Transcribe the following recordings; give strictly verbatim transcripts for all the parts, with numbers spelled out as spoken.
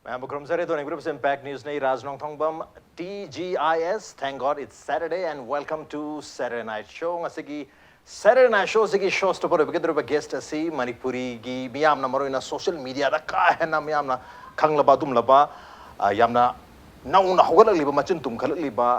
ꯃꯌꯥꯝꯕꯨ ꯈꯨꯔꯨꯝꯖꯔꯤ꯫ ꯑꯗꯣ ꯅꯩꯒ꯭ꯔꯨꯞꯁꯦ ꯏꯝꯄꯦꯛ ꯅ꯭ꯌꯨꯁꯅꯤ, Raj Nongthombam, T G I S, thank God it's Saturday and welcome to Saturday Night Show꯫ ꯉꯁꯤꯒꯤ Saturday Night Showꯁꯤꯒꯤ show stopper ꯑꯣꯏꯕꯤꯒꯗꯧꯔꯤꯕ guest ꯑꯁꯤ ꯃꯅꯤꯄꯨꯔꯤꯒꯤ ꯃꯤꯌꯥꯝꯅ, ꯃꯔꯨꯑꯣꯏꯅ social mediaꯗ ꯀꯥ ꯍꯦꯟꯅ ꯃꯤꯌꯥꯝꯅ ꯈꯪꯂꯕ ꯑꯗꯨꯝꯂꯕ, ꯑ, ꯌꯥꯝꯅ ꯅꯧꯅ ꯍꯧꯒꯠꯂꯛꯂꯤꯕ, ꯃꯆꯤꯟ ꯇꯨꯝꯈꯠꯂꯛꯂꯤꯕ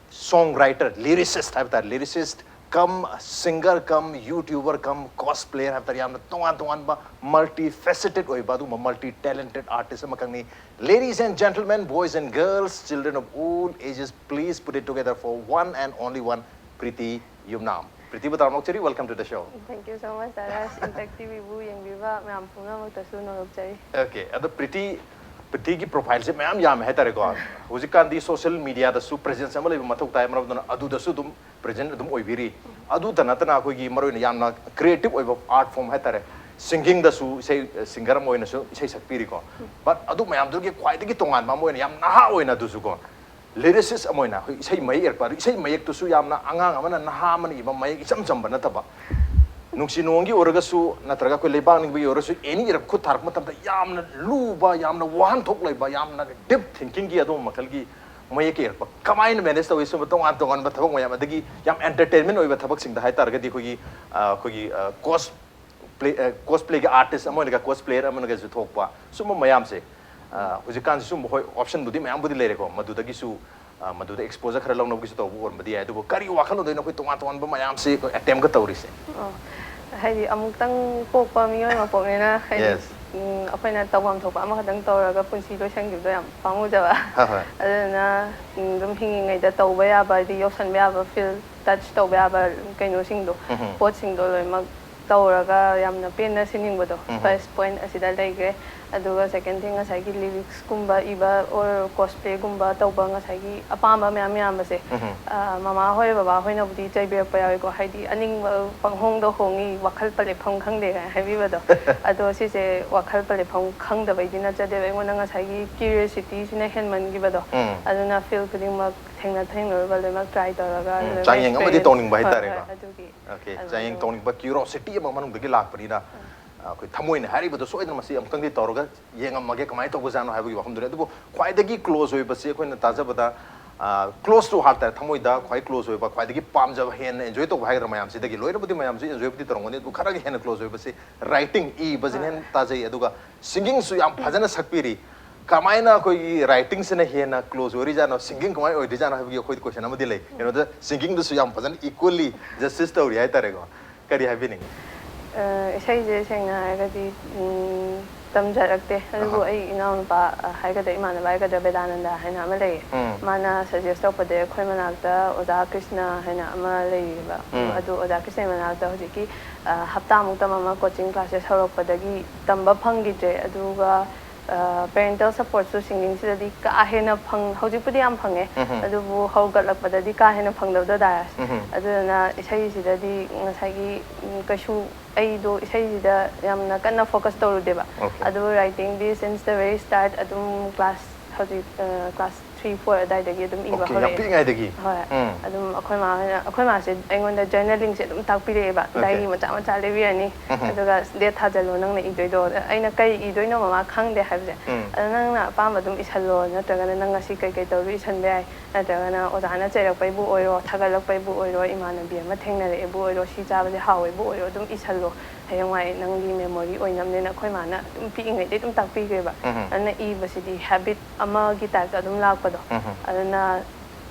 song writer, lyricist ꯍꯥꯏꯕ ꯇꯥꯔꯦ, lyricist cum singer cum YouTuber cum cosplayer ꯍꯥꯏꯕ ꯇꯥꯔꯦ, ꯌꯥꯝꯅ ꯇꯣꯉꯥꯟ ꯇꯣꯉꯥꯟꯕ multi faceted ꯑꯣꯏꯕ ꯑꯗꯨꯒꯨꯝꯕ multi talented artist ꯑꯃꯈꯛꯅꯤ꯫ Ladies and gentlemen, boys and girls, children of all ages, please put it together for one and only one, Preeti Yumnam꯫ Preetiꯕꯨ ꯇꯔꯥꯝꯅ ꯑꯣꯛꯆꯔꯤ, welcome to the show꯫ Thank you so much, ꯗꯥꯗꯥ꯫ Impact ꯇꯤꯚꯤꯕꯨ ꯌꯦꯡꯕꯤꯕ ꯃꯌꯥꯝ ꯄꯨꯝꯅꯃꯛꯇꯁꯨ ꯅꯣꯡꯂꯨꯛꯆꯔꯤ꯫ Okay, ꯑꯗꯣ Preeti, Preetiꯒꯤ profileꯁꯦ ꯃꯌꯥꯝ ꯌꯥꯝꯃꯦ ꯍꯥꯏꯇꯥꯔꯦꯀꯣ꯫ ꯍꯧꯖꯤꯛꯀꯥꯟꯗꯤ social mediaꯗꯁꯨ presence ꯑꯃ ꯂꯩꯕ ꯃꯊꯧ ꯇꯥꯏ, ꯃꯔꯝ ꯑꯗꯨꯅ ꯑꯗꯨꯗꯁꯨ ꯑꯗꯨꯝ present ꯑꯗꯨꯝ ꯑꯣꯏꯕꯤꯔꯤ꯫ ꯑꯗꯨꯇ ꯅꯠꯇꯅ ꯑꯩꯈꯣꯏꯒꯤ ꯃꯔꯨꯑꯣꯏꯅ ꯌꯥꯝꯅ creative ꯑꯣꯏꯕ art form ꯍꯥꯏꯇꯥꯔꯦ, singingꯗꯁꯨ ꯏꯁꯩ, singer ꯑꯃ ꯑꯣꯏꯅꯁꯨ ꯏꯁꯩ ꯁꯛꯄꯤꯔꯤꯀꯣ꯫ But ꯑꯗꯨ ꯃꯌꯥꯝꯗꯨꯒꯤ ꯈ꯭ꯋꯥꯏꯗꯒꯤ ꯇꯣꯉꯥꯟꯕ ꯑꯃ ꯑꯣꯏꯅ ꯌꯥꯝ ꯅꯍꯥ ꯑꯣꯏꯅ ꯑꯗꯨꯁꯨꯀꯣ, lyricist ꯑꯃ ꯑꯣꯏꯅ ꯑꯩꯈꯣꯏ ꯏꯁꯩ ꯃꯌꯦꯛ ꯏꯔꯛꯄ, ꯑꯗꯨ ꯏꯁꯩ ꯃꯌꯦꯛꯇꯨꯁꯨ ꯌꯥꯝꯅ ꯑꯉꯥꯡ ꯑꯃꯅ, ꯅꯍꯥ ꯑꯃꯅ ꯏꯕ ꯃꯌꯦꯛ ꯏꯆꯝ ꯆꯝꯕ ꯅꯠꯇꯕ, ꯅꯨꯡꯁꯤ ꯅꯨꯡꯉꯣꯟꯒꯤ ꯑꯣꯏꯔꯒꯁꯨ ꯅꯠꯇ꯭ꯔꯒ ꯑꯩꯈꯣꯏ ꯂꯩꯕꯥꯛ ꯅꯤꯡꯕꯒꯤ ꯑꯣꯏꯔꯒꯁꯨ, any ꯏꯔꯛ ꯈꯨꯠ ꯊꯥꯔꯛꯄ ꯃꯇꯝꯗ ꯌꯥꯝꯅ ꯂꯨꯕ, ꯌꯥꯝꯅ ꯋꯥꯍꯟꯊꯣꯛ ꯂꯩꯕ, ꯌꯥꯝꯅ deep thinkingꯒꯤ ꯑꯗꯨꯒꯨꯝꯕ ꯃꯈꯜꯒꯤ ꯃꯌꯦꯛ ꯏꯔꯛꯄ꯫ ꯀꯃꯥꯏꯅ manage ꯇꯧꯏ ꯁꯨꯝꯕ ꯇꯣꯉꯥꯟ ꯇꯣꯉꯥꯟꯕ ꯊꯕꯛ ꯃꯌꯥꯝ, ꯑꯗꯒꯤ ꯌꯥꯝ entertainment ꯑꯣꯏꯕ ꯊꯕꯛꯁꯤꯡꯗ ꯍꯥꯏꯇꯥꯔꯒꯗꯤ ꯑꯩꯈꯣꯏꯒꯤ, ꯑ, ꯑꯩꯈꯣꯏꯒꯤ, ꯑ, cos play, ꯑ, cosplayꯒꯤ artist ꯑꯃ ꯑꯣꯏꯅꯒ cosplayer ꯑꯃꯅꯒꯁꯨ ꯊꯣꯛꯄ ꯁꯨꯝꯕ ꯃꯌꯥꯝꯁꯦ, ꯑ, ꯍꯧꯖꯤꯛꯀꯥꯟꯁꯤ ꯁꯨꯝꯕ, ꯍꯣꯏ, optionꯕꯨꯗꯤ ꯃꯌꯥꯝꯕꯨꯗꯤ ꯂꯩꯔꯦꯀꯣ, ꯃꯗꯨꯗꯒꯤꯁꯨ, ꯑ, ꯃꯗꯨꯗ exposure ꯈꯔ ꯂꯧꯅꯕꯒꯤꯁꯨ ꯇꯧꯕ ꯑꯣꯏꯔꯝꯕꯗꯤ ꯌꯥꯏ꯫ ꯑꯗꯨꯕꯨ ꯀꯔꯤ ꯋꯥꯈꯜꯂꯣꯟꯗꯒꯤꯅꯣ ꯑꯩꯈꯣꯏ ꯇꯣꯉꯥꯟ ꯇꯣꯉꯥꯟꯕ ꯃꯌꯥꯝꯁꯤ ꯑꯩꯈꯣꯏ attempt ꯀ ꯇꯧꯔꯤꯁꯦ? ꯑꯣ, ꯍꯥꯏꯗꯤ ꯑꯃꯨꯛꯇꯪ ꯄꯣꯛꯄ ꯃꯤꯑꯣꯏ ꯃꯄꯣꯛꯅꯤꯅ, ꯍꯥꯏꯗꯤ, Yes. ꯎꯝ, ꯑꯩꯈꯣꯏꯅ ꯇꯧꯐꯝ ꯊꯣꯛꯄ ꯑꯃꯈꯛꯇꯪ ꯇꯧꯔꯒ ꯄꯨꯟꯁꯤ ꯂꯣꯏꯁꯤꯟꯈꯤꯕꯗꯣ ꯌꯥꯝ ꯄꯥꯝꯃꯨꯖꯕ꯫ ꯍꯣꯏ, ꯍꯣꯏ꯫ ꯑꯗꯨꯅ, ꯎꯝ, ꯑꯗꯨꯝ ꯍꯤꯡꯉꯤꯉꯩꯗ ꯇꯧꯕ ꯌꯥꯕ, ꯍꯥꯏꯗꯤ ꯌꯧꯁꯟꯕ ꯌꯥꯕ, feel touch ꯇꯧꯕ ꯌꯥꯕ ꯀꯩꯅꯣꯁꯤꯡꯗꯣ, ꯎꯝꯍꯨꯝ꯫ ꯄꯣꯠꯁꯤꯡꯗꯣ ꯂꯣꯏꯅꯃꯛ ꯇꯧꯔꯒ ꯌꯥꯝꯅ ꯄꯦꯟꯅ ꯁꯤꯟꯅꯤꯡꯕꯗꯣ, ꯎꯝꯍꯨꯝ꯫ first point ꯑꯁꯤꯗ ꯂꯩꯈ꯭ꯔꯦ꯫ ꯑꯗꯨꯒ second thing, ꯉꯁꯥꯏꯒꯤ lyricsꯀꯨꯝꯕ ꯏꯕ or cosplayꯒꯨꯝꯕ ꯇꯧꯕ, ꯉꯁꯥꯏꯒꯤ ꯑꯄꯥꯝꯕ ꯃꯌꯥꯝ ꯌꯥꯝꯕꯁꯦ, ꯎꯝꯍꯨꯝ꯫ ꯑ, ꯃꯃꯥ ꯍꯣꯏ, ꯕꯕꯥ ꯍꯣꯏꯅꯕꯨꯗꯤ ꯆꯩꯕꯤꯔꯛꯄ ꯌꯥꯎꯏꯀꯣ, ꯍꯥꯏꯗꯤ ꯑꯅꯤꯡꯕ ꯄꯪꯍꯣꯡꯗ ꯍꯣꯡꯉꯤ, ꯋꯥꯈꯜ ꯄꯂꯦꯞꯐꯝ ꯈꯪꯗꯦ ꯀꯥꯏꯅ ꯍꯥꯏꯕꯤꯕꯗꯣ꯫ ꯑꯗꯣ ꯁꯤꯁꯦ ꯋꯥꯈꯜ ꯄꯂꯦꯞꯐꯝ ꯈꯪꯗꯕꯩꯗꯤ ꯅꯠꯆꯗꯦꯕ, ꯑꯩꯉꯣꯟꯗ ꯉꯁꯥꯏꯒꯤ curiosityꯁꯤꯅ ꯍꯦꯟꯃꯟꯈꯤꯕꯗꯣ꯫ ꯎꯝ꯫ ꯑꯗꯨꯅ field ꯈꯨꯗꯤꯡꯃꯛ ꯊꯦꯡꯅ ꯊꯦꯡꯅꯔꯨꯕ ꯂꯣꯏꯅꯃꯛ try ꯇꯧꯔꯒ ꯎꯝ, ꯂꯣꯏꯅꯃꯛ ꯆꯥꯡꯌꯦꯡ ꯑꯃꯗꯤ experience, ꯇꯧꯅꯤꯡꯕ ꯍꯣꯏ, ꯍꯥꯏꯇꯥꯔꯦꯀꯣ꯫ ꯍꯣꯏ, ꯑꯗꯨꯒꯤ Okay, ꯑꯗꯨꯃꯥꯏꯅ ꯆꯥꯡꯌꯦꯡ ꯇꯧꯕ꯫ ꯇꯧꯅꯤꯡꯕ curiosity ꯑꯃ ꯃꯅꯨꯡꯗꯒꯤ ꯂꯥꯛꯄꯅꯤꯅ꯫ ꯑꯩꯈꯣꯏ ꯊꯃꯣꯏꯅ ꯍꯥꯏꯔꯤꯕꯗꯣ ꯁꯣꯏꯗꯅ ꯃꯁꯤ ꯑꯃꯨꯛꯇꯪꯗꯤ ꯇꯧꯔꯒ ꯌꯦꯡꯉꯝꯃꯒꯦ ꯀꯃꯥꯏꯅ ꯇꯧꯕꯖꯥꯠꯅꯣ ꯍꯥꯏꯕꯒꯤ ꯋꯥꯐꯝꯗꯨꯅꯤ꯫ ꯑꯗꯨꯕꯨ ꯈ꯭ꯋꯥꯏꯗꯒꯤ ꯀ꯭ꯂꯣꯖ ꯑꯣꯏꯕꯁꯤ ꯑꯩꯈꯣꯏꯅ ꯇꯥꯖꯕꯗ, ꯀ꯭ꯂꯣꯖ ꯇꯨ ꯍꯥꯔꯠ ꯍꯥꯏꯇꯥꯔꯦ, ꯊꯃꯣꯏꯗ ꯈ꯭ꯋꯥꯏ ꯀ꯭ꯂꯣꯖ ꯑꯣꯏꯕ, ꯈ꯭ꯋꯥꯏꯗꯒꯤ ꯄꯥꯝꯖꯕ, ꯍꯦꯟꯅ ꯑꯦꯟꯖꯣꯏ ꯇꯧꯕ ꯍꯥꯏꯒꯗ꯭ꯔꯥ, ꯃꯌꯥꯝꯁꯤꯗꯒꯤ ꯂꯣꯏꯅꯕꯨꯗꯤ ꯃꯌꯥꯝꯁꯨ ꯑꯦꯟꯖꯣꯏꯕꯨꯗꯤ ꯇꯧꯔꯝꯒꯅꯤ, ꯑꯗꯨꯕꯨ ꯈꯔꯒ ꯍꯦꯟꯅ ꯀ꯭ꯂꯣꯖ ꯑꯣꯏꯕꯁꯤ ꯔꯥꯏꯇꯤꯡ ꯏꯕꯁꯤꯅ ꯍꯦꯟꯅ ꯇꯥꯖꯩ꯫ ꯑꯗꯨꯒ ꯁꯤꯡꯒꯤꯡꯁꯨ ꯌꯥꯝ ꯐꯖꯅ ꯁꯛꯄꯤꯔꯤ꯫ ꯀꯃꯥꯏꯅ ꯑꯩꯈꯣꯏꯒꯤ ꯔꯥꯏꯇꯤꯡꯁꯤꯅ ꯍꯦꯟꯅ ꯀ꯭ꯂꯣꯖ ꯑꯣꯏꯔꯤꯖꯥꯠꯅꯣ, ꯁꯤꯡꯒꯤꯡ ꯀꯃꯥꯏꯅ ꯑꯣꯏꯗꯣꯏꯖꯥꯠꯅꯣ ꯍꯥꯏꯕꯒꯤ ꯑꯩꯈꯣꯏꯗ ꯀꯣꯏꯁꯟ ꯑꯃꯗꯤ ꯂꯩ꯫ ꯀꯩꯅꯣꯗ ꯁꯤꯡꯒꯤꯡꯗꯨꯁꯨ ꯌꯥꯝ ꯐꯖꯅ ꯏꯀ꯭ꯋꯦꯜꯂꯤ ꯖꯁꯇꯤꯁ ꯇꯧꯔꯤ ꯍꯥꯏꯇꯥꯔꯦꯀꯣ꯫ ꯀꯔꯤ ꯍꯥꯏꯕꯤꯅꯤꯡꯉꯤ? ꯑ, ꯏꯁꯩꯁꯦ ꯁꯦꯡꯅ ꯍꯥꯏꯔꯒꯗꯤ, ꯎꯝ, ꯇꯝꯖꯔꯛꯇꯦ꯫ ꯑꯗꯨꯕꯨ ꯑꯍꯥ꯫ ꯑꯩ ꯏꯅꯥꯎꯅꯨꯄꯥ, ꯑ, ꯍꯥꯏꯒꯗ꯭ꯔꯥ, ꯏꯃꯥꯟꯅꯕ ꯍꯥꯏꯒꯗ꯭ꯔꯥ, ꯕꯦꯗꯥꯅꯟꯗ ꯍꯥꯏꯅ ꯑꯃ ꯂꯩꯌꯦ꯫ ꯎꯝ꯫ ꯃꯥꯅ ꯁꯖꯦꯁ ꯇꯧꯔꯛꯄꯗ ꯑꯩꯈꯣꯏ ꯃꯅꯥꯛꯇ ꯑꯣꯖꯥ ꯀ꯭ꯔꯤꯁꯅ ꯍꯥꯏꯅ ꯑꯃ ꯂꯩꯌꯦꯕ꯫ ꯎꯝ꯫ ꯑꯗꯨ ꯑꯣꯖꯥ ꯀ꯭ꯔꯤꯁꯅꯒꯤ ꯃꯅꯥꯛꯇ ꯍꯧꯖꯤꯛꯀꯤ, ꯑ, ꯍꯞꯇꯥꯃꯨꯛ ꯇꯝꯃꯝꯃ ꯀꯣꯆꯤꯡ ꯀ꯭ꯂꯥꯁꯦꯁ ꯍꯧꯔꯛꯄꯗꯒꯤ ꯇꯝꯕ ꯐꯪꯈꯤꯗ꯭ꯔꯦ꯫ ꯑꯗꯨꯒ, ꯑ, ꯄꯦꯔꯦꯟꯇꯦꯜ ꯁꯄꯣꯔꯠꯁꯨ ꯁꯤꯡꯒꯤꯡꯁꯤꯗꯗꯤ ꯀꯥ ꯍꯦꯟꯅ ꯐꯪ-, ꯍꯧꯖꯤꯛꯄꯨꯗꯤ ꯌꯥꯝ ꯐꯪꯉꯦ꯫ ꯎꯝꯍꯨꯝ꯫ ꯑꯗꯨꯕꯨ ꯍꯧꯒꯠꯂꯛꯄꯗꯗꯤ ꯀꯥ ꯍꯦꯟꯅ ꯐꯪꯗꯕꯗꯣ ꯗꯥꯏꯔꯁ꯫ ꯎꯝꯍꯨꯝ꯫ ꯑꯗꯨꯗꯨꯅ ꯏꯁꯩꯁꯤꯗꯗꯤ ꯉꯁꯥꯏꯒꯤ, ꯎꯝ, ꯀꯩꯁꯨ ꯑꯩꯗꯣ ꯏꯁꯩꯁꯤꯗ ꯌꯥꯝꯅ ꯀꯟꯅ ꯐꯣꯀꯁ ꯇꯧꯔꯨꯗꯦꯕ꯫ Okay꯫ ꯑꯗꯨꯕꯨ ꯔꯥꯏꯇꯤꯡꯗꯤ since the very start ꯑꯗꯨꯝ ꯀ꯭ꯂꯥꯁ ꯍꯧꯖꯤꯛ, ꯑ, ꯀ꯭ꯂꯥꯁ ꯊ꯭ꯔꯤ, ꯐꯣꯔ ꯑꯗꯥꯏꯗꯒꯤ ꯑꯗꯨꯝ ꯏꯕ Okay, ꯌꯥꯝ ꯍꯧꯔꯛꯑꯦ꯫ ꯄꯤꯛꯏꯉꯩꯗꯒꯤ? ꯍꯣꯏ꯫ ꯎꯝ꯫ ꯑꯗꯨꯝ ꯑꯩꯈꯣꯏ ꯃꯥ ꯍꯣꯏꯅ, ꯑꯩꯈꯣꯏ ꯃꯥꯁꯦ ꯑꯩꯉꯣꯟꯗ ꯖꯔꯅꯦꯂꯤꯡꯁꯦ ꯑꯗꯨꯝ ꯇꯥꯛꯄꯤꯔꯛꯑꯦꯕ꯫ Okay꯫ ꯗꯥꯏꯔꯤ ꯃꯆꯥ ꯃꯆꯥ ꯂꯩꯕꯤꯔꯅꯤ꯫ ꯎꯝꯍꯨꯝ꯫ ꯑꯗꯨꯒ ꯗꯦꯠ ꯊꯥꯖꯜꯂꯣ ꯅꯪꯅ ꯏꯗꯣꯏꯗꯣ꯫ ꯑꯩꯅ ꯀꯩ ꯏꯗꯣꯏꯅꯣ ꯃꯃꯥ ꯈꯪꯗꯦ ꯍꯥꯏꯕꯁꯦ꯫ ꯎꯝ꯫ ꯑꯗꯣ ꯅꯪꯅ ꯑꯄꯥꯝꯕ ꯑꯗꯨꯝ ꯏꯁꯜꯂꯣ, ꯅꯠꯇ꯭ꯔꯒꯅ ꯅꯪ ꯉꯁꯤ ꯀꯩ ꯀꯩ ꯇꯧꯔꯤ ꯏꯁꯟꯕ ꯌꯥꯏ, ꯅꯠꯇ꯭ꯔꯒꯅ ꯑꯣꯖꯥꯅ ꯆꯩꯔꯛꯄꯩꯕꯨ ꯑꯣꯏꯔꯣ, ꯊꯥꯒꯠꯂꯛꯄꯩꯕꯨ ꯑꯣꯏꯔꯣ, ꯏꯃꯥꯟꯅꯕꯤ ꯑꯃ ꯊꯦꯡꯅꯔꯛꯑꯦꯕꯨ ꯑꯣꯏꯔꯣ, ꯁꯤ ꯆꯥꯕꯁꯦ ꯍꯥꯎꯋꯦꯕꯨ ꯑꯣꯏꯔꯣ, ꯑꯗꯨꯝ ꯏꯁꯜꯂꯣ꯫ ꯍꯌꯦꯡꯋꯥꯏ ꯅꯪꯒꯤ ꯃꯦꯃꯣꯔꯤ ꯑꯣꯏꯅꯕꯅꯦꯅ ꯑꯩꯈꯣꯏ ꯃꯥꯅ ꯑꯗꯨꯝ ꯄꯤꯛꯏꯉꯩꯗꯩ ꯑꯗꯨꯝ ꯇꯥꯛꯄꯤꯈ꯭ꯔꯦꯕ꯫ ꯎꯝꯍꯨꯝ꯫ ꯑꯗꯨꯅ ꯏꯕꯁꯤꯗꯤ ꯍꯦꯕꯤꯠ ꯑꯃꯒꯤ ꯇꯥꯏꯞꯇ ꯑꯗꯨꯝ ꯂꯥꯛꯄꯗꯣ꯫ ꯎꯝꯍꯨꯝ꯫ ꯑꯗꯨꯅ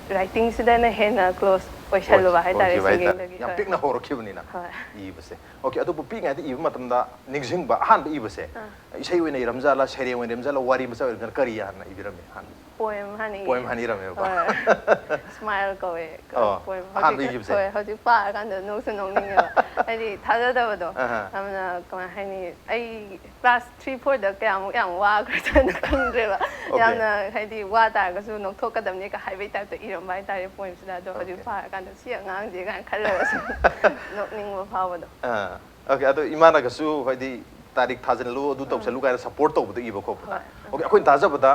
ꯔꯥꯏꯇꯤꯡꯁꯤꯗꯅ ꯍꯦꯟꯅ ꯀ꯭ꯂꯣꯖ ꯑꯣꯏꯁꯜꯂꯨꯕ ꯑꯣꯏ-, ꯍꯥꯏꯇꯥꯔꯦ, ꯑꯣꯏꯈꯤꯕ ꯍꯥꯏꯇꯥꯔꯦ꯫ ꯁꯤꯡꯒꯤꯡꯗꯒꯤ꯫ ꯌꯥꯝ ꯍꯣꯏ꯫ ꯄꯤꯛꯅ ꯍꯧꯔꯛꯈꯤꯕꯅꯤꯅ ꯍꯣꯏ꯫ ꯏꯕꯁꯦ꯫ Okay, ꯑꯗꯨꯕꯨ ꯄꯤꯛꯏꯉꯩꯗ ꯏꯕ ꯃꯇꯝꯗ ꯅꯤꯡꯁꯤꯡꯕ, ꯑꯍꯥꯟꯕ ꯏꯕꯁꯦ, ꯑꯥ꯫ ꯏꯁꯩ ꯑꯣꯏꯅ ꯏꯔꯝꯖꯥꯠꯂꯥ, ꯁꯩꯔꯦꯡ ꯑꯣꯏꯅ ꯏꯔꯝꯖꯥꯠꯂꯥ, ꯋꯥꯔꯤ ꯃꯆꯥ ꯑꯣꯏꯔꯝꯖꯥꯠꯂꯥ, ꯀꯔꯤ ꯍꯥꯟꯅ ꯏꯕꯤꯔꯝꯃꯤ? ꯍꯥꯟꯅ ꯄꯣꯏꯝ ꯍꯥꯟꯅ ꯏꯌꯦ꯫ ꯄꯣꯏꯝ ꯍꯥꯟꯅ ꯏꯔꯝꯃꯦꯕꯀꯣ? ꯍꯣꯏ꯫ ꯁ꯭ꯃꯥꯏꯜ ꯀꯧꯋꯦ, ꯑꯣ, ꯄꯣꯏꯝ꯫ ꯑꯍꯥꯟꯕ ꯍꯧꯖꯤꯛ, ꯏꯈꯤꯕꯁꯦ? ꯍꯣꯏ, ꯍꯧꯖꯤꯛ ꯄꯥꯔꯀꯥꯟꯗ ꯅꯣꯛꯁꯨ ꯅꯣꯛꯅꯤꯡꯉꯦꯕ꯫ ꯍꯥꯏꯗꯤ ꯊꯥꯖꯗꯕꯗꯣ꯫ ꯑꯍꯥ꯫ ꯌꯥꯝꯅ, ꯀꯃꯥꯏ ꯍꯥꯏꯅꯤ, ꯑꯩ ꯀ꯭ꯂꯥꯁ ꯊ꯭ꯔꯤ, ꯐꯣꯔꯗ ꯀꯌꯥꯃꯨꯛ ꯌꯥꯝ ꯋꯥꯈ꯭ꯔꯖꯥꯠꯅꯣ ꯈꯪꯗ꯭ꯔꯦꯕ꯫ Okay꯫ ꯌꯥꯝꯅ, ꯍꯥꯏꯗꯤ, ꯋꯥ ꯇꯥꯔꯒꯁꯨ ꯅꯣꯛꯊꯣꯛꯀꯗꯕꯅꯦꯒ ꯍꯥꯏꯕꯩ ꯇꯥꯏꯞꯇ ꯏꯔꯝꯕ ꯍꯥꯏꯇꯥꯔꯦ ꯄꯣꯏꯝꯁꯤꯗ꯫ ꯑꯗꯣ ꯍꯧꯖꯤꯛ Okay꯫ ꯄꯥꯔꯀꯥꯟꯗ ꯁꯤ ꯑꯉꯥꯡꯁꯦ ꯀꯥꯏꯅ ꯈꯜꯂꯒꯁꯨ ꯅꯣꯛꯅꯤꯡꯕ ꯐꯥꯎꯕꯗꯣ꯫ ꯑꯥ꯫ Okay, ꯑꯗꯣ ꯏꯃꯥꯅꯒꯁꯨ ꯍꯥꯏꯗꯤ ꯇꯥꯔꯤꯛ ꯊꯥꯖꯤꯜꯂꯨ, ꯑꯗꯨ ꯑꯥ꯫ ꯇꯧꯁꯜꯂꯨ ꯀꯥꯏꯅ ꯁꯄꯣꯔꯠ ꯇꯧꯕꯗꯣ ꯏꯕ ꯈꯣꯠꯄꯗ꯫ ꯍꯣꯏ꯫ Okay, ꯑꯩꯈꯣꯏꯅ ꯇꯥꯖꯕꯗ,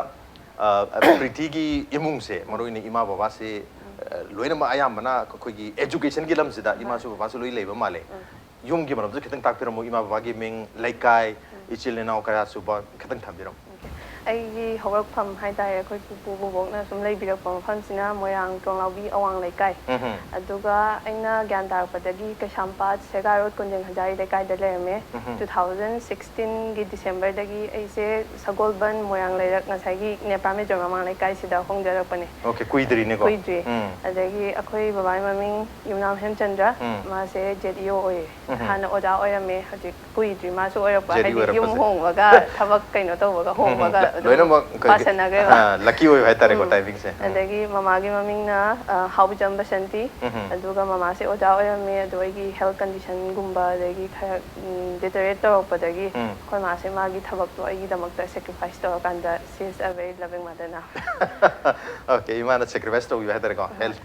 ꯑ, ꯄ꯭ꯔꯤꯇꯤꯒꯤ ꯏꯃꯨꯡꯁꯦ, ꯃꯔꯨꯑꯣꯏꯅ ꯏꯃꯥ ꯕꯕꯥꯁꯦ, ꯎꯝ꯫ ꯑ, ꯂꯣꯏꯅꯃꯛ ꯑꯌꯥꯝꯕꯅ ꯑꯩꯈꯣꯏꯒꯤ ꯑꯦꯖꯨꯀꯦꯁꯟꯒꯤ ꯂꯝꯁꯤꯗ ꯍꯣꯏ꯫ ꯏꯃꯥꯁꯨ ꯕꯕꯥꯁꯨ ꯂꯣꯏ ꯂꯩꯕ ꯃꯥꯜꯂꯦ꯫ ꯎꯝ꯫ ꯌꯨꯝꯒꯤ ꯃꯔꯝꯗꯁꯨ ꯈꯤꯇꯪ ꯇꯥꯛꯄꯤꯔꯝꯃꯨ, ꯏꯃꯥ ꯕꯕꯥꯒꯤ ꯃꯤꯡ, ꯂꯩꯀꯥꯏ, ꯏꯆꯤꯜ ꯏꯅꯥꯎ ꯀꯌꯥ ꯁꯨꯕ, ꯈꯤꯇꯪ ꯊꯝꯕꯤꯔꯝꯃꯨ꯫ ꯑꯩꯒꯤ ꯍꯧꯔꯛꯐꯝ ꯍꯥꯏꯇꯥꯔꯦ, ꯑꯩꯈꯣꯏ ꯄꯨꯄꯨ ꯕꯣꯕꯣꯛꯅ ꯁꯨꯝ ꯂꯩꯕꯤꯔꯛꯄ ꯃꯐꯝꯁꯤꯅ ꯃꯣꯏꯔꯥꯡ ꯇꯣꯡꯂꯥꯎꯕꯤ ꯑꯋꯥꯡ ꯂꯩꯀꯥꯏ꯫ ꯎꯝꯍꯨꯝ꯫ ꯑꯗꯨꯒ ꯑꯩꯅ ꯒ꯭ꯌꯥꯟ ꯇꯥꯔꯛꯄꯗꯒꯤ ꯀꯩꯁꯥꯝꯄꯥꯠ ꯁꯦꯒꯥ ꯔꯣꯗ ꯀꯣꯟꯖꯦꯡ ꯍꯖꯥꯔꯤ ꯂꯩꯀꯥꯏꯗ ꯂꯩꯔꯝꯃꯦ꯫ ꯎꯝꯍꯨꯝ꯫ Two thousand sixteen ꯒꯤ December ꯗꯒꯤ ꯑꯩꯁꯦ ꯁꯒꯣꯜꯕꯟ ꯃꯣꯏꯔꯥꯡ ꯂꯩꯔꯛ ꯉꯁꯥꯏꯒꯤ ꯅꯦꯄ꯭ꯔꯥ ꯃꯦꯖꯣꯔ ꯃꯃꯥꯡ ꯂꯩꯀꯥꯏꯁꯤꯗ ꯍꯣꯡꯖꯔꯛꯄꯅꯦ꯫ ꯑꯣꯀꯦ, ꯀꯨꯏꯗ꯭ꯔꯤꯅꯦꯀꯣ꯫ ꯀꯨꯏꯗ꯭ꯔꯤ꯫ ꯎꯝ꯫ ꯑꯗꯒꯤ ꯑꯩꯈꯣꯏ ꯕꯕꯥꯒꯤ ꯃꯃꯤꯡ ꯌꯨꯝꯅꯥꯝ ꯍꯦꯝꯆꯟꯗ꯭ꯔ, ꯎꯝ꯫ ꯃꯥꯁꯦ ꯖꯦꯠ ꯏ ꯑꯣ ꯑꯣꯏꯌꯦ꯫ ꯎꯝ꯫ ꯍꯥꯟꯅ ꯑꯣꯖꯥ ꯑꯣꯏꯔꯝꯃꯦ, ꯍꯧꯖꯤꯛ ꯀꯨꯏꯗ꯭ꯔꯤ ꯃꯥꯁꯨ ꯑꯣꯏꯔꯛꯄ, ꯖꯦꯠ ꯏ ꯍꯥꯏꯗꯤ ꯌꯨꯝ ꯑꯣꯏꯔꯛꯄꯁꯦ꯫ ꯍꯣꯡꯕꯒ ꯊꯕꯛ ꯀꯩꯅꯣ ꯇꯧꯕꯒ ꯍꯣꯡꯕꯒ ꯎꯝ, ꯑꯗꯨꯝ ꯂꯣꯏꯅꯃꯛ ꯑꯩꯈꯣꯏꯒꯤ, ꯄꯥꯁꯟꯅꯈ꯭ꯔꯦꯕ꯫ ꯑꯥ, lucky ꯑꯣꯏꯕ ꯍꯥꯏꯇꯥꯔꯦꯀꯣ, ꯎꯝ꯫ timing ꯁꯦ꯫ ꯎꯝ꯫ ꯑꯗꯒꯤ ꯃꯃꯥꯒꯤ ꯃꯃꯤꯡꯅ, ꯑ, ꯍꯥꯎꯕꯤꯖꯝ ꯕꯁꯟꯇꯤ꯫ ꯎꯝ꯫ ꯑꯗꯨꯒ ꯃꯃꯥꯁꯦ ꯑꯣꯖꯥ ꯑꯣꯏꯔꯝꯃꯦ, ꯑꯗꯣ ꯑꯩꯒꯤ health condition ꯒꯨꯝꯕ ꯑꯗꯒꯤ ꯈꯔ, ꯎꯝ, deteriorate ꯇꯧꯔꯛꯄꯗꯒꯤ ꯎꯝ꯫ ꯑꯩꯈꯣꯏ ꯃꯥꯁꯦ ꯃꯥꯒꯤ ꯊꯕꯛꯇꯣ ꯑꯩꯒꯤꯗꯃꯛꯇ sacrifice ꯇꯧꯔꯀꯥꯟꯗ she is a very loving mother now꯫ Okay, ꯏꯃꯥꯅ sacrifice ꯇꯧꯕꯤꯕ ꯍꯥꯏꯇꯥꯔꯦꯀꯣ, health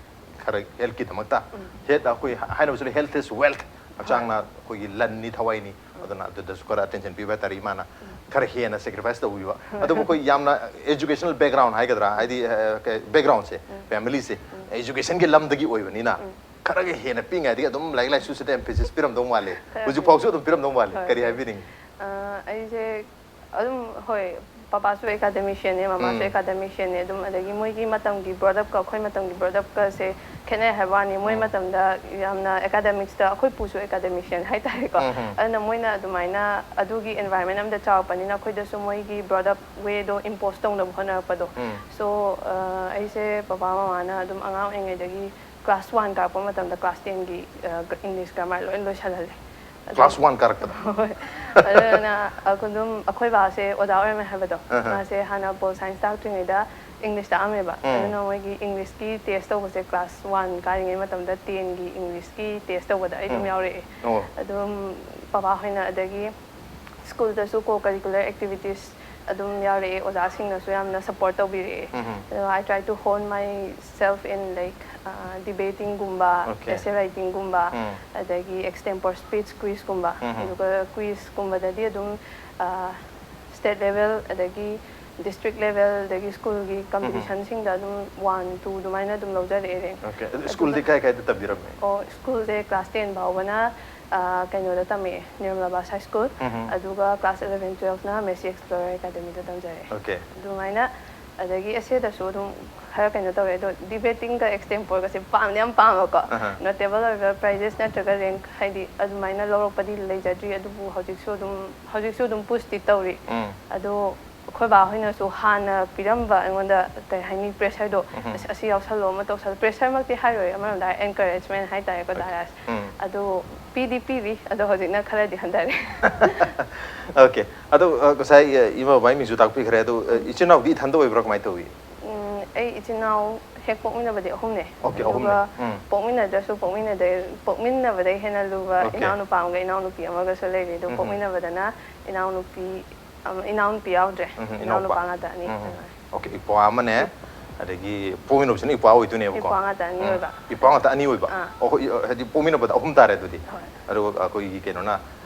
ꯈꯔ health ꯀꯤꯗꯃꯛꯇ꯫ Health, ꯑꯩꯈꯣꯏ ꯍꯥꯏꯅꯕꯁꯨ ꯂꯩ, "Health is wealth", ꯍꯛꯆꯥꯡꯅ ꯑꯩꯈꯣꯏꯒꯤ ꯂꯟꯅꯤ, ꯊꯋꯥꯏꯅꯤ꯫ ꯑꯗꯨꯅ ꯑꯗꯨꯗꯁꯨ ꯈꯔ attention ꯄꯤꯕ ꯍꯥꯏꯇꯥꯔꯦ ꯏꯃꯥꯅ꯫ ꯈꯔ ꯍꯦꯟꯅ sacrifice ꯇꯧꯕꯤꯕ꯫ ꯑꯗꯨꯕꯨ ꯑꯩꯈꯣꯏ ꯌꯥꯝꯅ educational background ꯍꯥꯏꯒꯗ꯭ꯔꯥ, ꯍꯥꯏꯗꯤ, ꯑ, ꯀꯩ, background ꯁꯦ, family ꯁꯦ, education ꯒꯤ ꯂꯝꯗꯒꯤ ꯑꯣꯏꯕꯅꯤꯅ, ꯈꯔꯒ ꯍꯦꯟꯅ ꯄꯤꯛꯏꯉꯩꯗꯒꯤ ꯑꯗꯨꯝ ꯂꯥꯏꯔꯤꯛ ꯂꯥꯏꯁꯨꯁꯤꯗ emphasis ꯄꯤꯔꯝꯗꯧ ꯃꯥꯜꯂꯦ꯫ ꯈꯔ ꯍꯧꯖꯤꯛꯐꯥꯎꯁꯨ ꯑꯗꯨꯝ ꯄꯤꯔꯝꯗꯧ ꯃꯥꯜꯂꯦ꯫ ꯍꯣꯏ, ꯀꯔꯤ ꯍꯣꯏ꯫ ꯍꯥꯏꯕꯤꯅꯤꯡꯉꯤ? ꯑ, ꯑꯩꯁꯦ ꯑꯗꯨꯝ, ꯍꯣꯏ, ꯄꯄꯥꯁꯨ academician ꯅꯦ, ꯃꯃꯥꯁꯨ ꯎꯝ꯫ Academician ꯅꯦ, ꯑꯗꯨꯝ, ꯑꯗꯒꯤ ꯃꯣꯏꯒꯤ ꯃꯇꯝꯒꯤ brought up ꯀ ꯑꯩꯈꯣꯏ ꯃꯇꯝꯒꯤ brought up ꯀꯁꯦ ꯈꯦꯠꯅꯩ ꯍꯥꯏꯕ ꯋꯥꯅꯤ꯫ ꯃꯣꯏ ꯎꯝ꯫ ꯃꯇꯝꯗ ꯌꯥꯝꯅ academics ꯇ, ꯑꯩꯈꯣꯏ ꯄꯨꯁꯨ academician ꯍꯥꯏꯇꯥꯔꯦꯀꯣ꯫ ꯎꯝ, ꯎꯝ꯫ ꯑꯗꯨꯅ ꯃꯣꯏꯅ ꯑꯗꯨꯃꯥꯏꯅ ꯑꯗꯨꯒꯤ environment ꯑꯃꯗ ꯆꯥꯎꯔꯛꯄꯅꯤꯅ ꯑꯩꯈꯣꯏꯗꯁꯨ ꯃꯣꯏꯒꯤ brought up way ꯗꯣ impose ꯇꯧꯅꯕ ꯍꯣꯠꯅꯔꯛꯄꯗꯣ꯫ ꯎꯝ꯫ So, ꯑ, ꯑꯩꯁꯦ ꯄꯄꯥ ꯃꯃꯥꯅ ꯑꯗꯨꯝ ꯑꯉꯥꯡ ꯑꯣꯏꯔꯤꯉꯩꯗꯒꯤ class one ꯀꯥꯔꯛꯄ ꯃꯇꯝꯗ class ten ꯒꯤ, ꯑ, English grammar ꯂꯣꯏ ꯂꯣꯏꯁꯜꯍꯜꯂꯦ꯫ ꯑꯗꯨꯝ Class one ꯀꯥꯔꯛꯄꯗ? ꯍꯣꯏ꯫ ꯑꯗꯨꯅ ꯑꯗꯨꯝ ꯑꯩꯈꯣꯏ ꯕꯥꯁꯦ ꯑꯣꯖꯥ ꯑꯣꯏꯔꯝꯃꯦ ꯍꯥꯏꯕꯗꯣ꯫ ꯑꯍ꯫ ꯃꯥꯁꯦ ꯍꯥꯟꯅ pol science ꯇꯥꯛꯇ꯭ꯔꯤꯉꯩꯗ English ꯇꯥꯛꯑꯝꯃꯦꯕ꯫ ꯎꯝ꯫ ꯑꯗꯨꯅ ꯃꯣꯏꯒꯤ English ꯀꯤ test ꯇꯧꯕꯁꯦ class one ꯀꯥꯔꯤꯉꯩ ꯃꯇꯝꯗ ten ꯒꯤ English ꯀꯤ test ꯇꯧꯕꯗ ꯑꯩ ꯑꯗꯨꯝ ꯎꯝ꯫ ꯌꯥꯎꯔꯛꯑꯦ꯫ ꯑꯣ꯫ ꯑꯗꯨꯝ ꯄꯄꯥ ꯍꯣꯏꯅ, ꯑꯗꯒꯤ school ꯗꯁꯨ co-curricular activities ꯑꯗꯨꯝ ꯌꯥꯎꯔꯛꯑꯦ, ꯑꯣꯖꯥꯁꯤꯡꯅꯁꯨ ꯌꯥꯝꯅ support ꯇꯧꯕꯤꯔꯛꯑꯦ꯫ ꯎꯝ꯫ ꯑꯗꯨꯒ I try to hone myself in, like, uh, debating ꯒꯨꯝꯕ, Okay. essay writing ꯒꯨꯝꯕ, ꯎꯝ꯫ ꯑꯗꯒꯤ extempore speech quiz ꯀꯨꯝꯕ꯫ ꯎꯝ꯫ ꯑꯗꯨꯒ quiz ꯀꯨꯝꯕꯗꯗꯤ ꯑꯗꯨꯝ, ꯑ, state level, ꯑꯗꯒꯤ district level, ꯑꯗꯒꯤ school ꯒꯤ competition ꯁꯤꯡꯗ ꯑꯗꯨꯝ one, two ꯑꯗꯨꯃꯥꯏꯅ ꯑꯗꯨꯝ ꯂꯧꯖꯔꯛꯑꯦ rank꯫ Okay. ꯑꯗꯨ school ꯗꯤ ꯑꯗꯨꯒ ꯀꯥꯏ ꯀꯥꯏꯗ ꯇꯝꯕꯤꯔꯝꯃꯦ? ꯑꯣ, school ꯁꯦ class ten ꯐꯥꯎꯕꯅ ꯑꯥ, ꯀꯩꯅꯣꯗ ꯇꯝꯃꯛꯑꯦ, ꯅꯤꯔꯃꯂꯥ ꯕꯥꯁ ꯍꯥꯏ ꯁ꯭ꯀꯨꯜ꯫ ꯎꯝ꯫ ꯑꯗꯨꯒ class eleven twelve ꯅ Mercy Explorer Academy ꯗ ꯇꯝꯖꯔꯛꯑꯦ꯫ Okay꯫ ꯑꯗꯨꯃꯥꯏꯅ, ꯑꯗꯒꯤ ꯑꯦꯁ ꯑꯦꯗꯁꯨ ꯑꯗꯨꯝ ꯈꯔ ꯀꯩꯅꯣ ꯇꯧꯔꯦ, ꯑꯗꯣ debating ꯒ extempore ꯒꯁꯦ ꯄꯥꯝꯗꯤ ꯌꯥꯝ ꯄꯥꯝꯕꯀꯣ꯫ ꯑꯍ꯫ Notable ꯑꯣꯏꯕ prizes ꯅꯠꯇ꯭ꯔꯒ rank ꯍꯥꯏꯗꯤ ꯑꯗꯨꯃꯥꯏꯅ ꯂꯧꯔꯛꯄꯗꯤ ꯂꯩꯖꯗ꯭ꯔꯤ, ꯑꯗꯨꯕꯨ ꯍꯧꯖꯤꯛꯁꯨ ꯑꯗꯨꯝ, ꯍꯧꯖꯤꯛꯁꯨ ꯑꯗꯨꯝ push ꯇꯤ ꯇꯧꯔꯤ꯫ ꯎꯝ꯫ ꯑꯗꯣ ꯑꯩꯈꯣꯏ ꯕꯥ ꯍꯣꯏꯅꯁꯨ ꯍꯥꯟꯅ ꯄꯤꯔꯝꯕ ꯑꯩꯉꯣꯟꯗ, ꯀꯩ ꯍꯥꯏꯅꯤ, pressure ꯗꯣ, ꯎꯝ꯫ "ꯑꯁ, ꯑꯁꯤ ꯌꯥꯎꯁꯜꯂꯣ, ꯑꯃ ꯇꯧꯁꯜꯂꯣ", pressure ꯃꯛꯇꯤ ꯍꯥꯏꯔꯣꯏ, ꯑꯃꯔꯣꯝꯗ ꯍꯥꯏꯔ encouragement ꯍꯥꯏꯇꯥꯔꯦꯀꯣ, Okay꯫ ꯗꯥ ꯔꯥꯖ꯫ ꯎꯝ꯫ ꯑꯗꯣ ꯄꯤꯗꯤ ꯄꯤꯔꯤ, ꯑꯗꯣ ꯍꯧꯖꯤꯛꯅ ꯈꯔꯗꯤ ꯍꯟꯊꯔꯦ꯫ Okay꯫ ꯑꯗꯣ, ꯑ, ꯉꯁꯥꯏ, ꯑ, ꯏꯃꯥ ꯕꯕꯥꯒꯤ ꯃꯤꯡꯁꯨ ꯇꯥꯛꯄꯤꯈ꯭ꯔꯦ꯫ ꯑꯗꯣ, ꯑ, ꯎꯝ꯫ ꯏꯆꯤꯟ ꯏꯅꯥꯎꯗꯤ ꯏꯊꯟꯗ ꯑꯣꯏꯕ꯭ꯔꯥ? ꯀꯃꯥꯏꯅ ꯇꯧꯏ? ꯎꯝ, ꯑꯩ ꯏꯆꯤꯟ ꯏꯅꯥꯎ ꯍꯦꯛ ꯄꯣꯛꯃꯤꯟꯅꯕꯗꯤ ꯑꯍꯨꯝꯅꯦ꯫ Okay, ꯑꯍꯨꯝꯅꯦ꯫ ꯑꯗꯨꯒ ꯎꯝ꯫ ꯄꯣꯛꯃꯤꯟꯅꯗ꯭ꯔꯁꯨ ꯄꯣꯛꯃꯤꯟꯅꯗꯩ-, ꯄꯣꯛꯃꯤꯟꯅꯕꯗꯩ ꯍꯦꯟꯅ ꯂꯨꯕ Okay꯫ ꯏꯅꯥꯎꯅꯨꯄꯥ ꯑꯃꯒ ꯏꯅꯥꯎꯅꯨꯄꯤ ꯑꯃꯒꯁꯨ ꯂꯩꯔꯤ꯫ ꯑꯗꯨ ꯎꯝ꯫ ꯄꯣꯛꯃꯤꯟꯅꯕꯗꯅ ꯏꯅꯥꯎꯅꯨꯄꯤ ꯑꯃ, ꯏꯅꯥꯎꯅꯨꯄꯤ ꯌꯥꯎꯗ꯭ꯔꯦ꯫ ꯎꯝ, ꯏꯅꯥꯎꯅꯨꯄꯥ ꯏꯅꯥꯎꯅꯨꯄꯥ꯫ ꯉꯥꯛꯇ ꯑꯅꯤ꯫ ꯎꯝ, ꯎꯝ꯫ ꯑꯗꯨꯃꯥꯏꯅ꯫ Okay, ꯏꯄ꯭ꯋꯥ ꯑꯃꯅꯦ, ꯑꯗꯒꯤ ꯄꯣꯛꯃꯤꯟꯅꯕꯁꯤꯅ ꯏꯄ꯭ꯋꯥ ꯑꯣꯏꯗꯣꯏꯅꯦꯕꯀꯣ? ꯏꯄ꯭ꯋꯥ ꯉꯥꯛꯇ ꯑꯅꯤ ꯎꯝ꯫ ꯑꯣꯏꯕ꯫ ꯏꯄ꯭ꯋꯥ ꯉꯥꯛꯇ ꯑꯅꯤ ꯑꯣꯏꯕ? ꯑꯥ꯫ ꯑꯣ, ꯍꯣꯏ, ꯍꯥꯏꯗꯤ ꯄꯣꯛꯃꯤꯟꯅꯕꯗ ꯑꯍꯨꯝ ꯇꯥꯔꯦ ꯑꯗꯨꯗꯤ꯫ ꯍꯣꯏ꯫ ꯑꯗꯨꯒ ꯑꯩꯈꯣꯏꯒꯤ ꯀꯩꯅꯣꯅ,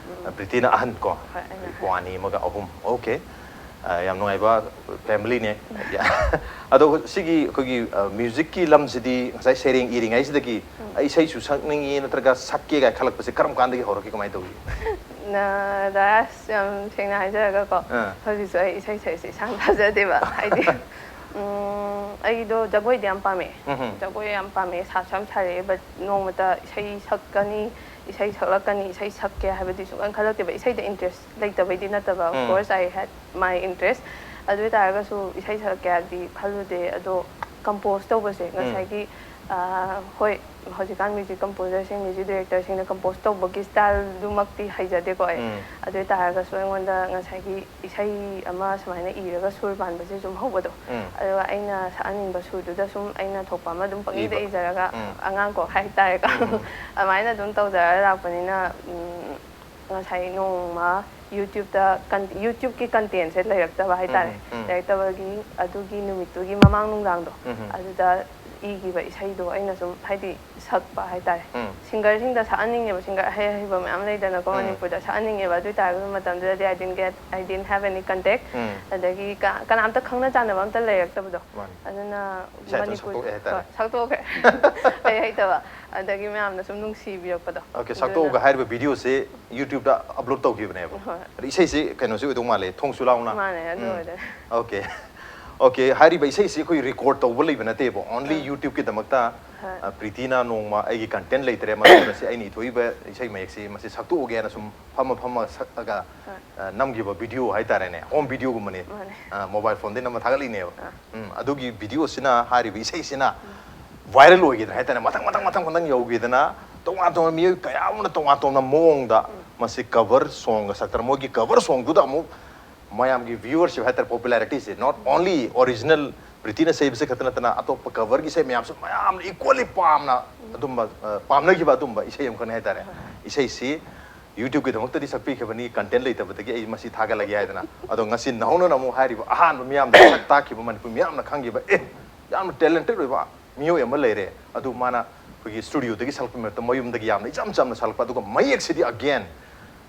ꯎꯝ꯫ ꯄ꯭ꯔꯤꯇꯤꯅ ꯑꯍꯟ ꯀꯣ? ꯍꯣꯏ, ꯑꯩꯅ ꯑꯍꯟ꯫ ꯏꯄ꯭ꯋꯥ ꯑꯅꯤ ꯑꯃꯒ ꯑꯍꯨꯝ꯫ Okay꯫ ꯑ, ꯌꯥꯝ ꯅꯨꯡꯉꯥꯏꯕ family ꯅꯦ꯫ ꯑꯗꯣ ꯁꯤꯒꯤ ꯑꯩꯈꯣꯏꯒꯤ, ꯑ, music ꯀꯤ ꯂꯝꯁꯤꯗꯤ ꯉꯁꯥꯏ ꯁꯩꯔꯦꯡ ꯏꯔꯤꯉꯩꯁꯤꯗꯒꯤ ꯎꯝ꯫ ꯑꯩ ꯏꯁꯩꯁꯨ ꯁꯛꯅꯤꯡꯉꯤ ꯅꯠꯇ꯭ꯔꯒ ꯁꯛꯀꯦ ꯀꯥꯏ ꯈꯜꯂꯛꯄꯁꯦ ꯀꯔꯝ ꯀꯥꯟꯗꯒꯤ ꯍꯧꯔꯛꯀꯦ? ꯀꯃꯥꯏꯅ ꯇꯧꯏ? ꯅ-, ꯗꯥ ꯔꯥꯖ, ꯌꯥꯝ ꯁꯦꯡꯅ ꯍꯥꯏꯖꯔꯒꯀꯣ, ꯑꯥ꯫ ꯍꯧꯖꯤꯛꯁꯨ ꯑꯩ ꯏꯁꯩ ꯁꯛꯏꯁꯦ ꯏꯁꯥꯅ ꯊꯥꯖꯗꯦꯕ꯫ ꯍꯥꯏꯗꯤ, ꯎꯝ, ꯑꯩꯗꯣ ꯖꯒꯣꯏꯗꯤ ꯌꯥꯝ ꯄꯥꯝꯃꯦ꯫ ꯎꯝ ꯍꯝ꯫ ꯖꯒꯣꯏ ꯌꯥꯝ ꯄꯥꯝꯃꯦ, ꯁꯥꯁꯨ ꯌꯥꯝ ꯁꯥꯔꯛꯑꯦ, but ꯅꯣꯡꯃꯇ ꯏꯁꯩ ꯁꯛꯀꯅꯤ, ꯏꯁꯩ ꯁꯛꯂꯛꯀꯅꯤ, ꯏꯁꯩ ꯁꯛꯀꯦ ꯍꯥꯏꯕꯗꯤ ꯁꯨꯡꯈꯟ ꯈꯜꯂꯛꯇꯦꯕ꯫ ꯏꯁꯩꯗ interest ꯂꯩꯇꯕꯩꯗꯤ ꯅꯠꯇꯕ, of um. course I had my interest꯫ ꯑꯗꯨ ꯑꯣꯏ ꯇꯥꯔꯒꯁꯨ ꯏꯁꯩ ꯁꯛꯂꯛꯀꯦ ꯍꯥꯏꯕꯗꯤ ꯈꯜꯂꯨꯗꯦ꯫ ꯑꯗꯣ compose ꯇꯧꯕꯁꯦ ꯎꯝ꯫ ꯉꯁꯥꯏꯒꯤ, ꯑ, ꯍꯣꯏ, ꯍꯧꯖꯤꯛꯀꯥꯟ music composer ꯁꯤꯡ, music director ꯁꯤꯡꯅ compose ꯇꯧꯕꯒꯤ style ꯗꯨꯃꯛꯇꯤ ꯍꯩꯖꯗꯦꯀꯣ ꯑꯩ꯫ ꯎꯝ꯫ ꯑꯗꯨ ꯑꯣꯏ ꯇꯥꯔꯒꯁꯨ ꯑꯩꯉꯣꯟꯗ ꯉꯁꯥꯏꯒꯤ ꯏꯁꯩ ꯑꯃ ꯁꯨꯃꯥꯏꯅ ꯏꯔꯒ ꯁꯨꯔ ꯄꯥꯟꯕꯁꯦ ꯁꯨꯝ ꯍꯧꯕꯗꯣ꯫ ꯎꯝ꯫ ꯑꯗꯨꯒ ꯑꯩꯅ ꯁꯛꯍꯟꯅꯤꯡꯕ ꯁꯨꯔꯗꯨꯗ ꯁꯨꯝ ꯑꯩꯅ ꯊꯣꯛꯄ ꯑꯃ ꯑꯗꯨꯝ ꯄꯪꯏꯗ ꯏꯕ꯫ ꯏꯖꯔꯒ, ꯎꯝ꯫ ꯑꯉꯥꯡ ꯀꯣꯛ ꯍꯥꯏꯇꯥꯔꯦꯀꯣ꯫ ꯎꯝ꯫ ꯑꯗꯨꯃꯥꯏꯅ ꯑꯗꯨꯝ ꯇꯧꯖꯔ ꯂꯥꯛꯄꯅꯤꯅ, ꯎꯝ, ꯉꯁꯥꯏ ꯅꯣꯡꯃ YouTube ꯇ ꯀꯟ-, YouTube ꯀꯤ content ꯁꯦ ꯂꯩꯔꯛꯇꯕ ꯍꯥꯏꯇꯥꯔꯦ꯫ ꯎꯝ, ꯎꯝ꯫ ꯂꯩꯔꯛꯇꯕꯒꯤ ꯑꯗꯨꯒꯤ ꯅꯨꯃꯤꯠꯇꯨꯒꯤ ꯃꯃꯥꯡ ꯅꯨꯡꯗꯥꯡꯗꯣ, ꯎꯝ꯫ ꯑꯗꯨꯗ ꯏꯈꯤꯕ ꯏꯁꯩꯗꯣ ꯑꯩꯅ ꯁꯨꯝ ꯍꯥꯏꯗꯤ ꯁꯛꯄ ꯍꯥꯏꯇꯥꯔꯦ꯫ ꯁꯤꯡꯒꯔꯁꯤꯡꯗ ꯁꯛꯍꯟꯅꯤꯡꯉꯦꯕ, ꯁꯤꯡꯒꯔ ꯑꯍꯩ ꯑꯍꯩꯕ ꯃꯌꯥꯝ ꯂꯩꯗꯅꯀꯣ ꯃꯅꯤꯄꯨꯔꯗ ꯁꯛꯍꯟꯅꯤꯡꯉꯦꯕ꯫ ꯑꯗꯨ ꯑꯣꯏ ꯇꯥꯔꯒꯁꯨ ꯃꯇꯝꯗꯨꯗꯗꯤ I didn't get, I didn't have any contact. ꯑꯗꯒꯤ ꯀ- ꯀꯅꯥꯝꯇ ꯈꯪꯅ ꯆꯥꯟꯅꯕ ꯑꯝꯇ ꯂꯩꯔꯛꯇꯕꯗꯣ꯫ ꯃꯥꯅꯤ꯫ ꯑꯗꯨꯅ ꯏꯁꯩ ꯑꯗꯨꯝ ꯃꯅꯤꯄꯨꯔ ꯁꯛꯇꯣꯛꯑꯦ ꯍꯥꯏꯇꯥꯔꯦ꯫ ꯍꯣꯏ, ꯁꯛꯇꯣꯛꯈ꯭ꯔꯦ꯫ ꯑꯩ ꯍꯩꯇꯕ꯫ ꯑꯗꯒꯤ ꯃꯌꯥꯝꯅ ꯁꯨꯝ ꯅꯨꯡꯁꯤꯕꯤꯔꯛꯄꯗꯣ꯫ ꯑꯣꯀꯦ, ꯑꯗꯨꯅ- ꯁꯛꯇꯣꯛꯑꯒ ꯍꯥꯏꯔꯤꯕ ꯚꯤꯗꯤꯑꯣꯁꯤ YouTubeꯇ ꯑꯞꯂꯣꯗ ꯇꯧꯈꯤꯕꯅꯦꯕ꯫ ꯍꯣꯏ꯫ ꯑꯗ ꯏꯁꯩꯁꯤ ꯀꯩꯅꯣꯁꯤ ꯑꯣꯏꯗꯧ ꯃꯥꯜꯂꯦ, ꯊꯣꯡꯁꯨ ꯂꯥꯎꯅ꯫ ꯃꯥꯅꯦ, ꯑꯗꯨ ꯎꯝ꯫ ꯑꯣꯏꯗꯣꯏꯅꯦ꯫ ꯑꯣꯀꯦ꯫ ꯑꯣꯀꯦ, ꯍꯥꯏꯔꯤꯕ ꯏꯁꯩꯁꯤ ꯑꯩꯈꯣꯏ ꯔꯦꯀꯣꯔꯗ ꯇꯧꯕ ꯂꯩꯕ ꯅꯠꯇꯦꯕ, only YouTubeꯀꯤꯗꯃꯛꯇ ꯍꯣꯏ꯫ ꯑ, ꯄ꯭ꯔꯤꯇꯤꯅ ꯅꯣꯡꯃ ꯑꯩꯒꯤ ꯀꯟꯇꯦꯟ ꯂꯩꯇ꯭ꯔꯦ, ꯃꯔꯝ ꯑꯁꯤ ꯑꯩꯅ ꯏꯊꯣꯛꯏꯕ ꯏꯁꯩ ꯃꯌꯦꯛꯁꯤ ꯃꯁꯤ ꯁꯛꯇꯣꯛꯑꯒꯦꯅ ꯁꯨꯝ ꯐꯝꯃ ꯐꯝꯃ ꯁꯛꯑꯒ ꯍꯣꯏ꯫ ꯑ, ꯅꯝꯈꯤꯕ ꯚꯤꯗꯤꯑꯣ ꯍꯥꯏꯇꯥꯔꯦꯅꯦ, ꯍꯣꯝ ꯚꯤꯗꯤꯑꯣꯒꯨꯝꯕꯅꯤ꯫ ꯃꯥꯅꯦ꯫ ꯑ, ꯃꯣꯕꯥꯏꯜ ꯐꯣꯟꯗꯩ ꯅꯝꯃ ꯊꯥꯒꯠꯂꯤꯅꯦꯕ꯫ ꯑꯥ꯫ ꯎꯝ, ꯑꯗꯨꯒꯤ ꯚꯤꯗꯤꯑꯣꯁꯤꯅ, ꯍꯥꯏꯔꯤꯕ ꯏꯁꯩꯁꯤꯅ ꯚꯥꯏꯔꯦꯜ ꯑꯣꯏꯈꯤꯗꯅ ꯍꯥꯏꯇꯥꯔꯦ, ꯃꯊꯪ ꯃꯊꯪ ꯃꯊꯪ ꯃꯊꯪ ꯌꯧꯈꯤꯗꯅ ꯇꯣꯉꯥꯟ ꯇꯣꯉꯥꯟꯕ ꯃꯤꯑꯣꯏ ꯀꯌꯥ ꯑꯃꯅ ꯇꯣꯉꯥꯟ ꯇꯣꯉꯥꯟꯕ ꯃꯑꯣꯡꯗ ꯃꯁꯤ ꯀꯚꯔ ꯁꯣꯡꯒ ꯁꯛꯇꯅ ꯃꯣꯏꯒꯤ ꯀꯚꯔ ꯁꯣꯡꯗꯨꯗ ꯑꯃꯨꯛ ꯃꯌꯥꯝꯒꯤ ꯚ꯭ꯌꯨꯋꯔꯁꯤꯞ ꯍꯥꯏꯇꯥꯔꯦ, ꯄꯣꯄꯨꯂꯥꯔꯤꯇꯤꯁꯦ, not only original ꯄ꯭ꯔꯤꯇꯤꯅ ꯁꯛꯏꯕꯁꯦ ꯈꯛꯇ ꯅꯠꯇꯅ ꯑꯇꯣꯞꯄ ꯀꯚꯔꯒꯤ ꯏꯁꯩ ꯃꯌꯥꯝꯁꯨ ꯃꯌꯥꯝꯅ ꯏꯀ꯭ꯋꯦꯂꯤ ꯄꯥꯝꯅ ꯑꯗꯨꯝꯕ ꯑ, ꯄꯥꯝꯅꯈꯤꯕ ꯑꯗꯨꯝꯕ ꯏꯁꯩ ꯑꯃꯈꯛꯅꯤ ꯍꯥꯏꯇꯥꯔꯦ꯫ ꯏꯁꯩꯁꯤ YouTubeꯀꯤꯗꯃꯛꯇꯗꯤ ꯁꯛꯄꯤꯈꯤꯕꯅꯤ, ꯀꯟꯇꯦꯟ ꯂꯩꯇꯕꯗꯒꯤ ꯑꯩ ꯃꯁꯤ ꯊꯥꯒꯠꯂꯒꯦ ꯍꯥꯏꯗꯅ꯫ ꯑꯗꯣ ꯉꯁꯤ ꯅꯧꯍꯧꯅꯅ ꯑꯃꯨꯛ ꯍꯥꯏꯔꯤꯕ ꯑꯍꯥꯟꯕ ꯃꯤꯌꯥꯝꯗ ꯁꯛ ꯇꯥꯛꯈꯤꯕ, ꯃꯅꯤꯄꯨꯔ ꯃꯤꯌꯥꯝꯅ ꯈꯪꯈꯤꯕ, ꯑꯦ, ꯌꯥꯝꯅ ꯇꯦꯂꯦꯟꯇꯦꯠ ꯑꯣꯏꯕ ꯃꯤꯑꯣꯏ ꯑꯃ ꯂꯩꯔꯦ, ꯑꯗꯨ ꯃꯥꯅ ꯑꯩꯈꯣꯏꯒꯤ ꯁ꯭ꯇꯨꯗꯤꯑꯣꯗꯒꯤ ꯁꯛꯂꯛꯄ ꯃꯍꯨꯠꯇ ꯃꯌꯨꯝꯗꯒꯤ ꯌꯥꯝꯅ ꯏꯆꯝ ꯆꯝꯅ ꯁꯛꯂꯛꯄ, ꯑꯗꯨꯒ ꯃꯌꯦꯛꯁꯤꯗꯤ again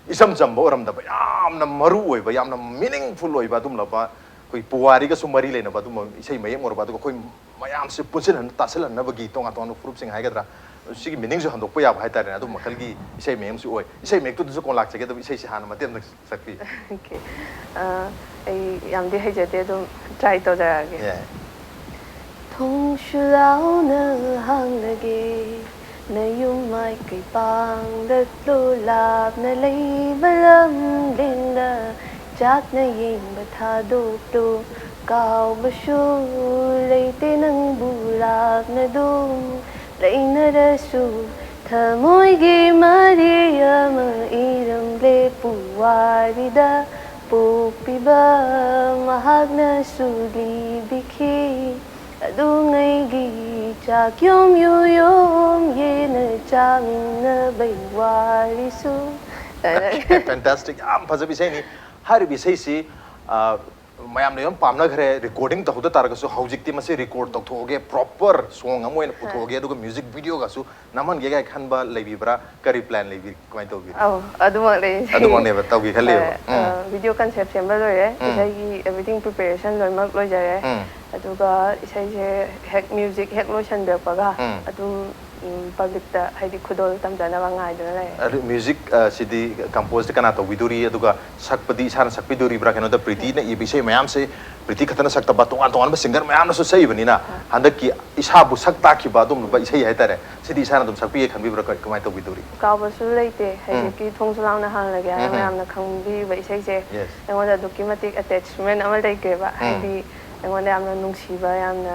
ꯏꯆꯝ ꯆꯝꯕ ꯑꯣꯏꯔꯝꯗꯕ, ꯌꯥꯝꯅ ꯃꯔꯨ ꯑꯣꯏꯕ, ꯌꯥꯝꯅ ꯃꯤꯅꯤꯡꯐꯨꯜ ꯑꯣꯏꯕ ꯑꯗꯨꯝꯂꯕ, ꯑꯩꯈꯣꯏ ꯄꯨꯋꯥꯔꯤꯒꯁꯨ ꯃꯔꯤ ꯂꯩꯅꯕ ꯑꯗꯨꯝꯕ ꯏꯁꯩ ꯃꯌꯦꯛ ꯑꯣꯏꯔꯕ, ꯑꯗꯨꯒ ꯑꯩꯈꯣꯏ ꯃꯌꯥꯝꯁꯦ ꯄꯨꯟꯁꯤꯜꯍꯟ ꯇꯥꯁꯤꯜꯍꯟꯅꯕꯒꯤ ꯇꯣꯉꯥꯟ ꯇꯣꯉꯥꯟꯕ ꯐꯨꯔꯨꯞꯁꯤꯡ ꯍꯥꯏꯒꯗ꯭ꯔꯥ, ꯁꯤꯒꯤ ꯃꯤꯅꯤꯡꯁꯨ ꯍꯟꯗꯣꯛꯄ ꯌꯥꯕ ꯍꯥꯏꯇꯥꯔꯦꯅꯦ, ꯑꯗꯨꯝꯕ ꯃꯈꯜꯒꯤ ꯏꯁꯩ ꯃꯌꯦꯛ ꯑꯃꯁꯨ ꯑꯣꯏ꯫ ꯏꯁꯩ ꯃꯌꯦꯛꯇꯨꯗꯁꯨ ꯀꯣꯟ ꯂꯥꯛꯆꯒꯦ, ꯑꯗꯨꯕꯨ ꯏꯁꯩꯁꯦ ꯍꯥꯟꯅ ꯃꯇꯦꯛ ꯑꯃꯇꯪ ꯁꯛꯄꯤꯌꯨ꯫ ꯑꯣꯀꯦ꯫ ꯑ, ꯑꯩ ꯌꯥꯝꯗꯤ ꯍꯩꯖꯗꯦ, ꯑꯗꯨꯝ ꯇ꯭ꯔꯥꯏ ꯇꯧꯖꯔꯛꯑꯒꯦ꯫ ꯌꯥꯏ꯫ ꯊꯣꯡꯁꯨ ꯂꯥꯎꯅ ꯍꯥꯡꯂꯒꯦ, ꯅꯌꯨꯝ ꯃꯥꯏꯀꯩ ꯄꯥꯡꯂꯛꯂꯣ, ꯂꯥꯞꯅ ꯂꯩꯕ ꯂꯝꯂꯦꯟꯗ ꯆꯥꯛꯅ ꯌꯦꯡꯕ ꯊꯥꯗꯣꯛꯂꯣ꯫ ꯀꯥꯎꯕꯁꯨ ꯂꯩꯇꯦ ꯅꯪꯕꯨ ꯂꯥꯞꯅ ꯑꯗꯨꯝ ꯂꯩꯅꯔꯁꯨ, ꯊꯃꯣꯏꯒꯤ ꯃꯔꯤ ꯑꯃ ꯏꯔꯝꯂꯦ ꯄꯨꯋꯥꯔꯤꯗ꯫ ꯄꯣꯛꯄꯤꯕ ꯃꯍꯥꯛꯅꯁꯨ ꯂꯤꯕꯤꯈꯤ, ꯑꯗꯨꯉꯩꯒꯤ ꯆꯥꯛ ꯌꯣꯝ ꯌꯨ ꯌꯣꯝ ꯌꯦꯟꯅ ꯆꯥꯃꯤꯟꯅꯕꯩ ꯋꯥꯔꯤꯁꯨ꯫ ꯐꯦꯟꯇꯥꯁꯇꯤꯛ, ꯌꯥꯝ ꯐꯖꯕ ꯏꯁꯩꯅꯤ꯫ ꯍꯥꯏꯔꯤꯕ ꯏꯁꯩꯁꯤ, ꯑ, ꯃꯌꯥꯝꯅ ꯌꯥꯝ ꯄꯥꯝꯅꯈ꯭ꯔꯦ꯫ ꯔꯦꯀꯣꯔꯗꯤꯡ ꯇꯧꯍꯧꯗ ꯇꯥꯔꯒꯁꯨ ꯍꯧꯖꯤꯛꯇꯤ ꯃꯁꯤ ꯔꯦꯀꯣꯔꯗ ꯇꯧꯊꯣꯛꯑꯒꯦ, ꯄ꯭ꯔꯣꯄꯔ ꯁꯣꯡ ꯑꯃ ꯑꯣꯏꯅ ꯄꯨꯊꯣꯛꯑꯒꯦ, ꯑꯗꯨꯒ ꯃ꯭ꯌꯨꯖꯤꯛ ꯚꯤꯗꯤꯑꯣꯒꯁꯨ ꯅꯝꯍꯟꯒꯦ ꯀꯥꯏꯅ ꯈꯟꯕ ꯂꯩꯕꯤꯕ꯭ꯔꯥ? ꯀꯔꯤ ꯄ꯭ꯂꯥꯟ ꯂꯩꯕꯤꯔꯤ? ꯀꯃꯥꯏꯅ ꯇꯧꯕꯤꯔꯤ? ꯑꯧ, ꯑꯗꯨꯃꯛ ꯂꯩ꯫ ꯑꯗꯨꯃꯛꯅꯦꯕ ꯇꯧꯒꯦ ꯈꯜꯂꯤꯕ꯫ ꯎꯝ꯫ ꯚꯤꯗꯤꯑꯣ ꯀꯟꯁꯦꯞ ꯁꯦꯝꯕ ꯂꯣꯏꯔꯦ꯫ ꯎꯝ꯫ ꯏꯁꯩꯒꯤ ꯑꯦꯚ꯭ꯔꯤꯊꯤꯡ ꯄ꯭ꯔꯤꯄꯦꯔꯦꯁꯟ ꯂꯣꯏꯅꯃꯛ ꯂꯣꯏꯖꯔꯦ꯫ ꯎꯝ꯫ ꯑꯗꯨꯒ ꯏꯁꯩꯁꯦ ꯍꯦꯛ ꯃ꯭ꯌꯨꯖꯤꯛ ꯍꯦꯛ ꯂꯣꯏꯁꯟꯕꯤꯔꯛꯄꯒ ꯎꯝ꯫ ꯑꯗꯨꯝ ꯄꯕ꯭ꯂꯤꯛꯇ ꯍꯥꯏꯗꯤ ꯈꯨꯗꯣꯜ ꯇꯝꯖꯅꯕ ꯉꯥꯏꯗꯨꯅ ꯂꯩꯔꯦ꯫ ꯑꯗꯨ ꯃ꯭ꯌꯨꯖꯤꯛ, ꯑ, ꯁꯤꯗꯤ ꯀꯝꯄꯣꯖꯇꯤ ꯀꯅꯥ ꯇꯧꯕꯤꯗꯣꯔꯤ? ꯑꯗꯨꯒ ꯁꯛꯄꯗꯤ ꯏꯁꯥꯅ ꯁꯛꯄꯤꯗꯣꯔꯤꯕ꯭ꯔꯥ? ꯀꯩꯅꯣꯗ ꯄ꯭ꯔꯤꯇꯤꯅ ꯏꯕ ꯏꯁꯩ ꯃꯌꯥꯝꯁꯦ ꯄ꯭ꯔꯤꯇꯤ ꯈꯛꯇꯅ ꯁꯛꯇꯕ, ꯇꯣꯉꯥꯟ ꯇꯣꯉꯥꯟꯕ ꯁꯤꯡꯒꯔ ꯃꯌꯥꯝꯅꯁꯨ ꯁꯛꯏꯕꯅꯤꯅ, ꯍꯟꯗꯛꯀꯤ ꯏꯁꯥꯕꯨ ꯁꯛ ꯇꯥꯛꯈꯤꯕ ꯑꯗꯨꯒꯨꯝꯂꯕ ꯏꯁꯩ ꯍꯥꯏꯇꯥꯔꯦ, ꯁꯤꯗꯤ ꯏꯁꯥꯅ ꯑꯗꯨꯝ ꯁꯛꯄꯤꯒꯦ ꯈꯟꯕꯤꯕ꯭ꯔꯥ? ꯀ-, ꯀꯃꯥꯏꯅ ꯇꯧꯕꯤꯗꯣꯔꯤ? ꯀꯥꯎꯕꯁꯨ ꯂꯩꯇꯦ꯫ ꯍꯧꯖꯤꯛꯀꯤ ꯊꯣꯡꯁꯨ ꯂꯥꯎꯅ ꯍꯥꯡꯂꯒꯦ ꯍꯥꯏꯅ ꯎꯝ꯫ ꯃꯌꯥꯝꯅ ꯈꯪꯕꯤꯕ ꯏꯁꯩꯁꯦ Yes. ꯑꯩꯉꯣꯟꯗ ꯑꯗꯨꯛꯀꯤ ꯃꯇꯤꯛ ꯑꯦꯇꯦꯆꯃꯦꯟ ꯑꯃ ꯂꯩꯈ꯭ꯔꯦꯕ꯫ ꯎꯝ꯫ ꯍꯥꯏꯗꯤ ꯑꯩꯉꯣꯟꯗ ꯌꯥꯝꯅ ꯅꯨꯡꯁꯤꯕ, ꯌꯥꯝꯅ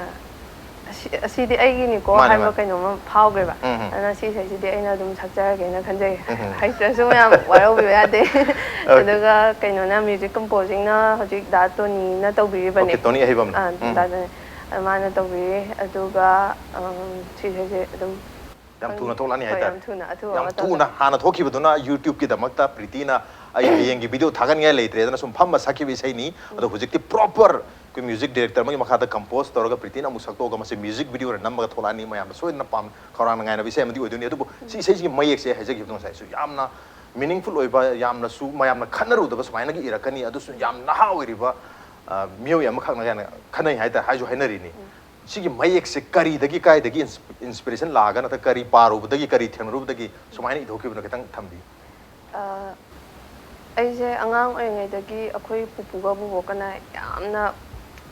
ꯑꯁꯤ-, ꯑꯁꯤꯗꯤ ꯑꯩꯒꯤꯅꯤꯀꯣ ꯃꯥꯅꯦ, ꯍꯥꯏꯕ ꯃꯥꯅꯦ꯫ ꯀꯩꯅꯣꯝꯃ ꯐꯥꯎꯈ꯭ꯔꯦꯕ꯫ ꯎꯝ, ꯎꯝ꯫ ꯑꯗꯨꯅ ꯁꯤ ꯏꯁꯩꯁꯤꯗꯤ ꯑꯩꯅ ꯑꯗꯨꯝ ꯁꯛꯆꯔꯒꯦꯅ ꯈꯟꯖꯩ꯫ ꯎꯝ, ꯎꯝ꯫ ꯍꯩꯇ꯭ꯔꯁꯨ ꯃꯌꯥꯝ ꯋꯥꯔꯧꯕꯤꯕ ꯌꯥꯗꯦ꯫ Okay. ꯑꯗꯨꯒ ꯀꯩꯅꯣꯅ ꯃ꯭ꯌꯨꯖꯤꯛ ꯀꯝꯄꯣꯖꯤꯡꯅ ꯍꯧꯖꯤꯛ ꯗꯥ ꯇꯣꯅꯤꯅ ꯇꯧꯕꯤꯔꯤꯕꯅꯦ꯫ Okay, ꯇꯣꯅꯤ ꯑꯍꯩꯕꯝꯅ꯫ ꯑꯥ, ꯎꯝ꯫ ꯗꯥ ꯇꯣꯅꯤ꯫ ꯑꯗꯨ ꯃꯥꯅ ꯇꯧꯕꯤꯔꯤ꯫ ꯑꯗꯨꯒ, ꯎꯝ, ꯁꯤ ꯏꯁꯩꯁꯦ ꯑꯗꯨꯝ ꯌꯥꯝ ꯊꯨꯅ ꯊꯣꯛꯂꯛꯑꯅꯤ ꯍꯣꯏ, ꯍꯥꯏꯇꯥꯔꯦ꯫ ꯌꯥꯝ ꯊꯨꯅ, ꯑꯊꯨꯕ ꯌꯥꯝ ꯃꯇꯝꯗ꯫ ꯊꯨꯅ ꯍꯥꯟꯅ ꯊꯣꯛꯈꯤꯕꯗꯨꯅ YouTube-ꯀꯤꯗꯃꯛꯇ ꯄ꯭ꯔꯤꯇꯤꯅ ꯑꯩ ꯍꯌꯦꯡꯒꯤ ꯚꯤꯗꯤꯑꯣ ꯊꯥꯒꯠꯅꯤꯡꯉꯥꯏ ꯂꯩꯇ꯭ꯔꯦꯗꯅ ꯁꯨꯝ ꯐꯝꯃ ꯁꯛꯈꯤꯕ ꯏꯁꯩꯅꯤ꯫ ꯑꯗꯣ ꯍꯧꯖꯤꯛꯇꯤ ꯄ꯭ꯔꯣꯄꯔ ꯑꯩꯈꯣꯏ ꯃ꯭ꯌꯨꯖꯤꯛ ꯗꯤꯔꯦꯛꯇꯔ ꯑꯃꯒꯤ ꯃꯈꯥꯗ ꯀꯝꯄꯣꯖ ꯇꯧꯔꯒ ꯄ꯭ꯔꯤꯇꯤꯅ ꯑꯃꯨꯛ ꯁꯛꯇꯣꯛꯑꯒ ꯃꯁꯤ ꯃ꯭ꯌꯨꯖꯤꯛ ꯚꯤꯗꯤꯑꯣ ꯑꯣꯏꯅ ꯅꯝꯃꯒ ꯊꯣꯛꯂꯛꯑꯅꯤ꯫ ꯃꯌꯥꯝꯅ ꯁꯣꯏꯗꯅ ꯄꯥꯝ ꯈꯧꯔꯥꯡꯅ ꯉꯥꯏꯅꯕ ꯏꯁꯩ ꯑꯃꯗꯤ ꯑꯣꯏꯗꯣꯏꯅꯤ꯫ ꯑꯗꯨꯕꯨ ꯁꯤ ꯏꯁꯩꯁꯤꯒꯤ ꯃꯌꯦꯛꯁꯦ ꯍꯥꯏꯖꯈꯤꯕꯗꯣ ꯉꯁꯥꯏꯁꯨ ꯌꯥꯝꯅ meaningful ꯑꯣꯏꯕ, ꯌꯥꯝꯅꯁꯨ ꯃꯌꯥꯝꯅ ꯈꯟꯅꯔꯨꯗꯕ ꯁꯨꯃꯥꯏꯅꯒ ꯏꯔꯛꯀꯅꯤ, ꯑꯗꯨꯁꯨ ꯌꯥꯝ ꯅꯍꯥ ꯑꯣꯏꯔꯤꯕ, ꯑ, ꯃꯤꯑꯣꯏ ꯑꯃꯈꯛꯅ ꯀꯥꯏꯅ ꯈꯟꯅꯩ ꯍꯥꯏꯇꯥꯔꯦ, ꯍꯥꯏꯁꯨ ꯍꯥꯏꯅꯔꯤꯅꯤ꯫ ꯁꯤꯒꯤ ꯃꯌꯦꯛꯁꯦ ꯀꯔꯤꯗꯒꯤ, ꯀꯥꯏꯗꯒꯤ ꯏꯟꯁ-, ꯏꯟꯁꯄꯤꯔꯦꯁꯟ ꯂꯥꯛꯑꯒ, ꯅꯠꯇ꯭ꯔꯒ ꯀꯔꯤ ꯄꯥꯔꯨꯕꯗꯒꯤ, ꯀꯔꯤ ꯊꯦꯡꯅꯔꯨꯕꯗꯒꯤ ꯁꯨꯃꯥꯏꯅ ꯏꯊꯣꯛꯈꯤꯕꯅꯣ ꯈꯤꯇꯪ ꯊꯝꯕꯤꯌꯨ꯫ ꯑ, ꯑꯩꯁꯦ ꯑꯉꯥꯡ ꯑꯣꯏꯔꯤꯉꯩꯗꯒꯤ ꯑꯩꯈꯣꯏ ꯄꯨꯄꯨꯒ ꯕꯣꯕꯣꯛꯀꯅ ꯌꯥꯝꯅ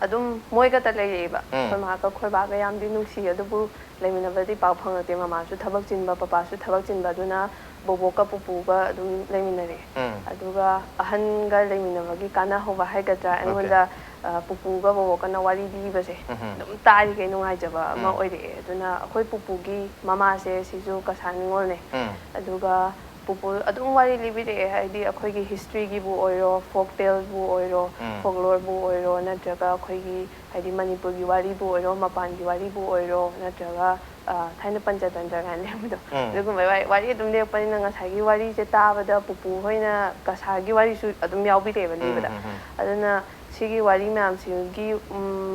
ꯑꯗꯨꯝ ꯃꯣꯏꯒꯇ ꯂꯩꯔꯛꯑꯦꯕ꯫ ꯎꯝ꯫ ꯑꯩꯈꯣꯏ ꯃꯥꯒ ꯑꯩꯈꯣꯏ ꯕꯥꯒ ꯌꯥꯝꯗꯤ ꯅꯨꯡꯁꯤ, ꯑꯗꯨꯕꯨ ꯂꯩꯃꯤꯟꯅꯕꯗꯤ ꯄꯥꯛ ꯐꯪꯉꯛꯇꯦ꯫ ꯃꯃꯥꯁꯨ ꯊꯕꯛ ꯆꯤꯟꯕ, ꯄꯄꯥꯁꯨ ꯊꯕꯛ ꯆꯤꯟꯕ, ꯑꯗꯨꯅ ꯕꯣꯕꯣꯛꯀ ꯄꯨꯄꯨꯒ ꯑꯗꯨꯝ ꯂꯩꯃꯤꯟꯅꯔꯛꯑꯦ꯫ ꯎꯝ꯫ ꯑꯗꯨꯒ ꯑꯍꯟꯒ ꯂꯩꯃꯤꯟꯅꯕꯒꯤ ꯀꯥꯟꯅꯍꯧꯕ ꯍꯥꯏꯒꯗ꯭ꯔꯥ, Okay. ꯑꯩꯉꯣꯟꯗ, ꯑ, ꯄꯨꯄꯨꯒ ꯕꯣꯕꯣꯛꯀꯅ ꯋꯥꯔꯤ ꯂꯤꯕꯁꯦ ꯎꯝꯍꯨꯝ꯫ ꯑꯗꯨꯝ ꯇꯥꯔꯤꯈꯩ ꯅꯨꯡꯉꯥꯏꯖꯕ ꯑꯃ ꯎꯝ꯫ ꯑꯣꯏꯔꯛꯑꯦ꯫ ꯑꯗꯨꯅ ꯑꯩꯈꯣꯏ ꯄꯨꯄꯨꯒꯤ ꯃꯃꯥꯁꯦ ꯁꯤꯁꯨ ꯀꯁꯥꯔ ꯅꯤꯉꯣꯜꯅꯦ꯫ ꯎꯝ꯫ ꯑꯗꯨꯒ ꯄꯨꯄꯨ ꯑꯗꯨꯝ ꯋꯥꯔꯤ ꯂꯤꯕꯤꯔꯛꯑꯦ, ꯍꯥꯏꯗꯤ ꯑꯩꯈꯣꯏꯒꯤ ꯍꯤꯁꯇ꯭ꯔꯤꯒꯤꯕꯨ ꯑꯣꯏꯔꯣ, ꯐꯣꯛ ꯇꯦꯜꯕꯨ ꯑꯣꯏꯔꯣ, ꯎꯝ꯫ ꯐꯣꯛꯂꯣꯔꯕꯨ ꯑꯣꯏꯔꯣ, ꯅꯠꯇ꯭ꯔꯒ ꯑꯩꯈꯣꯏꯒꯤ ꯍꯥꯏꯗꯤ ꯃꯅꯤꯄꯨꯔꯒꯤ ꯋꯥꯔꯤꯕꯨ ꯑꯣꯏꯔꯣ, ꯃꯄꯥꯟꯒꯤ ꯋꯥꯔꯤꯕꯨ ꯑꯣꯏꯔꯣ, ꯅꯠꯇ꯭ꯔꯒ, ꯑ, ꯊꯥꯏꯅ ꯄꯟꯆꯇꯟꯇ꯭ꯔ ꯀꯥꯏꯅ ꯂꯩꯔꯝꯕꯗꯣ, ꯎꯝ꯫ ꯑꯗꯨꯒꯨꯝꯕ ꯋꯥꯔꯤ, ꯋꯥꯔꯤ ꯑꯗꯨꯝ ꯂꯤꯔꯛꯄꯅꯤꯅ ꯉꯁꯥꯏꯒꯤ ꯋꯥꯔꯤꯁꯦ ꯇꯥꯕꯗ ꯄꯨꯄꯨ ꯍꯣꯏꯅ ꯀꯁꯥꯔꯒꯤ ꯋꯥꯔꯤꯁꯨ ꯑꯗꯨꯝ ꯌꯥꯎꯕꯤꯔꯛꯑꯦꯕ ꯎꯝ, ꯂꯤꯕꯗ꯫ ꯎꯝ, ꯎꯝ꯫ ꯑꯗꯨꯅ ꯁꯤꯒꯤ ꯋꯥꯔꯤ ꯃꯌꯥꯝꯁꯤꯒꯤ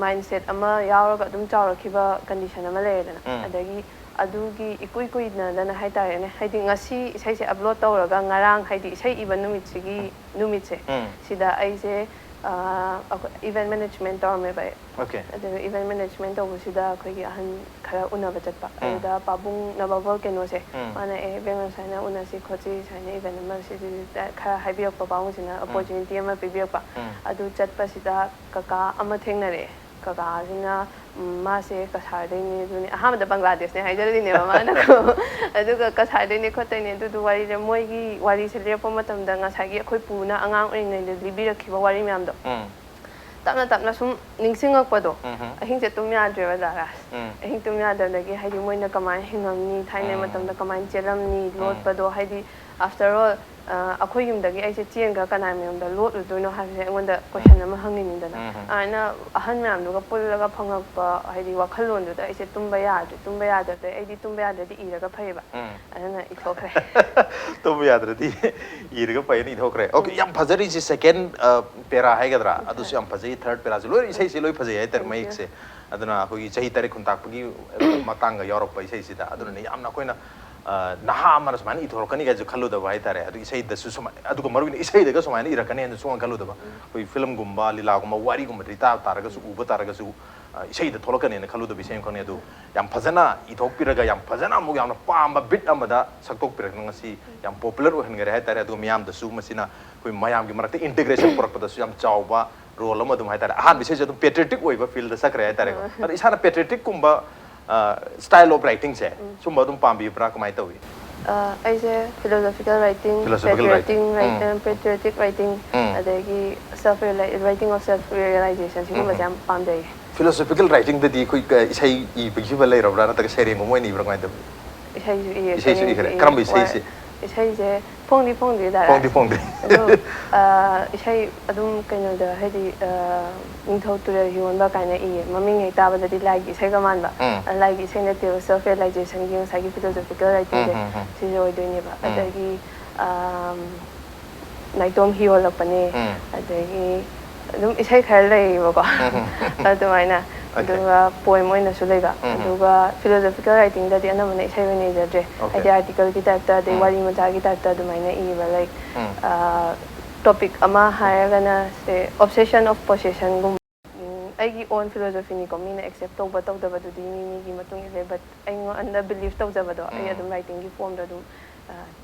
ꯃꯥꯏꯟꯁꯦꯠ ꯑꯃ ꯌꯥꯎꯔꯒ ꯑꯗꯨꯝ ꯆꯥꯎꯔꯛꯈꯤꯕ ꯀꯟꯗꯤꯁꯟ ꯑꯃ ꯂꯩꯔꯦꯗꯅ꯫ ꯎꯝ. ꯑꯗꯒꯤ ꯑꯗꯨꯒꯤ ꯏꯀꯨꯏ ꯀꯨꯏꯅꯗꯅ ꯍꯥꯏꯇꯥꯔꯦꯅꯦ, ꯍꯥꯏꯗꯤ ꯉꯁꯤ ꯏꯁꯩꯁꯦ ꯑꯞꯂꯣꯗ ꯇꯧꯔꯒ ꯉꯔꯥꯡ, ꯍꯥꯏꯗꯤ ꯏꯁꯩ ꯏꯕ ꯅꯨꯃꯤꯠꯁꯤꯒꯤ ꯅꯨꯃꯤꯠꯁꯦ, ꯎꯝ. ꯁꯤꯗ ꯑꯩꯁꯦ ꯑꯩꯈꯣꯏ ꯏꯚꯦꯟ ꯃꯦꯅꯦꯖꯃꯦꯟ ꯇꯧꯔꯝꯃꯦꯕ ꯑꯩ꯫ Okay. ꯑꯗꯨꯒ ꯏꯚꯦꯟ ꯃꯦꯅꯦꯖꯃꯦꯟ ꯇꯧꯕꯁꯤꯗ ꯑꯩꯈꯣꯏꯒꯤ ꯑꯍꯟ ꯈꯔ ꯎꯅꯕ ꯆꯠꯄ꯫ ꯎꯝ. ꯑꯗꯨꯗ ꯄꯥꯕꯨꯡ ꯅꯕꯕꯣꯜ ꯀꯩꯅꯣꯁꯦ, ꯎꯝ. ꯃꯥꯅ "ꯑꯦ ꯏꯕꯦꯝꯃ, ꯁꯨꯃꯥꯏꯅ ꯎꯅꯁꯤ ꯈꯣꯠꯁꯤ, ꯁꯨꯃꯥꯏꯅ ꯏꯚꯦꯟ ꯑꯃ ꯁꯤꯁꯤꯗ" ꯈꯔ ꯍꯥꯏꯕꯤꯔꯛꯄ ꯄꯥꯕꯨꯡꯁꯤꯅ, ꯑꯣꯄꯣꯔꯆꯨꯅꯤꯇꯤ ꯑꯃ ꯄꯤꯕꯤꯔꯛꯄ꯫ ꯎꯝ. ꯑꯗꯨ ꯆꯠꯄꯁꯤꯗ ꯀꯀꯥ ꯑꯃ ꯊꯦꯡꯅꯔꯛꯑꯦ꯫ ꯀꯀꯥꯁꯤꯅ ꯎꯝ, ꯃꯥꯁꯦ ꯀꯁꯥꯔꯗꯩꯅꯦ, ꯑꯗꯨꯅꯦ ꯑꯍꯥꯟꯕꯗ ꯕꯪꯒ꯭ꯂꯥꯗꯦꯁꯅꯦ ꯍꯥꯏꯖꯜꯂꯤꯅꯦꯕ ꯃꯥꯅꯀꯣ꯫ ꯑꯗꯨꯒ ꯀꯁꯥꯔꯗꯩꯅꯦ ꯈꯣꯠꯇꯩꯅꯦ ꯑꯗꯨꯗꯨ ꯋꯥꯔꯤꯁꯦ, ꯃꯣꯏꯒꯤ ꯋꯥꯔꯤꯁꯦ ꯂꯤꯔꯛꯄ ꯃꯇꯝꯗ ꯉꯁꯥꯏꯒꯤ ꯑꯩꯈꯣꯏ ꯄꯨꯅ ꯑꯉꯥꯡ ꯑꯣꯏꯔꯤꯉꯩꯗ ꯂꯤꯕꯤꯔꯛꯈꯤꯕ ꯋꯥꯔꯤ ꯃꯌꯥꯝꯗꯣ ꯎꯝ. ꯇꯞꯅ ꯇꯞꯅ ꯁꯨꯝ ꯅꯤꯡꯁꯤꯡꯉꯛꯄꯗꯣ꯫ ꯎꯝꯍꯨꯝ. ꯑꯍꯤꯡꯁꯦ ꯇꯨꯝ ꯌꯥꯗ꯭ꯔꯦꯕ ꯗꯥ ꯔꯥꯖ꯫ ꯎꯝ. ꯑꯍꯤꯡ ꯇꯨꯝ ꯌꯥꯗꯕꯗꯒꯤ, ꯍꯥꯏꯗꯤ ꯃꯣꯏꯅ ꯀꯃꯥꯏꯅ ꯍꯤꯡꯉꯝꯅꯤ, ꯊꯥꯏꯅ ꯎꯝ. ꯃꯇꯝꯗ ꯀꯃꯥꯏꯅ ꯆꯦꯜꯂꯝꯅꯤ, ꯎꯝ. ꯂꯣꯠꯄꯗꯣ, ꯍꯥꯏꯗꯤ after all ꯑꯩꯈꯣꯏ ꯌꯨꯝꯗꯒꯤ ꯑꯩꯁꯦ ꯆꯦꯟꯈ꯭ꯔ ꯀꯅꯥꯏ ꯃꯌꯨꯝꯗ ꯂꯣꯠꯂꯨꯗꯣꯏꯅꯣ ꯍꯥꯏꯕꯁꯦ ꯑꯩꯉꯣꯟꯗ ꯀꯣꯏꯁꯟ ꯑꯃ ꯍꯪꯉꯤꯅꯤꯗꯅ꯫ ꯎꯝ. ꯑꯗꯨꯃꯥꯏꯅ ꯑꯍꯟ ꯃꯌꯥꯝꯗꯨꯒ ꯄꯨꯜꯂꯒ ꯐꯪꯉꯛꯄ ꯍꯥꯏꯗꯤ ꯋꯥꯈꯜꯂꯣꯟꯗꯨꯗ ꯑꯩꯁꯦ ꯇꯨꯝꯕ ꯌꯥꯗ꯭ꯔꯦ꯫ ꯇꯨꯝꯕ ꯌꯥꯗꯕꯗꯩ ꯑꯩꯗꯤ ꯇꯨꯝꯕ ꯌꯥꯗ꯭ꯔꯗꯤ ꯏꯔꯒ ꯐꯩꯌꯦꯕ꯫ ꯎꯝ. ꯑꯗꯨꯅ ꯏꯊꯣꯛꯈ꯭ꯔꯦ꯫ ꯇꯨꯝꯕ ꯌꯥꯗ꯭ꯔꯗꯤ ꯏꯔꯒ ꯐꯩꯌꯦꯅ ꯏꯊꯣꯛꯈ꯭ꯔꯦ꯫ Okay, ꯌꯥꯝ ꯐꯖꯔꯤꯁꯦ second ꯄꯦꯔꯥ ꯍꯥꯏꯒꯗ꯭ꯔꯥ, ꯑꯗꯨꯁꯨ ꯌꯥꯝ ꯐꯖꯩ, third ꯄꯦꯔꯥꯁꯦ ꯂꯣꯏꯅ, ꯏꯁꯩꯁꯦ ꯂꯣꯏ ꯐꯖꯩ ꯍꯥꯏꯇꯥꯔꯦ꯫ Thank you. ꯃꯌꯦꯛꯁꯦ꯫ ꯑꯗꯨꯅ ꯑꯩꯈꯣꯏꯒꯤ ꯆꯍꯤ ꯇꯔꯦꯠ ꯈꯨꯟꯇꯥꯛꯄꯒꯤ ꯃꯇꯥꯡꯒ ꯌꯥꯎꯔꯛꯄ ꯏꯁꯩꯁꯤꯗ, ꯑꯗꯨꯅꯅꯦ ꯌꯥꯝꯅ ꯑꯩꯈꯣꯏꯅ ꯑ, ꯅꯍꯥ ꯑꯃꯅ ꯁꯨꯃꯥꯏꯅ ꯏꯊꯣꯔꯛꯀꯅꯤ ꯀꯥꯏꯁꯨ ꯈꯜꯂꯨꯗꯕ ꯍꯥꯏꯇꯥꯔꯦ꯫ ꯑꯗꯨ ꯏꯁꯩꯗꯁꯨ ꯁꯨꯃꯥꯏ-, ꯑꯗꯨꯒ ꯃꯔꯨ ꯑꯣꯏꯅ ꯏꯁꯩꯗꯒ ꯁꯨꯃꯥꯏꯅ ꯏꯔꯛꯀꯅꯤ ꯍꯥꯏꯅ ꯁꯨꯡꯈꯟ ꯈꯜꯂꯨꯗꯕ꯫ ꯑꯩꯈꯣꯏ ꯐꯤꯂꯝꯒꯨꯝꯕ, ꯂꯤꯂꯥꯒꯨꯝꯕ, ꯋꯥꯔꯤꯒꯨꯝꯕꯗꯗꯤ ꯇꯥ ꯇꯥꯔꯒꯁꯨ, ꯎꯕ ꯇꯥꯔꯒꯁꯨ, ꯑ, ꯏꯁꯩꯗ ꯊꯣꯛꯂꯛꯀꯅꯦꯅ ꯈꯜꯂꯨꯗꯕ ꯏꯁꯩ ꯑꯃꯈꯛꯅꯤ꯫ ꯑꯗꯨ ꯌꯥꯝ ꯐꯖꯅ ꯏꯊꯣꯛꯄꯤꯔꯒ, ꯌꯥꯝ ꯐꯖꯅ ꯑꯃꯨꯛ ꯌꯥꯝꯅ ꯄꯥꯝꯕ ꯕꯤꯠ ꯑꯃꯗ ꯁꯛꯇꯣꯛꯄꯤꯔꯛꯇꯅ ꯉꯁꯤ ꯌꯥꯝ ꯄꯣꯄꯨꯂꯔ ꯑꯣꯏꯍꯟꯈꯔꯦ ꯍꯥꯏꯇꯥꯔꯦ꯫ ꯑꯗꯨꯒ ꯃꯤꯌꯥꯝꯗꯁꯨ ꯃꯁꯤꯅ ꯑꯩꯈꯣꯏ ꯃꯌꯥꯝꯒꯤ ꯃꯔꯛꯇ ꯏꯟꯇꯤꯒ꯭ꯔꯦꯁꯟ ꯄꯨꯔꯛꯄꯗꯁꯨ ꯌꯥꯝ ꯆꯥꯎꯕ ꯔꯣꯜ ꯑꯃ ꯑꯗꯨꯝ ꯍꯥꯏꯇꯥꯔꯦ꯫ ꯑꯍꯥꯟꯕ ꯏꯁꯩꯁꯦ ꯑꯗꯨꯝ ꯄꯦꯇ꯭ꯔꯤꯌꯣꯇꯤꯛ ꯑꯣꯏꯕ ꯐꯤꯜꯗ ꯆꯠꯈ꯭ꯔꯦ ꯍꯥꯏꯇꯥꯔꯦꯀꯣ꯫ ꯑꯗꯣ ꯏꯁꯥꯅ ꯄꯦꯇ꯭ꯔꯤꯌꯣꯇꯤꯛꯀꯨꯝꯕ style of writingꯁꯦ ꯁꯨꯝꯕ ꯑꯗꯨꯝ ꯄꯥꯝꯕꯤꯕ꯭ꯔꯥ, ꯀꯃꯥꯏꯅ ꯇꯧꯏ? ꯑ, ꯑꯩꯁꯦ philosophical writing, Philosophical writing. patriotic writing, ꯎꯝ. patriotic writing, ꯎꯝ. ꯑꯗꯒꯤ self writing of self realization, ꯁꯤꯒꯨꯝꯕꯁꯦ ꯌꯥꯝ ꯄꯥꯝꯖꯩꯌꯦ꯫ Philosophical writingꯗꯗꯤ ꯑꯩꯈꯣꯏ ꯀ-, ꯏꯁꯩ ꯏꯕꯤꯈꯤꯕ ꯂꯩꯔꯕ꯭ꯔꯥ, ꯅꯠꯇ꯭ꯔꯒ ꯁꯩꯔꯦꯡꯒꯨꯝꯕ ꯑꯣꯏꯅ ꯏꯕ꯭ꯔꯥ, ꯀꯃꯥꯏꯅ ꯇꯧꯏ? ꯏꯁꯩꯁꯨ ꯏꯌꯦ, ꯏꯁꯩꯁꯨ ꯁꯩꯔꯦꯡꯁꯨ ꯏꯈ꯭ꯔꯦ꯫ ꯏꯌꯦ꯫ ꯀꯔꯝꯕ ꯋꯥ-, ꯏꯁꯩꯁꯦ? ꯏꯁꯩꯁꯦ ꯐꯣꯡꯗꯤ ꯐꯣꯡꯗ꯭ꯔꯤ ꯗꯥ ꯐꯣꯡꯗꯤ ꯔꯥꯖ꯫ ꯐꯣꯡꯗ꯭ꯔꯤ꯫ ꯑꯗꯣ, ꯑ, ꯏꯁꯩ ꯑꯗꯨꯝ ꯀꯩꯅꯣꯗ, ꯍꯥꯏꯗꯤ, ꯑ, ꯅꯤꯡꯊꯧ ꯇꯨꯔꯦꯜ ꯍꯤꯔꯣꯟꯕ ꯀꯥꯏꯅ ꯏꯌꯦ꯫ ꯃꯃꯤꯡ ꯍꯦꯛ ꯇꯥꯕꯗꯗꯤ ꯂꯥꯏꯒꯤ ꯏꯁꯩꯒ ꯃꯥꯟꯕ꯫ ꯎꯝ. ꯑ, ꯂꯥꯏꯒꯤ ꯏꯁꯩ ꯅꯠꯇꯦꯕ, self realizationꯒꯤ ꯉꯁꯥꯏꯒꯤ philosophical writingꯁꯦ ꯎꯝ, ꯎꯝ, ꯎꯝ. ꯁꯤꯁꯦ ꯑꯣꯏꯗꯣꯏꯅꯦꯕ꯫ ꯎꯝ. ꯑꯗꯒꯤ, ꯑꯝ, ꯅꯥꯏꯇꯣꯝ ꯍꯤ ꯍꯣꯜꯂꯛꯄꯅꯦ꯫ ꯎꯝ. ꯑꯗꯒꯤ, ꯑꯗꯨꯝ ꯏꯁꯩ ꯈꯔ ꯂꯩꯌꯦꯕꯀꯣ꯫ ꯑꯗꯨꯃꯥꯏꯅ꯫ ꯑꯗꯨꯒ ꯄꯣꯏꯝ ꯑꯣꯏꯅꯁꯨ ꯂꯩꯕ꯫ ꯑꯗꯨꯒ ꯐꯤꯂꯣꯖꯣꯐꯤꯀꯦꯜ ꯔꯥꯏꯇꯤꯡꯗꯗꯤ ꯑꯅꯝꯕꯅ ꯏꯁꯩ ꯑꯣꯏꯅ ꯏꯖꯗ꯭ꯔꯦ꯫ ꯍꯥꯏꯗꯤ ꯑꯥꯔꯇꯤꯀꯜꯒꯤ ꯇꯥꯏꯞꯇ, ꯑꯗꯩ ꯋꯥꯔꯤ ꯃꯆꯥꯒꯤ ꯇꯥꯏꯞꯇ ꯑꯗꯨꯃꯥꯏꯅ ꯏꯕ꯫ ꯂꯥꯏꯛ, ꯇꯣꯄꯤꯛ ꯑꯃ ꯍꯥꯏꯔꯒꯅ, ꯁꯦ, obsession of possessionꯒꯨꯝꯕ꯫ ꯎꯝ, ꯑꯩꯒꯤ ꯑꯣꯟ ꯐꯤꯂꯣꯖꯣꯐꯤꯅꯤꯀꯣ, ꯃꯤꯅ ꯑꯦꯛꯁꯦꯞ ꯇꯧꯕ ꯇꯧꯗꯕꯗꯨꯗꯤ ꯃꯤ ꯃꯤꯒꯤ ꯃꯇꯨꯡ ꯏꯜꯂꯦ, ꯕꯠ ꯑꯩꯉꯣꯟꯗ ꯕꯤꯂꯤꯐ ꯇꯧꯖꯕꯗꯣ ꯑꯩ ꯑꯗꯨꯝ ꯔꯥꯏꯇꯤꯡꯒꯤ ꯐꯣꯝꯗ ꯑꯗꯨꯝ, ꯑ,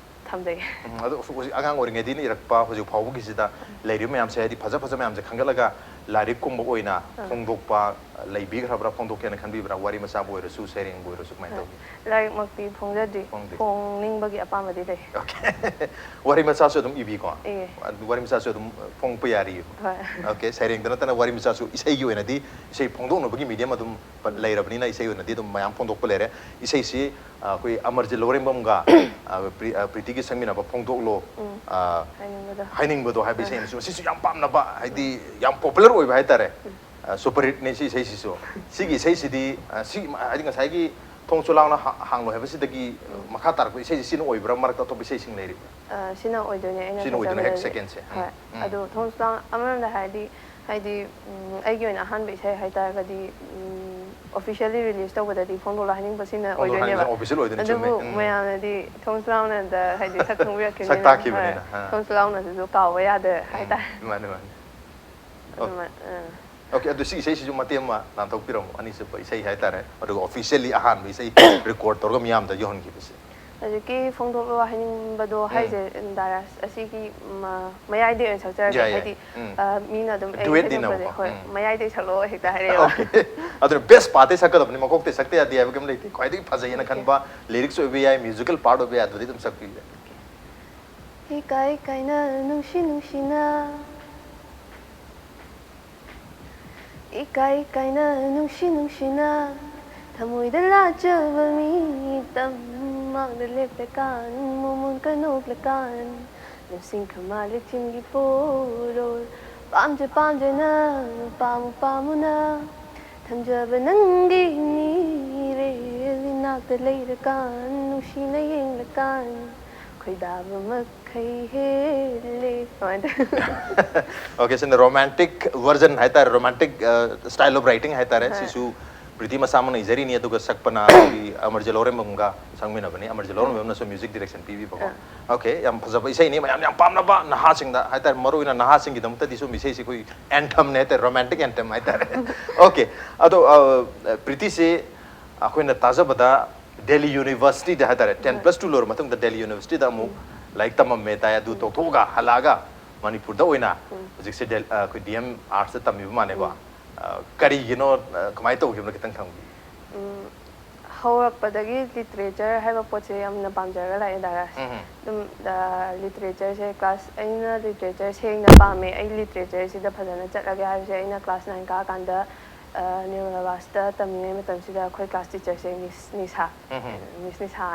ꯊꯝꯖꯩ꯫ ꯎꯝ, ꯑꯗꯣ ꯍꯧꯖꯤꯛ ꯑꯉꯥꯡ ꯑꯣꯏꯔꯤꯉꯩꯗꯒꯤꯅ ꯏꯔꯛꯄ ꯍꯧꯖꯤꯛ ꯐꯥꯎꯕꯒꯤꯁꯤꯗ ꯂꯩꯔꯤꯕ ꯃꯌꯥꯝꯁꯦ, ꯍꯥꯏꯗꯤ ꯐꯖ ꯐꯖ ꯃꯌꯥꯝꯁꯦ ꯈꯟꯒꯠꯂꯒ ꯂꯥꯏꯔꯤꯛꯀꯨꯝꯕ ꯑꯣꯏꯅ ꯐꯣꯡꯗꯣꯛꯄ ꯂꯩꯕꯤꯈ꯭ꯔꯕ꯭ꯔꯥ, ꯐꯣꯡꯗꯣꯛꯀꯦꯅ ꯈꯟꯕꯤꯕ꯭ꯔꯥ? ꯋꯥꯔꯤ ꯃꯆꯥꯕꯨ ꯑꯣꯏꯔꯁꯨ, ꯁꯩꯔꯦꯡꯕꯨ ꯑꯣꯏꯔꯁꯨ, ꯀꯃꯥꯏꯅ ꯇꯧꯒꯦ? ꯂꯥꯏꯔꯤꯛꯃꯛꯇꯤ ꯐꯣꯡꯖꯗ꯭ꯔꯤ꯫ ꯐꯣꯡꯗ꯭ꯔꯤ꯫ ꯐꯣꯡꯅꯤꯡꯕꯒꯤ ꯑꯄꯥꯝꯕꯗꯤ ꯂꯩ꯫ ꯑꯣꯀꯦ꯫ ꯋꯥꯔꯤ ꯃꯆꯥꯁꯨ ꯑꯗꯨꯝ ꯏꯕꯤꯀꯣ? ꯏꯌꯦ꯫ ꯑꯗꯨ ꯋꯥꯔꯤ ꯃꯆꯥꯁꯨ ꯑꯗꯨꯝ ꯐꯣꯡꯉꯛꯄ ꯌꯥꯔꯤꯕ? ꯍꯣꯏ꯫ ꯑꯣꯀꯦ, ꯁꯩꯔꯦꯡꯗ ꯅꯠꯇꯅ ꯋꯥꯔꯤ ꯃꯆꯥꯁꯨ, ꯏꯁꯩꯒꯤ ꯑꯣꯏꯅꯗꯤ, ꯏꯁꯩ ꯐꯣꯡꯗꯣꯛꯅꯕꯒꯤ ꯃꯤꯗꯤꯌꯝ ꯑꯗꯨꯝ ꯂꯩꯔꯕꯅꯤꯅ, ꯏꯁꯩ ꯑꯣꯏꯅꯗꯤ ꯑꯗꯨꯝ ꯃꯌꯥꯝ ꯐꯣꯡꯗꯣꯛꯄ ꯂꯩꯔꯦ꯫ ꯏꯁꯩꯁꯤ, ꯑ, ꯑꯩꯈꯣꯏ ꯑꯃꯔꯖꯤꯠ ꯂꯧꯔꯦꯝꯕꯝꯒ, ꯑ, ꯄ꯭ꯔꯤ-, ꯑ, ꯄ꯭ꯔꯤꯇꯤꯒꯤ ꯁꯛꯃꯤꯟꯅꯕ ꯐꯣꯡꯗꯣꯛꯂꯣ, ꯑ, ꯍꯥꯏꯅꯤꯡꯕꯗꯣ꯫ ꯍꯥꯏꯅꯤꯡꯕꯗꯣ ꯍꯥꯏꯕ ꯏꯁꯩ ꯑꯃꯁꯨ, ꯃꯁꯤꯁꯨ ꯌꯥꯝ ꯄꯥꯝꯅꯕ, ꯍꯥꯏꯗꯤ ꯌꯥꯝ ꯄꯣꯄꯨꯂꯔ ꯑꯣꯏꯕ ꯍꯥꯏꯇꯥꯔꯦ꯫ ꯑ, ꯁꯨꯄꯔ ꯍꯤꯠꯅꯤ ꯁꯤ ꯏꯁꯩꯁꯤꯁꯨ꯫ ꯁꯤꯒꯤ ꯏꯁꯩꯁꯤꯗꯤ, ꯑ, ꯁꯤ, ꯍꯥꯏꯗꯤ ꯉꯁꯥꯏꯒꯤ "ꯊꯣꯡꯁꯨ ꯂꯥꯎꯅ ꯍꯥ-, ꯍꯥꯡꯂꯣ" ꯍꯥꯏꯕꯁꯤꯗꯒꯤ ꯃꯈꯥ ꯇꯥꯔꯛꯄ ꯏꯁꯩꯁꯤ ꯁꯤꯅ ꯑꯣꯏꯕ꯭ꯔꯥ, ꯃꯔꯛꯇ ꯑꯇꯣꯞꯄ ꯏꯁꯩꯁꯤꯡ ꯂꯩꯔꯤꯕ꯭ꯔꯥ? ꯑ, ꯁꯤꯅ ꯑꯣꯏꯗꯣꯏꯅꯦ ꯑꯩꯅ ꯁꯤꯅ ꯑꯣꯏꯗꯣꯏꯅꯦ, ꯍꯦꯛ ꯈꯟꯖꯕꯗꯗꯤ꯫ ꯁꯦꯀꯦꯟꯁꯦ꯫ ꯎꯝ, ꯍꯣꯏ꯫ ꯎꯝ꯫ ꯑꯗꯣ "ꯊꯣꯡꯁꯨ ꯂꯥꯎꯅ", ꯑꯃꯔꯣꯝꯗ ꯍꯥꯏꯔꯗꯤ, ꯍꯥꯏꯗꯤ, ꯎꯝ, ꯑꯩꯒꯤ ꯑꯣꯏꯅ ꯑꯍꯥꯟꯕ ꯏꯁꯩ ꯍꯥꯏꯇꯥꯔꯒꯗꯤ, ꯎꯝ, ꯑꯣꯐꯤꯁꯤꯌꯦꯜꯂꯤ ꯔꯤꯂꯤꯁ ꯇꯧꯕꯗꯗꯤ "ꯐꯣꯡꯗꯣꯛꯂꯣ ꯍꯥꯏꯅꯤꯡꯕ" ꯁꯤꯅ "ꯐꯣꯡꯗꯣꯛꯂꯣ ꯑꯣꯏꯗꯣꯏꯅꯦꯕ꯫ ꯍꯥꯏꯅꯤꯡꯕ" ꯑꯣꯐꯤꯁꯤꯌꯦꯜ ꯑꯣꯏꯗꯣꯏꯅꯦ, ꯆꯨꯝꯃꯦ꯫ ꯑꯗꯨꯕꯨ ꯎꯝ꯫ ꯃꯌꯥꯝꯅꯗꯤ "ꯊꯣꯡꯁꯨ ꯂꯥꯎꯅ"ꯗ ꯍꯥꯏꯗꯤ ꯁꯛ ꯈꯪꯕꯤꯔꯛꯈꯤꯕꯅꯤꯅ꯫ ꯁꯛ ꯇꯥꯛꯈꯤꯕꯅꯤꯅ, ꯍꯣꯏ꯫ ꯑꯥ꯫ "ꯊꯣꯡꯁꯨ ꯂꯥꯎꯅ"ꯁꯤꯁꯨ ꯀꯥꯎꯕ ꯌꯥꯗ꯭ꯔꯦ ꯍꯥꯏꯇꯥꯔꯦ꯫ ꯃꯥꯅꯦ, ꯃꯥꯅꯦ꯫ ꯑꯗꯨꯃꯥꯏ-, ꯑꯥ꯫ ꯑꯣꯀꯦ, ꯑꯗꯨ ꯁꯤ ꯏꯁꯩꯁꯤꯁꯨ ꯃꯇꯦꯛ ꯑꯃ ꯂꯥꯟꯊꯣꯛꯄꯤꯔꯝꯃꯣ, ꯑꯅꯤꯁꯨꯕ ꯏꯁꯩ ꯍꯥꯏꯇꯥꯔꯦ, ꯑꯗꯨꯒ ꯑꯣꯐꯤꯁꯤꯌꯦꯜꯂꯤ ꯑꯍꯥꯟꯕ ꯏꯁꯩ ꯔꯦꯀꯣꯔꯗ ꯇꯧꯔꯒ ꯃꯤꯌꯥꯝꯗ ꯌꯧꯍꯟꯈꯤꯕꯁꯦ꯫ ꯍꯧꯖꯤꯛꯀꯤ "ꯐꯣꯡꯗꯣꯛꯂꯣ ꯍꯥꯏꯅꯤꯡꯕꯗꯣ" ꯎꯝ꯫ ꯍꯥꯏꯁꯦ, ꯗꯥꯏꯔꯦꯁ ꯑꯁꯤꯒꯤ ꯃ-, ꯃꯌꯥꯏꯗꯩ ꯑꯣꯏꯅ ꯁꯛꯆꯔꯒꯦ꯫ ꯌꯥꯏ, ꯌꯥꯏ꯫ ꯍꯥꯏꯗꯤ, ꯎꯝ꯫ ꯑ, ꯃꯤꯅ ꯑꯗꯨꯝ ꯑꯩ ꯗꯨꯋꯦꯠ ꯁꯛꯂꯛꯄꯁꯦ, ꯅꯤꯅꯕꯀꯣ꯫ ꯍꯣꯏ, ꯎꯝ꯫ ꯃꯌꯥꯏꯗꯩ ꯁꯛꯂꯛꯑꯣ ꯍꯦꯛꯇ ꯍꯥꯏꯔꯛꯑꯦꯕ꯫ ꯑꯣꯀꯦ꯫ ꯑꯗꯨꯅ ꯕꯦꯁ ꯄꯥꯔꯠꯇꯩ ꯁꯛꯀꯗꯕꯅꯤ, ꯃꯀꯣꯛꯇꯩ ꯁꯛꯇ ꯌꯥꯗꯦ ꯍꯥꯏꯕ ꯀꯩꯝ ꯂꯩꯇꯦ꯫ ꯈ꯭ꯋꯥꯏꯗꯒꯤ ꯐꯖꯩꯌꯦꯅ ꯑꯣꯀꯦ꯫ ꯈꯟꯕ, ꯂꯤꯔꯤꯛꯁ ꯑꯣꯏꯕ ꯌꯥꯏ, ꯃ꯭ꯌꯨꯖꯤꯀꯦꯜ ꯄꯥꯔꯠ ꯑꯣꯏꯕ ꯌꯥꯏ, ꯑꯗꯨꯗꯤ ꯑꯗꯨꯝ ꯁꯛꯄꯤꯕ ꯌꯥꯏ꯫ ꯏꯀꯥꯏ ꯀꯥꯏꯅ ꯅꯨꯡꯁꯤ ꯅꯨꯡꯁꯤꯅ, ꯏꯀꯥꯏ ꯀꯥꯏꯅ ꯅꯨꯡꯁꯤ ꯅꯨꯡꯁꯤꯅ, ꯊꯃꯣꯏꯗ ꯂꯥꯠꯆꯕ ꯃꯤ ꯇꯝ ꯃꯥꯡꯗ ꯂꯦꯞꯂꯀꯥꯟ, ꯃꯣꯃꯣꯟ ꯀꯅꯣꯛꯂꯀꯥꯟ, ꯂꯧꯁꯤꯡ ꯈꯃꯥ ꯂꯤꯆꯤꯟꯒꯤ ꯄꯣꯔꯣꯜ, ꯄꯥꯝꯖ ꯄꯥꯝꯖꯅ, ꯄꯥꯝꯃꯨ ꯄꯥꯝꯃꯨꯅ, ꯊꯝꯖꯕ ꯅꯪꯒꯤ ꯃꯤꯔꯦꯜ ꯏꯅꯥꯛꯇ ꯂꯩꯔꯀꯥꯟ, ꯅꯨꯡꯁꯤꯅ ꯌꯦꯡꯂꯀꯥꯟ, ꯈꯣꯏꯗꯥꯕ ꯃꯈꯩ ꯍꯦꯜꯂꯦ꯫ ꯀꯃꯥꯏꯅ ꯇꯧꯋꯤ? Okay, ꯁꯤꯅ romantic version ꯍꯥꯏꯇꯥꯔꯦ, romantic style of writing ꯍꯥꯏꯇꯥꯔꯦ꯫ ꯍꯣꯏ꯫ ꯁꯤꯁꯨ ꯄ꯭ꯔꯤꯇꯤ ꯃꯁꯥꯃꯛꯅ ꯏꯖꯔꯤꯅꯤ, ꯑꯗꯨꯒ ꯁꯛꯄꯅ ꯑꯩꯈꯣꯏꯒꯤ ꯑꯃꯔꯖꯤꯠ ꯂꯧꯔꯦꯝꯕꯝꯒ ꯁꯛꯃꯤꯟꯅꯕꯅꯤ꯫ Amarjeet ꯂꯧꯔꯦꯝꯕꯝꯅꯁꯨ music direction ꯄꯤꯕꯤꯕꯀꯣ꯫ ꯑꯥ꯫ Okay, ꯌꯥꯝ ꯐꯖꯕ ꯏꯁꯩꯅꯤ, ꯃꯌꯥꯝ ꯌꯥꯝ ꯄꯥꯝꯅꯕ ꯅꯍꯥꯁꯤꯡꯗ ꯍꯥꯏꯇꯥꯔꯦ, ꯃꯔꯨꯑꯣꯏꯅ ꯅꯍꯥꯁꯤꯡꯒꯤꯗꯃꯛꯇꯗꯤ ꯁꯨꯝ ꯏꯁꯩꯁꯤ ꯑꯩꯈꯣꯏ anthemꯅꯦ ꯍꯥꯏꯇꯥꯔꯦ, romantic anthem ꯍꯥꯏꯇꯥꯔꯦ꯫ Okay, ꯑꯗꯣ ꯑ, ꯄ꯭ꯔꯤꯇꯤꯁꯤ ꯑꯩꯈꯣꯏꯅ ꯇꯥꯖꯕꯗ ꯗꯦꯜꯂꯤ ꯌꯨꯅꯤꯚꯔꯁꯤꯇꯤꯗ ꯍꯥꯏꯇꯥꯔꯦ, ten plus two ꯂꯣꯏꯔ ꯃꯇꯨꯡꯗ ꯗꯦꯜꯂꯤ ꯌꯨꯅꯤꯚꯔꯁꯤꯇꯤꯗ ꯑꯃꯨꯛ ꯂꯥꯏꯔꯤꯛ ꯇꯝꯃꯝꯃꯦ ꯇꯥꯏ꯫ ꯑꯗꯨ ꯇꯣꯛꯊꯣꯛꯑꯒ ꯍꯜꯂꯛꯑꯒ ꯃꯅꯤꯄꯨꯔꯗ ꯑꯣꯏꯅ ꯍꯧꯖꯤꯛꯁꯦ ꯗꯦꯜ-, ꯑ, ꯑꯩꯈꯣꯏ D M Artsꯇ ꯇꯝꯕꯤꯕ ꯃꯥꯜꯂꯦꯀꯣ꯫ ꯑ, ꯀꯔꯤꯒꯤꯅꯣ, ꯑ, ꯀꯃꯥꯏꯅ ꯇꯧꯈꯤꯕꯅꯣ ꯈꯤꯇꯪ ꯈꯪꯕꯤꯌꯨ꯫ ꯎꯝ, ꯍꯧꯔꯛꯄꯗꯒꯤ literature ꯍꯥꯏꯕ ꯄꯣꯠꯁꯦ ꯌꯥꯝꯅ ꯄꯥꯝꯖꯔꯒ ꯂꯥꯛꯑꯦ ꯗꯥ ꯔꯥꯖ꯫ ꯎꯝ꯫ ꯑꯗꯨꯝ, ꯑ, literatureꯁꯦ class, ꯑꯩꯅ literature ꯁꯦꯡꯅ ꯄꯥꯝꯃꯦ, ꯑꯩ literature ꯁꯤꯗ ꯐꯖꯅ ꯆꯠꯂꯒꯦ ꯍꯥꯏꯕꯁꯦ ꯑꯩꯅ class nine ꯀꯥꯔꯀꯥꯟꯗ, ꯑ, ꯅꯤꯔꯃꯂꯥ ꯕꯥꯁꯇ ꯇꯝꯃꯤꯉꯩ ꯃꯇꯝꯁꯤꯗ ꯑꯩꯈꯣꯏ class teacherꯁꯦ Miss ꯅꯤꯁꯥ꯫ ꯎꯝ꯫ Miss ꯅꯤꯁꯥ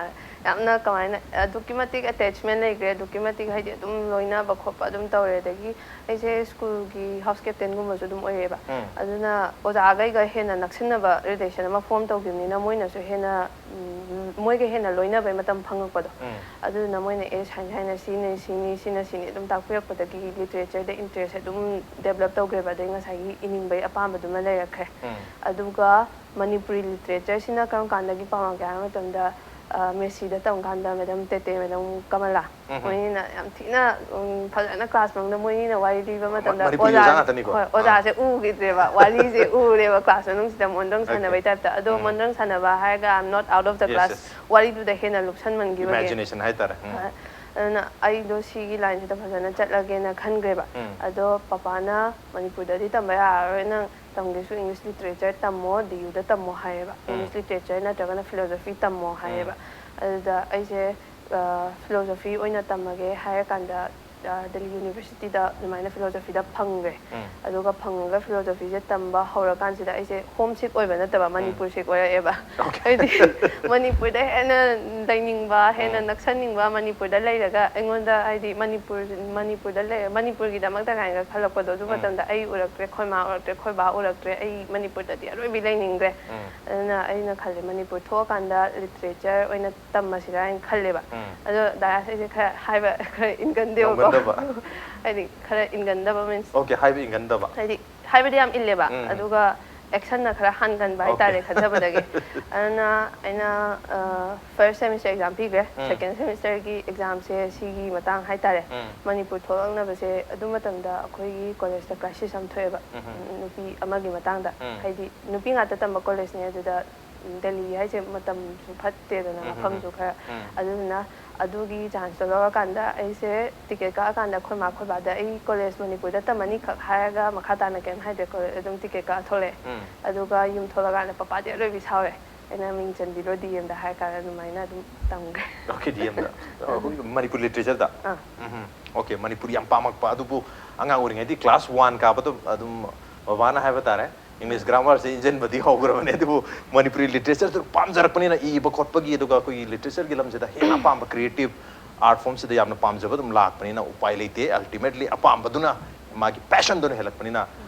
ꯌꯥꯝꯅ ꯀꯃꯥꯏꯅ ꯑꯗꯨꯛꯀꯤ ꯃꯇꯤꯛ attachment ꯂꯩꯈ꯭ꯔꯦ, ꯑꯗꯨꯛꯀꯤ ꯃꯇꯤꯛ ꯍꯥꯏꯗꯤ ꯑꯗꯨꯝ ꯂꯣꯏꯅꯕ ꯈꯣꯠꯄ ꯑꯗꯨꯝ ꯇꯧꯔꯦ꯫ ꯑꯗꯒꯤ ꯑꯩꯁꯦ ꯁ꯭ꯀꯨꯜꯒꯤ house captainꯒꯨꯝꯕꯁꯨ ꯑꯗꯨꯝ ꯑꯣꯏꯔꯛꯑꯦꯕ꯫ ꯎꯝ꯫ ꯑꯗꯨꯅ ꯑꯣꯖꯥꯈꯩꯒ ꯍꯦꯟꯅ ꯅꯛꯁꯤꯟꯅꯕ relation ꯑꯃ form ꯇꯧꯈꯤꯕꯅꯤꯅ ꯃꯣꯏꯅꯁꯨ ꯍꯦꯟꯅ, ꯎꯝ, ꯃꯣꯏꯒ ꯍꯦꯟꯅ ꯂꯣꯏꯅꯕꯩ ꯃꯇꯝ ꯐꯪꯉꯛꯄꯗꯣ꯫ ꯎꯝ꯫ ꯑꯗꯨꯗꯨꯅ ꯃꯣꯏꯅ ꯑꯦ ꯁꯨꯃꯥꯏꯅ ꯁꯨꯃꯥꯏꯅ ꯁꯤꯅꯤ ꯁꯤꯅꯤ ꯁꯤꯅ ꯁꯤꯅꯤ ꯑꯗꯨꯝ ꯇꯥꯛꯄꯤꯔꯛꯄꯗꯒꯤ literature interest ꯑꯗꯨꯝ develop ꯇꯧꯈ꯭ꯔꯦꯕ꯫ ꯑꯗꯩ ꯉꯁꯥꯏꯒꯤ ꯏꯅꯤꯡꯕꯒꯤ ꯑꯄꯥꯝꯕꯗꯨꯃ ꯂꯩꯔꯛꯈ꯭ꯔꯦ꯫ ꯎꯝ꯫ ꯑꯗꯨꯒ ꯃꯅꯤꯄꯨꯔꯤ literatureꯁꯤꯅ ꯀꯔꯝ ꯀꯥꯟꯗꯒꯤ ꯄꯥꯝꯃꯛꯀꯦ ꯍꯥꯏꯕ ꯃꯇꯝꯗ, ꯑ, ꯃꯦꯁꯤꯗ ꯇꯝꯀꯥꯟꯗ madam ꯇꯦꯇꯦ, madam ꯀꯃꯂꯥ, ꯎꯝ꯫ ꯃꯣꯏꯅ ꯌꯥꯝ ꯊꯤꯅ, ꯎꯝ, ꯐꯖꯅ class ꯃꯅꯨꯡꯗ ꯃꯣꯏꯅꯤꯅ ꯋꯥꯔꯤ ꯂꯤꯕ ꯃꯇꯝꯗ ꯃꯅꯤꯄꯨꯔꯤ ꯑꯣꯖꯥ ꯑꯣꯖꯥ-, ꯉꯥꯛꯇꯅꯤꯀꯣ? ꯍꯣꯏ, ꯑꯥ꯫ ꯑꯣꯖꯥꯁꯦ ꯎꯈꯤꯗ꯭ꯔꯦꯕ, ꯋꯥꯔꯤꯁꯦ ꯎꯔꯦꯕ class ꯃꯅꯨꯡꯁꯤꯗ ꯃꯣꯟꯗ꯭ꯔꯪ Okay. ꯁꯥꯟꯅꯕꯩ typeꯇ꯫ ꯑꯗꯣ ꯎꯝ꯫ ꯃꯣꯟꯗ꯭ꯔꯪ ꯁꯥꯟꯅꯕ ꯍꯥꯏꯔꯒ I'm not out of the Yes, class, yes. ꯋꯥꯔꯤꯗꯨꯗ ꯍꯦꯟꯅ ꯂꯨꯞꯁꯟꯃꯟꯈꯤꯕꯒꯤ꯫ Imagination ꯍꯥꯏꯇꯥꯔꯦ꯫ ꯎꯝ꯫ ꯍꯣꯏ꯫ ꯑꯗꯨꯅ ꯑꯩꯗꯣ ꯁꯤꯒꯤ lineꯁꯤꯗ ꯐꯖꯅ ꯆꯠꯂꯒꯦꯅ ꯈꯟꯈ꯭ꯔꯦꯕ꯫ ꯎꯝ꯫ ꯑꯗꯣ ꯄꯄꯥꯅ ꯃꯅꯤꯄꯨꯔꯗꯗꯤ ꯇꯝꯕ ꯌꯥꯔꯔꯣꯏ, ꯅꯪ ꯇꯝꯒꯦꯁꯨ English literature ꯇꯝꯃꯣ, D Uꯗ ꯇꯝꯃꯣ ꯍꯥꯏꯌꯦꯕ꯫ ꯎꯝ꯫ English literature ꯅꯠꯇ꯭ꯔꯒꯅ philosophy ꯇꯝꯃꯣ ꯍꯥꯏꯌꯦꯕ꯫ ꯑꯗꯨꯗ ꯑꯩꯁꯦ, ꯑ, philosophy ꯑꯣꯏꯅ ꯇꯝꯃꯒꯦ ꯍꯥꯏꯔꯀꯥꯟꯗ, ꯑ, ꯗꯦꯜꯂꯤ ꯌꯨꯅꯤꯚꯔꯁꯤꯇꯤꯗ ꯑꯗꯨꯃꯥꯏꯅ philosophyꯗ ꯐꯪꯈ꯭ꯔꯦ꯫ ꯎꯝ꯫ ꯑꯗꯨꯒ ꯐꯪꯉꯒ philosophyꯁꯦ ꯇꯝꯕ ꯍꯧꯔꯀꯥꯟꯁꯤꯗ ꯑꯩꯁꯦ home sick ꯑꯣꯏꯕ ꯅꯠꯇꯕ ꯃꯅꯤꯄꯨꯔ sick ꯑꯣꯏꯔꯛꯑꯦꯕ꯫ Okay. ꯍꯥꯏꯗꯤ ꯃꯅꯤꯄꯨꯔꯗ ꯍꯦꯟꯅ ꯂꯩꯅꯤꯡꯕ, ꯍꯦꯟꯅ ꯎꯝ꯫ ꯅꯛꯁꯟꯅꯤꯡꯕ, ꯃꯅꯤꯄꯨꯔꯗ ꯂꯩꯔꯒ ꯑꯩꯉꯣꯟꯗ ꯍꯥꯏꯗꯤ ꯃꯅꯤꯄꯨꯔ, ꯃꯅꯤꯄꯨꯔꯗ ꯂꯩꯔ ꯃꯅꯤꯄꯨꯔꯒꯤꯗꯃꯛꯇ ꯀꯥꯏꯅꯒ ꯈꯜꯂꯛꯄꯗꯣ꯫ ꯑꯗꯨ ꯎꯝ꯫ ꯃꯇꯝꯗ ꯑꯩ ꯎꯔꯛꯇ꯭ꯔꯦ, ꯑꯩꯈꯣꯏ ꯃꯥ ꯎꯔꯛꯇ꯭ꯔꯦ, ꯑꯩꯈꯣꯏ ꯕꯥ ꯎꯔꯛꯇ꯭ꯔꯦ, ꯑꯩ ꯃꯅꯤꯄꯨꯔꯗꯗꯤ ꯑꯔꯣꯏꯕꯤ ꯂꯩꯅꯤꯡꯗ꯭ꯔꯦ꯫ ꯎꯝ꯫ ꯑꯗꯨꯅ ꯑꯩꯅ ꯈꯜꯂꯦ ꯃꯅꯤꯄꯨꯔ ꯊꯣꯛꯑꯀꯥꯟꯗ literature ꯑꯣꯏꯅ ꯇꯝꯃꯁꯤꯔꯥ ꯍꯥꯏꯅ ꯈꯜꯂꯦꯕ꯫ ꯎꯝ꯫ ꯑꯗꯣ ꯗꯥ ꯔꯥꯖ ꯑꯩꯁꯦ ꯈꯔ ꯍꯥꯏꯕ ꯈꯔ ꯏꯟꯒꯟꯗꯦꯕꯀꯣ꯫ ꯍꯥꯏꯗꯤ ꯈꯔ ꯏꯟꯒꯟꯗꯕ means ꯑꯣꯀꯦ, ꯍꯥꯏꯕ ꯏꯟꯒꯟꯗꯕ. ꯍꯥꯏꯗꯤ ꯍꯥꯏꯕꯗꯤ ꯌꯥꯝ ꯏꯜꯂꯦꯕ ꯎꯝ. ꯑꯗꯨꯒ actionꯅ ꯈꯔ ꯍꯟꯒꯟꯕ ꯍꯥꯏꯇꯥꯔꯦ ꯈꯟꯖꯕꯗꯒꯤ. ꯑꯗꯨꯅ ꯑꯩꯅ first semester exam ꯄꯤꯈ꯭ꯔꯦ. ꯎꯝ. Second semesterꯒꯤ examꯁꯦ ꯁꯤꯒꯤ ꯃꯇꯥꯡ ꯍꯥꯏꯇꯥꯔꯦ. ꯎꯝ. ꯃꯅꯤꯄꯨꯔ ꯊꯣꯛꯂꯛꯅꯕꯁꯦ ꯑꯗꯨ ꯃꯇꯝꯗ ꯑꯩꯈꯣꯏꯒꯤ collegeꯇ crisis ꯑꯃ ꯊꯣꯛꯑꯦꯕ. ꯎꯝ. ꯅꯨꯄꯤ ꯑꯃꯒꯤ ꯃꯇꯥꯡꯗ ꯎꯝ. ꯍꯥꯏꯗꯤ ꯅꯨꯄꯤ ꯉꯥꯛꯇ ꯇꯝꯕ collegeꯅꯦ. ꯑꯗꯨꯗ ꯗꯦꯜꯂꯤ ꯍꯥꯏꯁꯦ ꯃꯇꯝꯁꯨ ꯐꯠꯇꯦꯗꯅ ꯎꯝ. ꯃꯐꯝꯁꯨ ꯈꯔ. ꯎꯝ. ꯑꯗꯨꯗꯨꯅ ꯑꯗꯨꯒꯤ chanceꯇꯣ ꯂꯧꯔꯀꯥꯟꯗ ꯑꯩꯁꯦ ticket ꯀꯛꯑꯀꯥꯟꯗ ꯑꯩꯈꯣꯏ ꯃꯥ ꯑꯩꯈꯣꯏ ꯕꯥꯗ ꯑꯩ college ꯃꯅꯤꯄꯨꯔꯗ ꯇꯝꯃꯅꯤ ꯈꯛ ꯍꯥꯏꯔꯒ ꯃꯈꯥ ꯇꯥꯅ ꯀꯩꯝ ꯍꯥꯏꯗ꯭ꯔꯦ꯫ College ꯑꯗꯨꯝ ticket ꯀꯛꯑ ꯊꯣꯛꯂꯛꯑꯦ. ꯎꯝ. ꯑꯗꯨꯒ ꯌꯨꯝ ꯊꯣꯛꯂꯀꯥꯟꯗ ꯄꯄꯥꯗꯤ ꯑꯔꯣꯏꯕꯤ ꯁꯥꯎꯔꯦ꯫ ꯑꯩꯅ ꯃꯤꯡ ꯆꯟꯕꯤꯔꯣ DMꯗ ꯍꯥꯏꯔ ꯀꯥꯟꯗ ꯑꯗꯨꯃꯥꯏꯅ ꯑꯗꯨꯝ ꯇꯝꯈ꯭ꯔꯦ꯫ ꯑꯣꯀꯦ, DMꯗ. ꯑꯩꯈꯣꯏꯒꯤ ꯃꯅꯤꯄꯨꯔ literature ꯗ. ꯑꯥ. ꯎꯝ. ꯑꯣꯀꯦ, ꯃꯅꯤꯄꯨꯔꯤ ꯌꯥꯝ ꯄꯥꯝꯃꯛꯄ ꯑꯗꯨꯕꯨ ꯑꯉꯥꯡ ꯑꯣꯏꯔꯤꯉꯩꯗꯤ class one ꯀꯥꯕꯗ ꯑꯗꯨꯝ ꯕꯕꯥꯅ ꯍꯥꯏꯕ ꯇꯥꯔꯦ, English grammarꯁꯦ ꯏꯟꯖꯟꯕꯗꯤ ꯍꯧꯈ꯭ꯔꯕꯅꯦ, ꯑꯗꯨꯕꯨ ꯃꯅꯤꯄꯨꯔꯤ literatureꯁꯨ ꯄꯥꯝꯖꯔꯛꯄꯅꯤꯅ, ꯏꯕ ꯈꯣꯠꯄꯒꯤ, ꯑꯗꯨꯒ ꯑꯩꯈꯣꯏꯒꯤ literature ꯒꯤ ꯂꯝꯁꯤꯗ ꯍꯦꯟꯅ ꯑꯄꯥꯝꯕ, creative art formꯁꯤꯗ ꯌꯥꯝꯅ ꯄꯥꯝꯖꯕ ꯑꯗꯨꯝ ꯂꯥꯛꯄꯅꯤꯅ ꯎꯄꯥꯏ ꯂꯩꯇꯦ꯫ Ultimately ꯑꯄꯥꯝꯕꯗꯨꯅ, ꯃꯥꯒꯤ passionꯗꯨꯅ ꯍꯦꯜꯂꯛꯄꯅꯤꯅ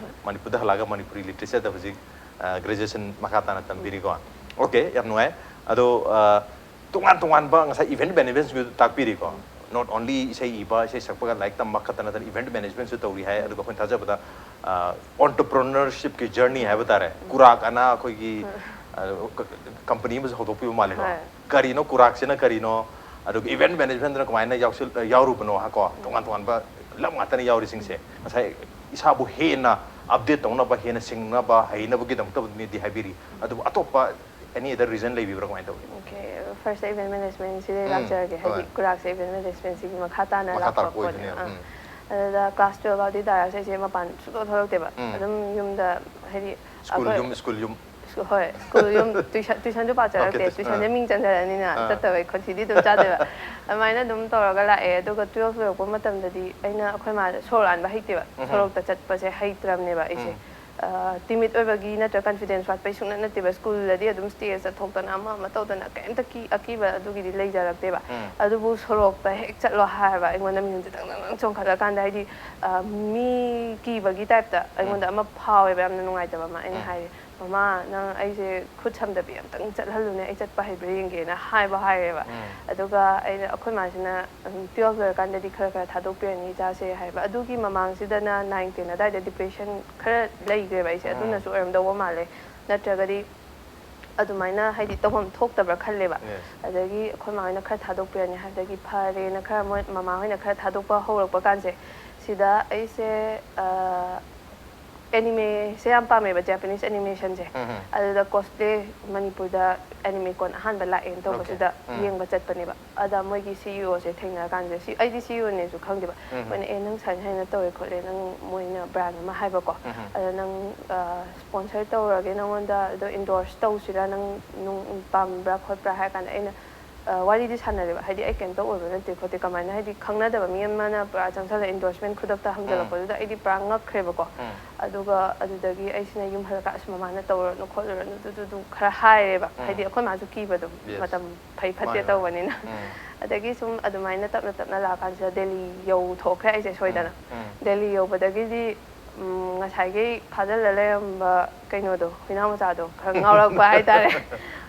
ꯃꯅꯤꯄꯨꯔꯗ ꯍꯜꯂꯛꯑꯒ ꯃꯅꯤꯄꯨꯔꯤ literature ꯗ ꯍꯧꯖꯤꯛ graduation ꯃꯈꯥ ꯇꯥꯅ ꯇꯝꯕꯤꯔꯤꯀꯣ꯫ ꯑꯣꯀꯦ, ꯌꯥꯝ ꯅꯨꯡꯉꯥꯏ꯫ ꯑꯗꯣ ꯇꯣꯉꯥꯟ ꯇꯣꯉꯥꯟꯕ ꯉꯁꯥꯏ event managementꯁꯨ ꯇꯥꯛꯄꯤꯔꯤꯀꯣ꯫ Not only ꯏꯁꯩ ꯏꯕ, ꯏꯁꯩ ꯁꯛꯄꯒ ꯂꯥꯏꯔꯤꯛ ꯇꯝꯕ ꯈꯛꯇ ꯅꯠꯇꯅ event managementꯁꯨ ꯇꯧꯔꯤ ꯍꯥꯏ꯫ ꯑꯗꯨꯒ ꯑꯩꯈꯣꯏꯅ ꯊꯥꯖꯕꯗ entrepreneurshipꯀꯤ journey ꯍꯥꯏꯕ ꯇꯥꯔꯦ, ꯀꯨꯔꯥꯛ ꯑꯅ ꯑꯩꯈꯣꯏꯒꯤ company ꯑꯃꯁꯨ ꯍꯧꯗꯣꯛꯄꯤꯕ ꯃꯥꯜꯂꯦꯀꯣ꯫ ꯍꯣꯏ. ꯀꯔꯤꯅꯣ ꯀꯨꯔꯥꯛꯁꯤꯅ ꯀꯔꯤꯅꯣ, ꯑꯗꯨꯒ event managementꯅ ꯀꯃꯥꯏꯅ ꯌꯥꯎꯁꯤꯜ-, ꯌꯥꯎꯔꯨꯕꯅꯣ ꯍꯥꯏꯀꯣ꯫ ꯇꯣꯉꯥꯟ ꯇꯣꯉꯥꯟꯕ ꯂꯝ ꯉꯥꯛꯇꯅ ꯌꯥꯎꯔꯤꯁꯤꯡꯁꯦ꯫ ꯉꯁꯥꯏ ꯏꯁꯥꯕꯨ ꯍꯦꯟꯅ update ꯇꯧꯅꯕ, ꯍꯦꯟꯅ ꯁꯤꯡꯅꯕ, ꯍꯩꯅꯕꯒꯤꯗꯃꯛꯇꯕꯨꯗꯤ ꯍꯥꯏꯕꯤꯔꯤ꯫ ꯑꯗꯨꯕꯨ ꯑꯇꯣꯞꯄ any other reason ꯂꯩꯕꯤꯕ꯭ꯔꯥ, ꯀꯃꯥꯏꯅ ꯇꯧꯏ? Okay, first event managementꯁꯤꯗ ꯎꯝ, ꯂꯥꯛꯆꯔꯒꯦ꯫ ꯍꯥꯏꯗꯤ ꯍꯣꯏ. ꯀꯨꯔꯥꯛꯁꯦ event managementꯁꯤꯒꯤ ꯃꯈꯥ ꯇꯥꯅ ꯃꯈꯥ ꯂꯥꯛꯄ ꯇꯥꯔꯛꯄ ꯄꯣꯠꯅꯦꯕ꯫ ꯑꯣꯏꯗꯣꯏꯅꯦꯕ. ꯑꯥ. ꯎꯝ. ꯑꯗꯨꯗ class twelve ꯐꯥꯎꯗꯤ direct ꯑꯩꯁꯦ ꯃꯄꯥꯟ ꯁꯨꯡꯊꯣꯛ ꯊꯣꯛꯂꯛꯇꯦꯕ꯫ ꯎꯝ. ꯑꯗꯨꯝ ꯌꯨꯝꯗ ꯍꯥꯏꯗꯤ School ꯑꯩꯈꯣꯏ ꯌꯨꯝ, school ꯌꯨꯝ. ꯁ꯭ꯀꯨ-, ꯍꯣꯏ, school ꯌꯨꯝ, tuition, tuitionꯁꯨ ꯄꯥꯛ ꯆꯠꯂꯛꯇꯦ꯫ Okay, tuition. Tuitionꯁꯦ ꯃꯤꯡ ꯆꯟꯖꯔꯅꯤꯅ ꯑꯥ. ꯆꯠꯇꯕꯩ ꯈꯣꯟꯊꯤꯗꯤ ꯑꯗꯨꯝ ꯆꯥꯗꯣꯏꯕ꯫ ꯑꯗꯨꯃꯥꯏꯅ ꯑꯗꯨꯝ ꯇꯧꯔꯒ ꯂꯥꯛꯑꯦ꯫ ꯑꯗꯨꯒ twelve ꯂꯣꯏꯔꯛꯄ ꯃꯇꯝꯗꯗꯤ ꯑꯩꯅ ꯑꯩꯈꯣꯏ ꯃꯥꯗ ꯁꯣꯔ ꯂꯥꯟꯕ ꯍꯩꯇꯦꯕ꯫ ꯎꯝ. ꯁꯣꯔꯣꯛꯇ ꯆꯠꯄꯁꯦ ꯍꯩꯇ꯭ꯔꯕꯅꯦꯕ ꯑꯩꯁꯦ꯫ ꯎꯝ. ꯑ, timid ꯑꯣꯏꯕꯒꯤ ꯅꯠꯇ꯭ꯔꯒ confidence ꯋꯥꯠꯄꯩ ꯁꯨꯡꯅꯠ ꯅꯠꯇꯦꯕ꯫ Schoolꯗꯗꯤ ꯑꯗꯨꯝ stageꯇ ꯊꯣꯛꯇꯅ ꯑꯃ ꯑꯃ ꯇꯧꯗꯅ ꯀꯩꯝꯇ ꯀꯤ-, ꯑꯀꯤꯕ ꯑꯗꯨꯒꯤꯗꯤ ꯂꯩꯖꯔꯛꯇꯦꯕ꯫ ꯎꯝ. ꯑꯗꯨꯕꯨ ꯁꯣꯔꯣꯛꯇ ꯍꯦꯛ ꯆꯠꯂꯣ ꯍꯥꯏꯕ ꯑꯩꯉꯣꯟꯗ ꯃꯤꯍꯨꯟꯁꯦ ꯗꯪ ꯗꯪ ꯗꯪ ꯆꯣꯡꯈꯠꯂꯀꯥꯟꯗ ꯍꯥꯏꯗꯤ, ꯑ, ꯃꯤ ꯀꯤꯕꯒꯤ typeꯇ ꯑꯩꯉꯣꯟꯗ ꯑꯃ ꯐꯥꯎꯋꯦꯕ, ꯌꯥꯝꯅ ꯅꯨꯡꯉꯥꯏꯇꯕ ꯑꯃ꯫ ꯑꯩꯅ ꯎꯝ. ꯍꯥꯏꯔꯦ, "ꯃꯃꯥ, ꯅꯪ ꯑꯩꯁꯦ ꯈꯨꯠ ꯁꯝꯗꯕꯤ ꯑꯝꯇꯪ ꯆꯠꯍꯜꯂꯨꯅꯦ, ꯑꯩ ꯆꯠꯄ ꯍꯩꯕ꯭ꯔꯥ ꯌꯦꯡꯒꯦꯅ" ꯍꯥꯏꯕ ꯍꯥꯏꯔꯦꯕ꯫ ꯑꯗꯨꯒ ꯑꯩꯅ, ꯑꯩꯈꯣꯏ ꯃꯥꯁꯤꯅ, "ꯎꯝ, twelve ꯂꯣꯏꯔꯀꯥꯟꯗꯗꯤ ꯈꯔ ꯈꯔ ꯊꯥꯗꯣꯛꯄꯤꯔꯅꯤ ꯏꯆꯥꯁꯦ" ꯍꯥꯏꯕ꯫ ꯑꯗꯨꯒꯤ ꯃꯃꯥꯡꯁꯤꯗꯅ nine ten ꯑꯗꯥꯏꯗ depression ꯈꯔ ꯂꯩꯈ꯭ꯔꯦꯕ ꯑꯩꯁꯦ꯫ ꯑꯗꯨꯅꯁꯨ ꯑꯣꯏꯔꯝꯗꯧꯕ ꯃꯥꯜꯂꯦ, ꯅꯠꯇ꯭ꯔꯒꯗꯤ ꯑꯗꯨꯃꯥꯏꯅ ꯍꯥꯏꯗꯤ ꯇꯧꯐꯝ ꯊꯣꯛꯇꯕ꯭ꯔꯥ ꯈꯜꯂꯦꯕ꯫ ꯑꯗꯒꯤ ꯑꯩꯈꯣꯏ ꯃꯥ ꯍꯣꯏꯅ ꯈꯔ ꯊꯥꯗꯣꯛꯄꯤꯔꯅꯤ ꯍꯥꯏꯕꯗꯒꯤ ꯐꯔꯦꯅ ꯈꯔ ꯃꯣꯏ ꯃꯃꯥ ꯍꯣꯏꯅ ꯈꯔ ꯊꯥꯗꯣꯛꯄ ꯍꯧꯔꯛꯄ ꯀꯥꯟꯁꯦ, ꯁꯤꯗ ꯑꯩꯁꯦ, ꯑ, animeꯁꯦ ꯌꯥꯝ ꯄꯥꯝꯃꯦꯕ, Japanese animationꯁꯦ꯫ ꯑꯗꯨꯗ cosplay ꯃꯅꯤꯄꯨꯔꯗ AnimeCon ꯑꯍꯥꯟꯕ ꯂꯥꯛꯑꯦꯅ ꯇꯧꯕꯁꯤꯗ ꯌꯦꯡꯕ ꯆꯠꯄꯅꯦꯕ꯫ ꯑꯗ ꯃꯣꯏꯒꯤ CEOꯁꯦ ꯊꯦꯡꯅꯔꯀꯥꯟꯁꯤꯗ, ꯁꯤ, ꯑꯩꯗꯤ CEOꯅꯦꯁꯨ ꯈꯪꯗꯦꯕ꯫ ꯃꯣꯏꯅ, "ꯑꯦ, ꯅꯪ ꯁꯨꯃꯥꯏꯅ ꯁꯨꯃꯥꯏꯅ ꯇꯧꯋꯦ ꯈꯣꯠꯂꯦ, ꯅꯪ", ꯃꯣꯏꯅ brand ꯑꯃ ꯍꯥꯏꯕꯀꯣ꯫ "ꯑꯗ ꯅꯪ, ꯑ, sponsor ꯇꯧꯔꯒꯦ ꯅꯪꯉꯣꯟꯗ, ꯑꯗꯣ endorse ꯇꯧꯁꯤꯔꯥ, ꯅꯪ ꯅꯨꯡ-, ꯄꯥꯝꯕ꯭ꯔꯥ ꯈꯣꯠꯄ꯭ꯔꯥ?" ꯍꯥꯏꯔ ꯀꯥꯟꯗ ꯑꯩꯅ, ꯑ, ꯋꯥꯔꯤꯗꯤ ꯁꯥꯟꯅꯔꯦꯕ, ꯍꯥꯏꯗꯤ ꯑꯩ ꯀꯩꯝꯇ ꯑꯣꯏꯕ ꯅꯠꯇꯦ ꯈꯣꯠꯇꯦ, ꯀꯃꯥꯏꯅ, ꯍꯥꯏꯗꯤ ꯈꯪꯅꯗꯕ ꯃꯤ ꯑꯃꯅ ꯄꯨꯔꯥ ꯆꯪꯁꯜꯂꯒ endorsement ꯈꯨꯗꯛꯇ ꯍꯪꯖꯜꯂꯛꯄꯗꯨꯗ ꯑꯩꯗꯤ ꯄꯨꯔꯥ ꯉꯛꯈ꯭ꯔꯦꯕꯀꯣ꯫ ꯑꯗꯨꯒ ꯑꯗꯨꯗꯒꯤ ꯑꯩꯁꯤꯅ ꯌꯨꯝ ꯍꯜꯂꯛꯑꯒ, "ꯑꯁ, ꯃꯃꯥꯅ ꯇꯧꯔꯨꯔꯅꯨ ꯈꯣꯠꯂꯨꯔꯅꯨ", ꯑꯗꯨꯗꯨꯗꯨ ꯈꯔ ꯍꯥꯏꯔꯦꯕ꯫ ꯍꯥꯏꯗꯤ ꯑꯩꯈꯣꯏ ꯃꯥꯁꯨ ꯀꯤꯕꯗꯣ, ꯃꯇꯝ ꯐꯩ ꯐꯠꯇꯦ ꯇꯧꯕꯅꯤꯅ꯫ ꯑꯗꯒꯤ ꯁꯨꯝ ꯑꯗꯨꯃꯥꯏꯅ ꯇꯞꯅ ꯇꯞꯅ ꯂꯥꯛꯑꯀꯥꯟꯁꯤꯗ ꯗꯦꯜꯂꯤ ꯌꯧꯊꯣꯛꯈ꯭ꯔꯦ ꯑꯩꯁꯦ ꯁꯣꯏꯗꯅ꯫ ꯗꯦꯜꯂꯤ ꯌꯧꯕꯗꯒꯤꯗꯤ, ꯎꯝ, ꯉꯁꯥꯏꯒꯤ ꯐꯥꯖꯤꯜꯂ ꯂꯩꯔꯝꯕ ꯀꯩꯅꯣꯗꯣ, ꯍꯨꯏꯅꯥꯎ ꯃꯆꯥꯗꯣ ꯈꯔ ꯉꯥꯎꯔꯛꯄ ꯍꯥꯏꯇꯥꯔꯦ꯫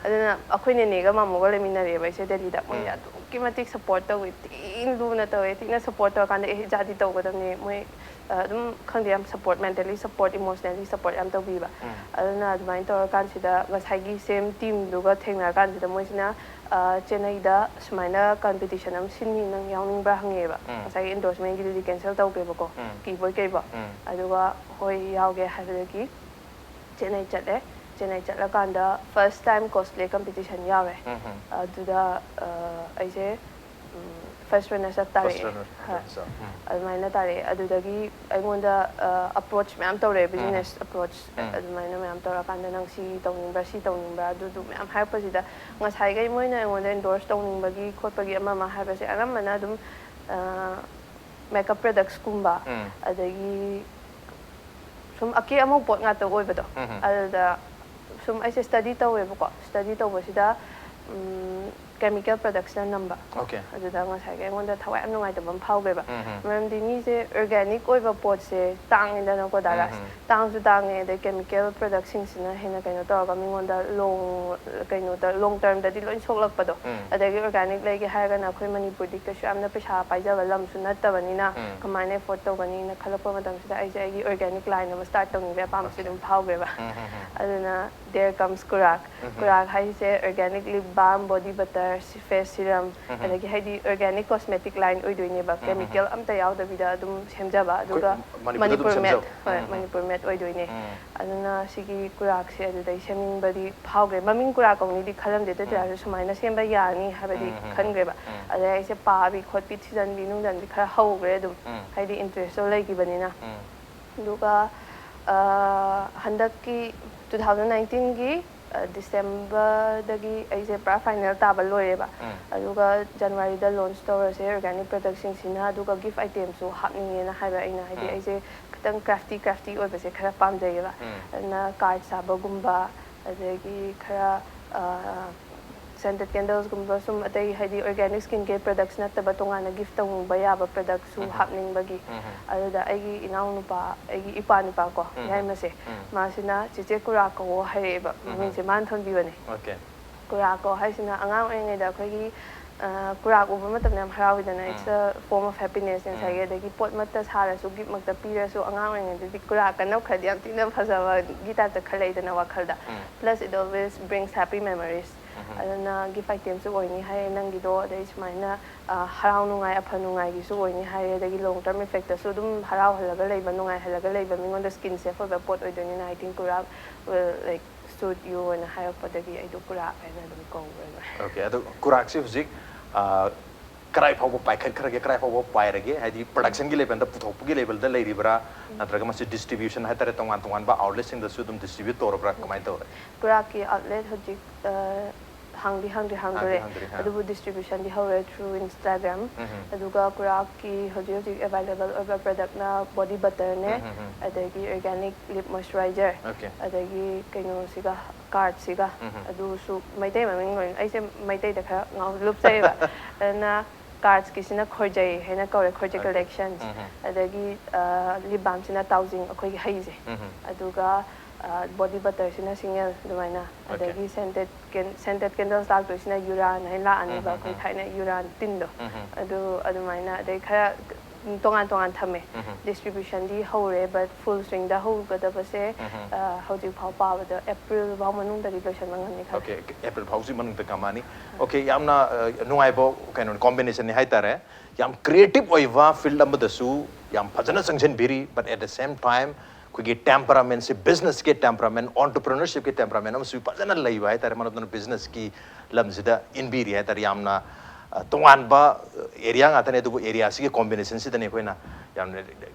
ꯑꯗꯨꯅ ꯑꯩꯈꯣꯏ ꯅꯦꯅꯦꯒ ꯃꯥꯃꯣꯒ ꯂꯩꯃꯤꯟꯅꯔꯦꯕ ꯑꯩꯁꯦ ꯗꯦꯜꯂꯤꯗ꯫ ꯃꯣꯏ ꯑꯗꯨꯛꯀꯤ ꯃꯇꯤꯛ support ꯇꯧꯋꯤ, ꯊꯤꯅ ꯂꯨꯅ ꯇꯧꯋꯦ, ꯊꯤꯅ support ꯇꯧꯔꯀꯥꯟꯗ, "ꯑꯦ, ꯏꯆꯥꯗꯤ ꯇꯧꯒꯗꯕꯅꯤ", ꯃꯣꯏ, ꯑ, ꯑꯗꯨꯝ ꯈꯪꯗꯦ, ꯌꯥꯝ support, mentally support, emotionally support ꯌꯥꯝ ꯇꯧꯕꯤꯕ꯫ ꯑꯗꯨꯅ ꯑꯗꯨꯃꯥꯏꯅ ꯇꯧꯔꯀꯥꯟꯁꯤꯗ ꯉꯁꯥꯏꯒꯤ same teamꯗꯨꯒ ꯊꯦꯡꯅꯔꯀꯥꯟꯁꯤꯗ ꯃꯣꯏꯁꯤꯅ, ꯑ, ꯆꯦꯟꯅꯩꯗ ꯁꯨꯃꯥꯏꯅ competition ꯑꯃ ꯁꯤꯟꯅꯤ, ꯅꯪ ꯌꯥꯎꯅꯤꯡꯕ꯭ꯔꯥ ꯍꯪꯉꯛꯑꯦꯕ꯫ ꯉꯁꯥꯏꯒꯤ endorsementꯒꯤꯗꯨꯗꯤ cancel ꯇꯧꯈ꯭ꯔꯦꯕꯀꯣ, ꯀꯤꯕꯣꯏ ꯀꯩꯕꯣꯏ꯫ ꯑꯗꯨꯒ ꯍꯣꯏ, ꯌꯥꯎꯒꯦ ꯍꯥꯏꯕꯗꯒꯤ ꯆꯦꯟꯅꯩ ꯆꯠꯂꯦ꯫ ꯆꯦꯟꯅꯩ ꯆꯠꯂꯀꯥꯟꯗ first time cosplay competition ꯌꯥꯎꯔꯦ꯫ ꯑꯗꯨꯗ, ꯑ, ꯑꯩꯁꯦ, ꯎꯝ, first runners up ꯇꯥꯔꯛꯑꯦ꯫ First runner, ꯍꯣꯏ꯫ Runners up. ꯑꯗꯨꯃꯥꯏꯅ ꯇꯥꯔꯛꯑꯦ꯫ ꯑꯗꯨꯗꯒꯤ ꯑꯩꯉꯣꯟꯗ, ꯑ, approach ꯃꯌꯥꯝ ꯇꯧꯔꯛꯑꯦ, business approach꯫ ꯑꯗꯨꯃꯥꯏꯅ ꯃꯌꯥꯝ ꯇꯧꯔꯀꯥꯟꯗ, "ꯅꯪ ꯁꯤ ꯇꯧꯅꯤꯡꯕ꯭ꯔꯥ, ꯁꯤ ꯇꯧꯅꯤꯡꯕ꯭ꯔꯥ?" ꯑꯗꯨꯗꯨ ꯃꯌꯥꯝ ꯍꯥꯏꯔꯛꯄꯁꯤꯗ, ꯉꯁꯥꯏꯈꯩ ꯃꯣꯏꯅ ꯑꯩꯉꯣꯟꯗ endorse ꯇꯧꯅꯤꯡꯕꯒꯤ ꯈꯣꯠꯄꯒꯤ ꯑꯃ ꯑꯃ ꯍꯥꯏꯕꯁꯦ ꯑꯅꯝꯕꯅ ꯑꯗꯨꯝ, ꯑ, makeup productsꯀꯨꯝꯕ, ꯑꯗꯒꯤ ꯁꯨꯝ ꯑꯀꯦ ꯑꯃꯧ ꯄꯣꯠ ꯉꯥꯛꯇ ꯑꯣꯏꯕꯗꯣ꯫ ꯑꯗꯨꯗ ꯁꯨꯝ ꯑꯩꯁꯦ study ꯇꯧꯋꯦꯕꯀꯣ꯫ Study ꯇꯧꯕꯁꯤꯗ, ꯎꯝ, ꯀꯦꯃꯤꯀꯦꯜ ꯄ꯭ꯔꯗꯛꯁꯅ ꯅꯝꯕ꯫ ꯑꯣꯀꯦ꯫ ꯑꯗꯨꯗ ꯉꯁꯥꯏꯒꯤ ꯑꯩꯉꯣꯟꯗ ꯊꯋꯥꯏ ꯌꯥꯝ ꯅꯨꯡꯉꯥꯏꯇꯕ ꯑꯃ ꯐꯥꯎꯈ꯭ꯔꯦꯕ꯫ ꯎꯝ ꯍꯝ꯫ ꯃꯔꯝꯗꯤ ꯃꯤꯁꯦ ꯑꯣꯔꯒꯥꯅꯤꯛ ꯑꯣꯏꯕ ꯄꯣꯠꯁꯦ ꯇꯥꯡꯉꯤꯗꯅꯀꯣ ꯗꯥ ꯔꯥꯖ꯫ ꯎꯝ꯫ ꯇꯥꯡꯁꯨ ꯇꯥꯡꯉꯦ, ꯑꯗꯩ ꯀꯦꯃꯤꯀꯦꯜ ꯄ꯭ꯔꯗꯛꯁꯤꯡꯁꯤꯅ ꯍꯦꯟꯅ ꯀꯩꯅꯣ ꯇꯧꯔꯒ ꯃꯤꯉꯣꯟꯗ ꯂꯣꯡ ꯀꯩꯅꯣꯗ ꯂꯣꯡ ꯇꯔꯝꯗꯗꯤ ꯂꯣꯏ ꯁꯣꯛꯂꯛꯄꯗꯣ꯫ ꯎꯝ꯫ ꯑꯗꯒꯤ ꯑꯣꯔꯒꯥꯅꯤꯛ ꯂꯩꯒꯦ ꯍꯥꯏꯔꯒꯅ ꯑꯩꯈꯣꯏ ꯃꯅꯤꯄꯨꯔꯗꯤ ꯀꯩꯁꯨ ꯌꯥꯝꯅ ꯄꯩꯁꯥ ꯄꯥꯏꯖꯕ ꯂꯝꯁꯨ ꯅꯠꯇꯕꯅꯤꯅ ꯎꯝ꯫ ꯀꯃꯥꯏꯅ ꯑꯦꯐꯣꯔꯗ ꯇꯧꯒꯅꯤꯅ ꯈꯜꯂꯛꯄ ꯃꯇꯝꯁꯤꯗ ꯑꯩꯁꯦ ꯑꯩꯒꯤ ꯑꯣꯔꯒꯥꯅꯤꯛ ꯂꯥꯏꯟ ꯑꯃ ꯁ꯭ꯇꯥꯔꯠ ꯇꯧꯅꯤꯡꯕꯒꯤ ꯑꯄꯥꯝꯕꯁꯦ ꯑꯣꯀꯦ꯫ ꯑꯗꯨꯝ ꯐꯥꯎꯈ꯭ꯔꯦꯕ꯫ ꯎꯝ ꯍꯝ ꯍꯝ꯫ ꯑꯗꯨꯅ there comes ꯀꯨꯔꯥꯛ꯫ ꯎꯝ꯫ ꯀꯨꯔꯥꯛ ꯍꯥꯏꯁꯦ organic lip balm, body butter, face serum, um. ꯑꯗꯒꯤ ꯍꯥꯏꯗꯤ ꯑꯣꯔꯒꯥꯅꯤꯛ ꯀꯣꯁꯃꯦꯇꯤꯛ ꯂꯥꯏꯟ ꯑꯣꯏꯗꯣꯏꯅꯦꯕ꯫ ꯎꯝ꯫ ꯀꯦꯃꯤꯀꯦꯜ ꯑꯝꯇ ꯌꯥꯎꯗꯕꯤꯗ ꯑꯗꯨꯝ ꯁꯦꯝꯖꯕ꯫ ꯑꯗꯨꯒ ꯃꯅꯤꯄꯨꯔꯗ ꯑꯗꯨꯝ ꯃꯅꯤꯄꯨꯔ ꯃꯦꯗ꯫ ꯁꯦꯝꯖꯕ꯫ ꯍꯣꯏ, ꯎꯝ꯫ ꯃꯅꯤꯄꯨꯔ ꯃꯦꯗ ꯑꯣꯏꯗꯣꯏꯅꯦ꯫ ꯎꯝ꯫ ꯑꯗꯨꯅ ꯁꯤꯒꯤ ꯀꯨꯔꯥꯛꯁꯦ ꯑꯗꯨꯗꯩ ꯁꯦꯝꯅꯤꯡꯕꯗꯤ ꯐꯥꯎꯈ꯭ꯔꯦ꯫ ꯃꯃꯤꯡ ꯀꯨꯔꯥꯛ ꯀꯧꯅꯤꯗꯤ ꯈꯜꯂꯝꯗꯦ, ꯑꯗꯨ ꯎꯝ꯫ ꯇꯥꯔꯁꯨ ꯁꯨꯃꯥꯏꯅ ꯁꯦꯝꯕ ꯌꯥꯅꯤ ꯍꯥꯏꯕꯗꯤ ꯎꯝ, ꯎꯝ, ꯎꯝ꯫ ꯈꯟꯈ꯭ꯔꯦꯕ꯫ ꯎꯝ꯫ ꯑꯗꯩ ꯑꯩꯁꯦ ꯄꯥꯕꯤ ꯈꯣꯠꯄꯤ ꯊꯤꯖꯟꯕꯤ ꯅꯨꯡꯖꯟꯕꯤ ꯈꯔ ꯍꯧꯈ꯭ꯔꯦ ꯑꯗꯨꯝ, ꯎꯝ꯫ ꯍꯥꯏꯗꯤ ꯏꯟꯇꯔꯦꯁꯇꯣ ꯂꯩꯈꯤꯕꯅꯤꯅ꯫ ꯎꯝ꯫ ꯑꯗꯨꯒ ꯑ, ꯍꯟꯗꯛꯀꯤ two thousand nineteenꯒꯤ ꯗꯤꯁꯦꯝꯕꯔꯗꯒꯤ ꯑꯩꯁꯦ ꯄꯨꯔꯥ ꯐꯥꯏꯅꯦꯜ ꯇꯥꯕ ꯂꯣꯏꯔꯦꯕ꯫ ꯎꯝ꯫ ꯑꯗꯨꯒ ꯖꯅꯋꯥꯔꯤꯗ ꯂꯣꯟꯆ ꯇꯧꯔꯁꯦ ꯑꯣꯔꯒꯥꯅꯤꯛ ꯄ꯭ꯔꯗꯛꯁꯤꯡꯁꯤꯅ, ꯑꯗꯨꯒ ꯒꯤꯐ ꯑꯥꯏꯇꯦꯝꯁꯨ ꯍꯥꯞꯅꯤꯡꯉꯦꯅ ꯍꯥꯏꯕ ꯑꯩꯅ, ꯍꯥꯏꯗꯤ ꯎꯝ꯫ ꯑꯩꯁꯦ ꯈꯤꯇꯪ ꯀ꯭ꯔꯥꯐꯇꯤ ꯀ꯭ꯔꯥꯐꯇꯤ ꯑꯣꯏꯕꯁꯦ ꯈꯔ ꯄꯥꯝꯖꯩꯌꯦꯕ꯫ ꯎꯝ꯫ ꯑꯗꯨꯅ ꯀꯥꯔꯠ ꯁꯥꯕꯒꯨꯝꯕ, ꯑꯗꯒꯤ ꯈꯔ ꯁꯦꯟꯇꯦꯠ ꯀꯦꯟꯗꯜꯁꯀꯨꯝꯕ, ꯁꯨꯝ ꯑꯇꯩ ꯍꯥꯏꯗꯤ ꯑꯣꯔꯒꯥꯅꯤꯛ ꯁ꯭ꯀꯤꯟ ꯀꯦꯌꯔ ꯄ꯭ꯔꯗꯛꯁ ꯅꯠꯇꯕ ꯇꯣꯉꯥꯟꯅ ꯒꯤꯐ ꯇꯧꯕ ꯌꯥꯕ ꯄ꯭ꯔꯗꯛꯁꯨ ꯎꯝ꯫ ꯍꯥꯞꯅꯤꯡꯕꯒꯤ꯫ ꯎꯝ꯫ ꯑꯗꯨꯗ ꯑꯩꯒꯤ ꯏꯅꯥꯎꯅꯨꯄꯥ, ꯑꯩꯒꯤ ꯏꯄ꯭ꯋꯥꯅꯨꯄꯥ ꯀꯣ, ꯎꯝ꯫ ꯌꯥꯏꯃꯁꯦ, ꯎꯝ꯫ ꯃꯥꯁꯤꯅ "ꯆꯦꯆꯦ ꯀꯨꯔꯥꯛ ꯀꯧꯋꯣ" ꯍꯥꯏꯔꯛꯑꯦꯕ꯫ ꯎꯝ꯫ ꯃꯃꯤꯡꯁꯦ ꯃꯥꯅ ꯊꯣꯟꯕꯤꯕꯅꯦ꯫ ꯑꯣꯀꯦ꯫ ꯀꯨꯔꯥꯛ ꯀꯧ ꯍꯥꯏꯁꯤꯅ ꯑꯉꯥꯡ ꯑꯣꯏꯔꯤꯉꯩꯗ ꯑꯩꯈꯣꯏꯒꯤ ꯑ, ꯀꯨꯔꯥꯛ ꯎꯕ ꯃꯇꯝꯗ ꯌꯥꯝ ꯍꯔꯥꯎꯋꯤꯗꯅ, it's um. a form of happiness ꯉꯁꯥꯏꯒꯤ꯫ ꯎꯝ꯫ ꯑꯗꯒꯤ ꯄꯣꯠꯃꯛꯇ ꯁꯥꯔꯁꯨ, ꯒꯤꯐꯃꯛꯇ ꯄꯤꯔꯁꯨ, ꯑꯉꯥꯡ ꯑꯣꯏꯔꯤꯉꯩꯗꯗꯤ ꯀꯨꯔꯥꯛꯀ ꯅꯞꯈ꯭ꯔꯗꯤ ꯌꯥꯝ ꯊꯤꯅ ꯐꯖꯕꯒꯤ ꯇꯥꯏꯞꯇ ꯈꯜꯂꯛꯏꯗꯅ ꯋꯥꯈꯜꯗ꯫ ꯎꯝ꯫ Plus it always brings happy memories꯫ ꯎꯝ꯫ ꯑꯗꯨꯅ ꯒꯤꯐ ꯑꯥꯏꯇꯦꯝꯁꯨ ꯑꯣꯏꯅꯤ ꯍꯥꯏꯌꯦ ꯅꯪꯒꯤꯗꯣ, ꯑꯗꯩ ꯁꯨꯃꯥꯏꯅ, ꯑ, ꯍꯔꯥꯎ ꯅꯨꯡꯉꯥꯏ, ꯑꯐ ꯅꯨꯡꯉꯥꯏꯒꯤꯁꯨ ꯑꯣꯏꯅꯤ ꯍꯥꯏꯌꯦ, ꯑꯗꯒꯤ long term effectꯇꯁꯨ ꯑꯗꯨꯝ ꯍꯔꯥꯎꯍꯜꯂꯒ ꯂꯩꯕ, ꯅꯨꯡꯉꯥꯏꯍꯜꯂꯒ ꯂꯩꯕ, ꯃꯤꯉꯣꯟꯗ skin safe ꯑꯣꯏꯕ ꯄꯣꯠ ꯑꯣꯏꯗꯣꯏꯅꯤꯅ, I think ꯀꯨꯔꯥꯛ will, like, suit you ꯍꯥꯏꯅ ꯍꯥꯏꯔꯛꯄꯗꯒꯤ ꯑꯩꯗꯣ ꯀꯨꯔꯥꯛ ꯍꯥꯏꯅ ꯑꯗꯨꯝ ꯀꯧꯈ꯭ꯔꯦ꯫ ꯑꯣꯀꯦ, ꯑꯗꯣ ꯀꯨꯔꯥꯛꯁꯦ ꯍꯧꯖꯤꯛ, ꯑ, ꯀꯔꯥꯏ ꯐꯥꯎꯕ ꯄꯥꯏꯈꯠꯈ꯭ꯔꯒꯦ, ꯀꯔꯥꯏ ꯐꯥꯎꯕ ꯄꯥꯏꯔꯒꯦ? ꯍꯥꯏꯗꯤ productionꯒꯤ levelꯗ, ꯄꯨꯊꯣꯛꯄꯒꯤ levelꯗ ꯂꯩꯔꯤꯕ꯭ꯔꯥ? ꯅꯠꯇ꯭ꯔꯒ ꯃꯁꯤ distribution ꯍꯥꯏꯇꯥꯔꯦ, ꯇꯣꯉꯥꯟ ꯇꯣꯉꯥꯟꯕ outletꯁꯤꯡꯗꯁꯨ ꯑꯗꯨꯝ distribute ꯇꯧꯔꯕ꯭ꯔꯥ? ꯀꯃꯥꯏꯅ ꯇꯧꯔꯦ? ꯀꯨꯔꯥꯛꯀꯤ outlet ꯍꯧꯖꯤꯛ, ꯑ, ꯍꯥꯡꯗꯤ ꯍꯥꯡꯗ꯭ꯔꯤ ꯍꯥꯡꯗꯣꯔꯦ꯫ ꯍꯥꯡꯗ꯭ꯔꯤ, ꯍꯥ꯫ ꯑꯗꯨꯕꯨ distribution ꯗꯤ ꯍꯧꯔꯦ through Instagram꯫ ꯎꯝ, ꯎꯝ꯫ ꯑꯗꯨꯒ ꯀꯨꯔꯥꯛꯀꯤ ꯍꯧꯖꯤꯛ ꯍꯧꯖꯤꯛ available ꯑꯣꯏꯕ product ꯅ body butter ꯅꯦ, ꯎꯝ, ꯎꯝ, ꯎꯝ꯫ ꯑꯗꯒꯤ organic lip moisturizer, Okay. ꯑꯗꯒꯤ ꯀꯩꯅꯣꯁꯤꯒ, card ꯁꯤꯒ꯫ ꯎꯝ, ꯎꯝ꯫ ꯑꯗꯨꯁꯨ ꯃꯩꯇꯩ ꯃꯃꯤꯡ ꯂꯣꯏꯅ, ꯑꯩꯁꯦ ꯃꯩꯇꯩꯗ ꯈꯔ ꯉꯥꯎ ꯂꯨꯞꯆꯩꯌꯦꯕ꯫ ꯑꯗꯨꯅ card ꯀꯤꯁꯤꯅ ꯈꯣꯏꯖꯩ ꯍꯥꯏꯅ ꯀꯧꯔꯦ, ꯈꯣꯏꯖꯩ Okay. Collections꯫ ꯎꯝ, ꯎꯝ꯫ ꯑꯗꯒꯤ ꯑ, lip balm ꯁꯤꯅ ꯇꯥꯎꯖꯤꯡ, ꯑꯩꯈꯣꯏꯒꯤ ꯍꯩꯁꯦ꯫ ꯎꯝ, ꯎꯝ꯫ ꯑꯗꯨꯒ ꯑ, body butter ꯁꯤꯅ ꯁꯤꯡꯉꯦꯜ ꯑꯗꯨꯃꯥꯏꯅ꯫ Okay. ꯑꯗꯒꯤ scented can- scented candles ꯂꯥꯛꯇꯣꯏꯁꯤꯅ ꯌꯨꯔꯥꯟ ꯍꯥꯏꯅ ꯂꯥꯛꯑꯅꯦꯕ, ꯎꯝ, ꯑꯩꯈꯣꯏ ꯎꯝ, ꯊꯥꯏꯅ ꯌꯨꯔꯥꯟ ꯇꯤꯟꯗꯣ꯫ ꯎꯝ, ꯎꯝ꯫ ꯑꯗꯨ ꯑꯗꯨꯃꯥꯏꯅ, ꯑꯗꯩ ꯈꯔ ꯎꯝ, ꯇꯣꯉꯥꯟ ꯇꯣꯉꯥꯟ ꯊꯝꯃꯦ꯫ ꯎꯝ, ꯎꯝ꯫ Distribution ꯗꯤ ꯍꯧꯔꯦ, but full swing ꯗ ꯍꯧꯒꯗꯕꯁꯦ ꯎꯝ, ꯎꯝ꯫ ꯑ, ꯍꯧꯖꯤꯛ ꯐꯥꯎ ꯄꯥꯕꯗ April ꯐꯥꯎ ꯃꯅꯨꯡꯗꯗꯤ ꯂꯣꯏꯁꯤꯟꯕ ꯉꯝꯅꯤ ꯈꯜꯂꯦ꯫ Okay, April ꯐꯥꯎꯁꯤ ꯃꯅꯨꯡꯗ ꯉꯝꯃꯅꯤ꯫ Okay, ꯌꯥꯝꯅ ꯑ, ꯅꯨꯡꯉꯥꯏꯕ ꯀꯩꯅꯣ combination ꯅꯤ ꯍꯥꯏꯇꯥꯔꯦ꯫ ꯌꯥꯝ creative ꯑꯣꯏꯕ field ꯑꯃꯗꯁꯨ ꯌꯥꯝ ꯐꯖꯅ ꯆꯪꯁꯤꯟꯕꯤꯔꯤ, but at the same time ꯑꯩꯈꯣꯏꯒꯤ temperament ꯁꯤ, business ꯀꯤ temperament, entrepreneurship ꯀꯤ temperament ꯑꯃꯁꯨ ꯐꯖꯅ ꯂꯩꯕ ꯍꯥꯏꯇꯥꯔꯦ꯫ ꯃꯔꯝ ꯑꯗꯨꯅ business ꯀꯤ ꯂꯝꯁꯤꯗ ꯏꯟꯕꯤꯔꯤ ꯍꯥꯏꯇꯥꯔꯦ꯫ ꯌꯥꯝꯅ ꯑ, ꯇꯣꯉꯥꯟꯕ area ꯉꯥꯛꯇꯅꯦ, ꯑꯗꯨꯕꯨ area ꯁꯤꯒꯤ combination ꯁꯤꯗꯅꯦ ꯑꯩꯈꯣꯏꯅ ꯌꯥꯝꯅ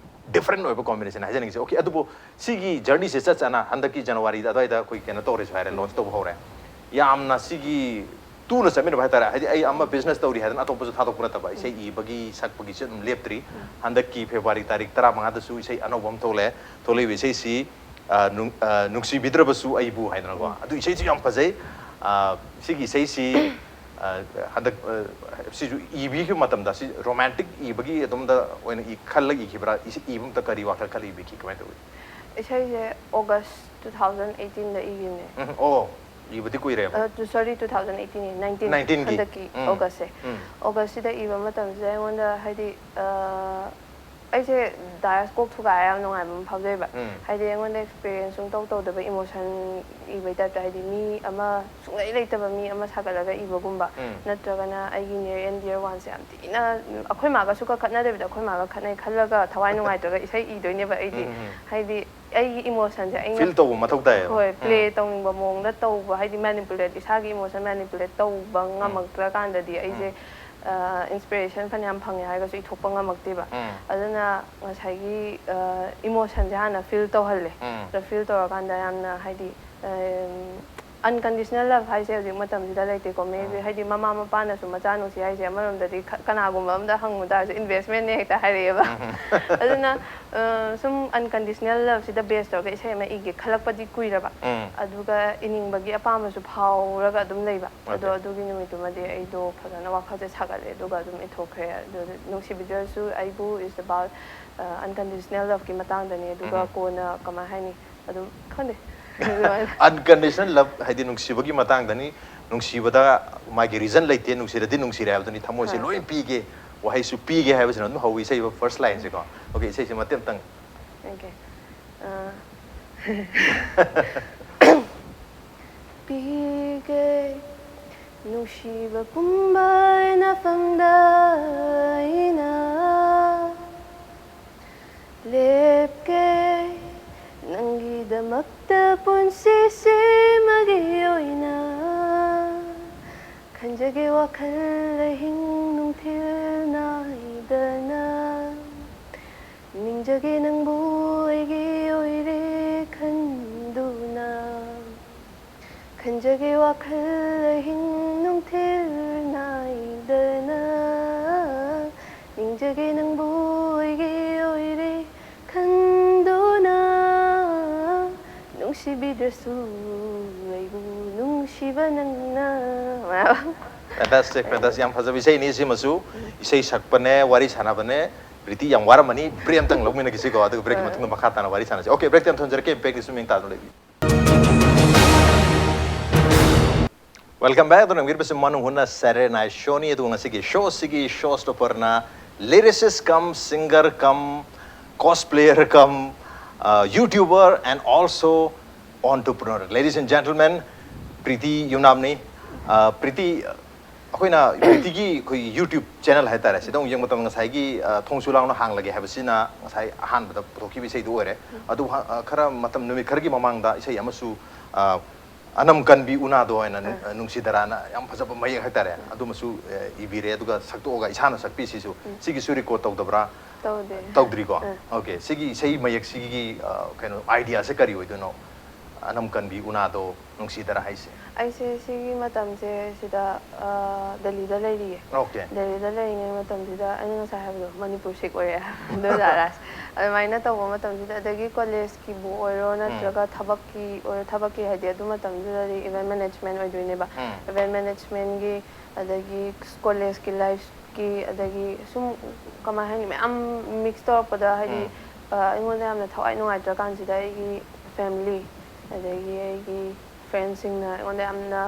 different ꯑꯣꯏꯕ combination ꯍꯥꯏꯖꯅꯤꯡꯉꯤꯁꯦ꯫ Okay, ꯑꯗꯨꯕꯨ ꯁꯤꯒꯤ journey ꯁꯦ ꯆꯠ ꯆꯠꯅ ꯍꯟꯗꯛꯀꯤ January ꯗ ꯑꯗꯨꯋꯥꯏꯗ ꯑꯩꯈꯣꯏ ꯀꯩꯅꯣ ꯇꯧꯔꯦꯁꯨ ꯍꯥꯏꯔꯦ, launch ꯇꯧꯕ ꯍꯧꯔꯦ꯫ ꯌꯥꯝꯅ ꯁꯤꯒꯤ ꯇꯨꯅ ꯆꯠꯃꯤꯟꯅꯕ ꯍꯥꯏꯇꯥꯔꯦ꯫ ꯍꯥꯏꯗꯤ ꯑꯩ ꯑꯃ business ꯇꯧꯔꯤ ꯍꯥꯏꯗꯅ ꯑꯇꯣꯞꯄꯁꯨ ꯊꯥꯗꯣꯛꯄ ꯅꯠꯇꯕ, ꯏꯁꯩ ꯏꯕꯒꯤ ꯁꯛꯄꯒꯤꯁꯨ ꯑꯗꯨꯝ ꯂꯦꯞꯇ꯭ꯔꯤ꯫ ꯍꯟꯗꯛꯀꯤ February ꯇꯥꯔꯤꯛ ꯇꯔꯥꯃꯉꯥꯗꯁꯨ ꯏꯁꯩ ꯑꯅꯧꯕ ꯑꯃ ꯊꯣꯛꯂꯛꯑꯦ꯫ ꯊꯣꯛꯂꯛꯏꯕ ꯏꯁꯩꯁꯤ ꯑ, ꯅꯨꯡ-, ꯑ, ꯅꯨꯡꯁꯤꯕꯤꯗ꯭ꯔꯕꯁꯨ ꯑꯩꯕꯨ ꯍꯥꯏꯗꯅꯀꯣ꯫ ꯑꯗꯨ ꯏꯁꯩꯁꯨ ꯌꯥꯝ ꯐꯖꯩ꯫ ꯑ, ꯁꯤꯒꯤ ꯏꯁꯩꯁꯤ ꯑ, ꯍꯟꯗꯛ ꯑ, ꯁꯤꯁꯨ ꯏꯕꯤꯈꯤꯕ ꯃꯇꯝꯗ ꯁꯤ romantic ꯏꯕꯒꯤ ꯑꯗꯣꯝꯗ ꯑꯣꯏꯅ ꯏ-, ꯈꯜꯂꯒ ꯏꯈꯤꯕ꯭ꯔꯥ? ꯏꯁꯩ ꯏꯕ ꯃꯇꯝꯗ ꯀꯔꯤ ꯋꯥꯈꯜ ꯈꯜꯂ ꯏꯕꯤꯈꯤ? ꯀꯃꯥꯏꯅ ꯇꯧꯏ? ꯏꯁꯩꯁꯦ August two thousand eighteen ꯗ ꯏꯈꯤꯕꯅꯦ꯫ ꯎꯝ, ꯑꯣ, ꯏꯕꯗꯤ ꯀꯨꯏꯔꯦꯕ꯫ ꯑ, two- sorry, two thousand eighteen ꯅꯦ, nineteen, Nineteen ꯒꯤ꯫ ꯍꯟꯗꯛꯀꯤ ꯎꯝ꯫ August ꯁꯦ꯫ ꯎꯝ꯫ August ꯁꯤꯗ ꯏꯕ ꯃꯇꯝꯁꯤꯗ ꯑꯩꯉꯣꯟꯗ ꯍꯥꯏꯗꯤ ꯑ, ꯑꯩꯁꯦ ꯗꯥꯏꯁ ꯀꯣꯛ ꯊꯨꯒꯥꯏꯔ ꯌꯥꯝ ꯅꯨꯡꯉꯥꯏꯕ ꯑꯃ ꯐꯥꯎꯖꯩꯕ꯫ ꯎꯝ꯫ ꯍꯥꯏꯗꯤ ꯑꯩꯉꯣꯟꯗ experience ꯁꯨꯡꯇꯧ ꯇꯧꯗꯕ emotion ꯏꯕꯩ type ꯇ, ꯍꯥꯏꯗꯤ ꯃꯤ ꯑꯃ ꯁꯨꯡꯂꯩ ꯂꯩꯇꯕ ꯃꯤ ꯑꯃ ꯁꯥꯒꯠꯂꯒ ꯏꯕꯒꯨꯝꯕ, ꯎꯝ꯫ ꯅꯠꯇ꯭ꯔꯒꯅ ꯑꯩꯒꯤ near and dear one ꯁꯦ ꯌꯥꯝ ꯊꯤꯅ, ꯑꯩꯈꯣꯏ ꯃꯥꯒꯁꯨ ꯀꯛ-, ꯈꯠꯅꯗꯕꯤꯗ ꯑꯩꯈꯣꯏ ꯃꯥꯒ ꯈꯠꯅꯩ ꯈꯜꯂꯒ ꯊꯋꯥꯏ ꯅꯨꯡꯉꯥꯏꯇ꯭ꯔꯒ ꯏꯁꯩ ꯏꯗꯣꯏꯅꯦꯕ ꯑꯩꯗꯤ꯫ ꯎꯝ, ꯎꯝ꯫ ꯍꯥꯏꯗꯤ ꯑꯩꯒꯤ emotion ꯁꯦ ꯑꯩꯅ Feel ꯇꯧꯕ ꯃꯊꯧ ꯇꯥꯏꯌꯦꯕ꯫ ꯍꯣꯏ, play ꯎꯝ꯫ ꯇꯧꯅꯤꯡꯕ ꯃꯑꯣꯡꯗ ꯇꯧꯕ, ꯍꯥꯏꯗꯤ manipulate, ꯏꯁꯥꯒꯤ emotion manipulate ꯇꯧꯕ ꯉꯝꯃꯛꯇ꯭ꯔꯀꯥꯟꯗꯗꯤ ꯑꯩꯁꯦ, ꯎꯝ꯫ ꯑ, inspiration ꯐꯅꯌꯥꯝ ꯐꯪꯉꯦ ꯍꯥꯏꯔꯒꯁꯨ ꯏꯊꯣꯛꯄ ꯉꯝꯃꯛꯇꯦꯕ꯫ ꯎꯝ꯫ ꯑꯗꯨꯅ ꯉꯁꯥꯏꯒꯤ, ꯑ, emotion ꯁꯦ ꯍꯥꯟꯅ feel ꯇꯧꯍꯜꯂꯦ꯫ ꯎꯝ꯫ ꯑꯗꯣ feel ꯇꯧꯔꯀꯥꯟꯗ ꯌꯥꯝꯅ ꯍꯥꯏꯗꯤ, ꯑꯝ, unconditional love ꯍꯥꯏꯁꯦ ꯍꯧꯖꯤꯛ ꯃꯇꯝꯁꯤꯗ ꯂꯩꯇꯦꯀꯣ꯫ ꯃꯦꯕꯤ ꯍꯥꯏꯗꯤ ꯃꯃꯥ ꯃꯄꯥꯅꯁꯨ ꯃꯆꯥ ꯅꯨꯡꯁꯤ ꯍꯥꯏꯁꯦ ꯑꯃꯔꯣꯝꯗꯗꯤ ꯈ- ꯀꯅꯥꯒꯨꯝꯕ ꯑꯝꯗ ꯍꯪꯉꯨ ꯇꯥꯔꯁꯨ investmentꯅꯦ ꯍꯦꯛꯇ ꯍꯥꯏꯔꯛꯑꯦꯕ꯫ ꯑꯗꯨꯅ ꯑ, ꯁꯨꯝ unconditional loveꯁꯤꯗ base ꯇꯧꯔꯒ ꯏꯁꯩ ꯑꯃ ꯏꯒꯦ ꯈꯜꯂꯛꯄꯗꯤ ꯀꯨꯏꯔꯕ꯫ ꯎꯝ꯫ ꯑꯗꯨꯒ ꯏꯅꯤꯡꯕꯒꯤ ꯑꯄꯥꯝꯕꯁꯨ ꯐꯥꯎꯔꯒ ꯑꯗꯨꯝ ꯂꯩꯕ꯫ ꯑꯗꯣ Okay. ꯑꯗꯨꯒꯤ ꯅꯨꯃꯤꯠꯇꯨꯃꯗꯤ ꯑꯩꯗꯣ ꯐꯖꯅ ꯋꯥꯈꯜꯁꯦ ꯁꯥꯒꯠꯂꯦ, ꯑꯗꯨꯒ ꯑꯗꯨꯝ ꯏꯊꯣꯛꯈ꯭ꯔꯦ꯫ ꯑꯗꯨ ꯅꯨꯡꯁꯤꯕꯤꯗ꯭ꯔꯁꯨ ꯑꯩꯕꯨ is about unconditional loveꯀꯤ ꯃꯇꯥꯡꯗꯅꯤ꯫ ꯑꯗꯨꯒ ꯎꯝ꯫ ꯀꯣꯟꯅ ꯀꯃꯥꯏ ꯍꯥꯏꯅꯤ, ꯑꯗꯨꯝ ꯈꯪꯗꯦ꯫ ꯑꯗꯨꯃꯥꯏꯅ꯫ Unconditional love ꯍꯥꯏꯗꯤ ꯅꯨꯡꯁꯤꯕꯒꯤ ꯃꯇꯥꯡꯗꯅꯤ꯫ ꯅꯨꯡꯁꯤꯕꯗ ꯃꯥꯒꯤ reason ꯂꯩꯇꯦ, ꯅꯨꯡꯁꯤꯔꯗꯤ ꯅꯨꯡꯁꯤꯔꯦ ꯍꯥꯏꯕꯗꯨꯅꯤ꯫ ꯊꯃꯣꯏꯁꯦ ꯑꯥ꯫ ꯂꯣꯏ ꯄꯤꯒꯦ, ꯋꯥꯍꯩꯁꯨ ꯄꯤꯒꯦ ꯍꯥꯏꯕꯁꯤꯅ ꯑꯗꯨꯝ ꯍꯧꯋꯤ ꯏꯁꯩ first lineꯁꯦꯀꯣ꯫ Okay, ꯏꯁꯩꯁꯦ ꯃꯇꯦꯛ ꯑꯃꯇꯪ꯫ Okay. ꯑꯥ꯫ ꯄꯤꯒꯦ ꯅꯨꯡꯁꯤꯕ ꯄꯨꯝꯕ ꯅꯐꯝꯗ ꯑꯩꯅ ꯂꯦꯞꯀꯦ ꯅꯪꯒꯤꯗꯃꯛꯇ ꯄꯨꯟꯁꯤꯁꯤꯃꯒꯤ ꯑꯣꯏꯅ꯫ ꯈꯟꯖꯒꯦ ꯋꯥꯈꯜ ꯑꯍꯤꯡ ꯅꯨꯡꯊꯤꯜ ꯅꯥꯏꯗꯅ꯫ ꯅꯤꯡꯖꯒꯦ ꯅꯪꯕꯨ ꯑꯩꯒꯤ ꯑꯣꯏꯔꯦ ꯈꯟꯗꯨꯅ꯫ ꯈꯟꯖꯒꯦ ꯋꯥꯈꯜ ꯑꯍꯤꯡ ꯅꯨꯡꯊꯤꯜ ꯅꯥꯏꯗꯅ꯫ ꯅꯤꯡꯖꯒꯦ ꯅꯪꯕꯨ ꯑꯩꯒꯤ ꯑꯣꯏꯔꯦ ꯈꯟꯗꯨꯅ꯫ ꯅꯨꯡꯁꯤꯕꯤꯗ꯭ꯔꯁꯨ ꯑꯩꯕꯨ ꯅꯨꯡꯁꯤꯕ ꯅꯪꯅ꯫ Fantastic, fantastic. ꯌꯥꯝ ꯐꯖꯕ ꯏꯁꯩꯅꯤ ꯁꯤꯃꯁꯨ꯫ ꯏꯁꯩ ꯁꯛꯄꯅꯦ, ꯋꯥꯔꯤ ꯁꯥꯟꯅꯕꯅꯦ꯫ ꯄ꯭ꯔꯤꯇꯤ ꯌꯥꯝ ꯋꯥꯔꯝꯃꯅꯤ꯫ Break ꯑꯝꯇꯪ ꯂꯧꯃꯤꯟꯅꯈꯤꯁꯤꯀꯣ, ꯑꯗꯨꯒ breakꯀꯤ ꯃꯇꯨꯡꯗ ꯃꯈꯥ ꯇꯥꯅ ꯋꯥꯔꯤ ꯁꯥꯟꯅꯁꯤ꯫ Okay, breakꯇꯤ ꯌꯥꯝ ꯊꯨꯅ ꯍꯟꯖꯔꯛꯀꯦ, breakꯀꯤ ꯁꯨꯝ ꯌꯦꯡ ꯇꯥꯗꯨꯅ ꯂꯩꯕꯤꯌꯨ꯫ Welcome back. ꯑꯗꯨꯅ ꯌꯦꯡꯕꯤꯔꯤꯕꯁꯤ ꯃꯅꯨꯡ ꯍꯨꯠꯅ Saturday Night Showꯅꯤ꯫ ꯑꯗꯨꯒ ꯉꯁꯤꯒꯤ showꯁꯤꯒꯤ show stopperꯅ lyricist cum singer cum cosplayer cum, uh, YouTuber and also entrepreneur. Ladies and gentlemen, Preeti ꯌꯨꯝꯅꯥꯝꯅꯤ꯫ Uh, Preeti, ꯑꯩꯈꯣꯏꯅ ꯄ꯭ꯔꯤꯇꯤꯒꯤ ꯑꯩꯈꯣꯏ YouTube channel ꯍꯥꯏꯇꯥꯔꯦ, ꯁꯤꯗ ꯑꯃꯨꯛ ꯌꯦꯡꯕ ꯃꯇꯝꯗ ꯉꯁꯥꯏꯒꯤ, ꯑ, ꯊꯣꯡꯁꯨ ꯂꯥꯎꯅ ꯍꯥꯡꯂꯒꯦ ꯍꯥꯏꯕꯁꯤꯅ ꯉꯁꯥꯏ ꯑꯍꯥꯟꯕꯗ ꯄꯨꯊꯣꯛꯈꯤꯕ ꯏꯁꯩꯗꯨ ꯑꯣꯏꯔꯦ꯫ ꯑꯗꯨ ꯍ-, ꯑ, ꯈꯔ ꯃꯇꯝ, ꯅꯨꯃꯤꯠ ꯈꯔꯒꯤ ꯃꯃꯥꯡꯗ ꯏꯁꯩ ꯑꯃꯁꯨ, ꯑ, ꯑꯅꯝ ꯀꯟꯕꯤ ꯎꯅꯥꯗꯣ ꯍꯥꯏꯅ ꯅꯨꯡ-, ꯑ, ꯅꯨꯡꯁꯤꯗꯔꯥꯅ ꯌꯥꯝ ꯐꯖꯕ ꯃꯌꯦꯛ ꯍꯥꯏꯇꯥꯔꯦ, ꯑꯗꯨꯃꯁꯨ, ꯑ, ꯏꯕꯤꯔꯦ꯫ ꯑꯗꯨꯒ ꯁꯛꯇꯣꯛꯑꯒ ꯏꯁꯥꯅ ꯁꯛꯄꯤꯁꯤꯁꯨ, ꯁꯤꯒꯤꯁꯨ record ꯇꯧꯗꯕ꯭ꯔꯥ? ꯇꯧꯗꯦ꯫ ꯇꯧꯗ꯭ꯔꯤꯀꯣ? ꯑ꯫ Okay, ꯁꯤꯒꯤ ꯏꯁꯩ ꯃꯌꯦꯛꯁꯤꯒꯤ, ꯑ, ꯀꯩꯅꯣ, ideaꯁꯦ ꯀꯔꯤ ꯑꯣꯏꯗꯣꯏꯅꯣ? ꯑꯅꯝ ꯀꯟꯕꯤ ꯎꯅꯥꯗꯣ ꯅꯨꯡꯁꯤꯗꯔꯥ ꯍꯥꯏꯁꯦ? ꯑꯩꯁꯦ ꯁꯤꯒꯤ ꯃꯇꯝꯁꯦ ꯁꯤꯗ ꯗꯦꯜꯂꯤꯗ ꯂꯩꯔꯤꯌꯦ꯫ ꯑꯣꯀꯦ꯫ ꯗꯦꯜꯂꯤꯗ ꯂꯩꯔꯤꯉꯩ ꯃꯇꯝꯁꯤꯗ ꯑꯩꯅ ꯉꯁꯥꯏ ꯍꯥꯏꯕꯗꯣ ꯃꯅꯤꯄꯨꯔ ꯁꯤꯛ ꯑꯣꯏꯔꯦ ꯍꯥꯏꯕꯗꯣ ꯖꯥꯔꯥꯁ꯫ ꯑꯗꯨꯃꯥꯏꯅ ꯇꯧꯕ ꯃꯇꯝꯁꯤꯗ ꯑꯗꯒꯤ ꯀꯣꯂꯦꯖꯀꯤꯕꯨ ꯑꯣꯏꯔꯣ ꯅꯠꯇ꯭ꯔꯒ ꯊꯕꯛꯀꯤ ꯑꯣꯏꯔꯣ, ꯊꯕꯛꯀꯤ ꯍꯥꯏꯗꯤ ꯑꯗꯨ ꯃꯇꯝꯗꯨꯗꯗꯤ ꯏꯚꯦꯟꯠ ꯃꯦꯅꯦꯖꯃꯦꯟ ꯑꯣꯏꯗꯣꯏꯅꯦꯕ꯫ ꯎꯝ꯫ ꯏꯚꯦꯟꯠ ꯃꯦꯅꯦꯖꯃꯦꯟꯒꯤ ꯑꯗꯒꯤ ꯀꯣꯂꯦꯖꯀꯤ ꯂꯥꯏꯐꯀꯤ ꯑꯗꯒꯤ ꯁꯨꯝ ꯀꯃꯥꯏ ꯍꯥꯏꯅꯤ ꯃꯌꯥꯝ ꯃꯤꯛꯁ ꯇꯧꯔꯛꯄꯗ ꯍꯥꯏꯗꯤ ꯎꯝ꯫ ꯑ, ꯑꯩꯉꯣꯟꯗ ꯌꯥꯝꯅ ꯊꯋꯥꯏ ꯅꯨꯡꯉꯥꯏꯇ꯭ꯔꯀꯥꯟꯁꯤꯗ ꯑꯩꯒꯤ ꯐꯦꯃꯤꯂꯤ ꯑꯗꯒꯤ ꯑꯩꯒꯤ ꯐ꯭ꯔꯦꯟꯁꯤꯡꯅ ꯑꯩꯉꯣꯟꯗ ꯌꯥꯝꯅ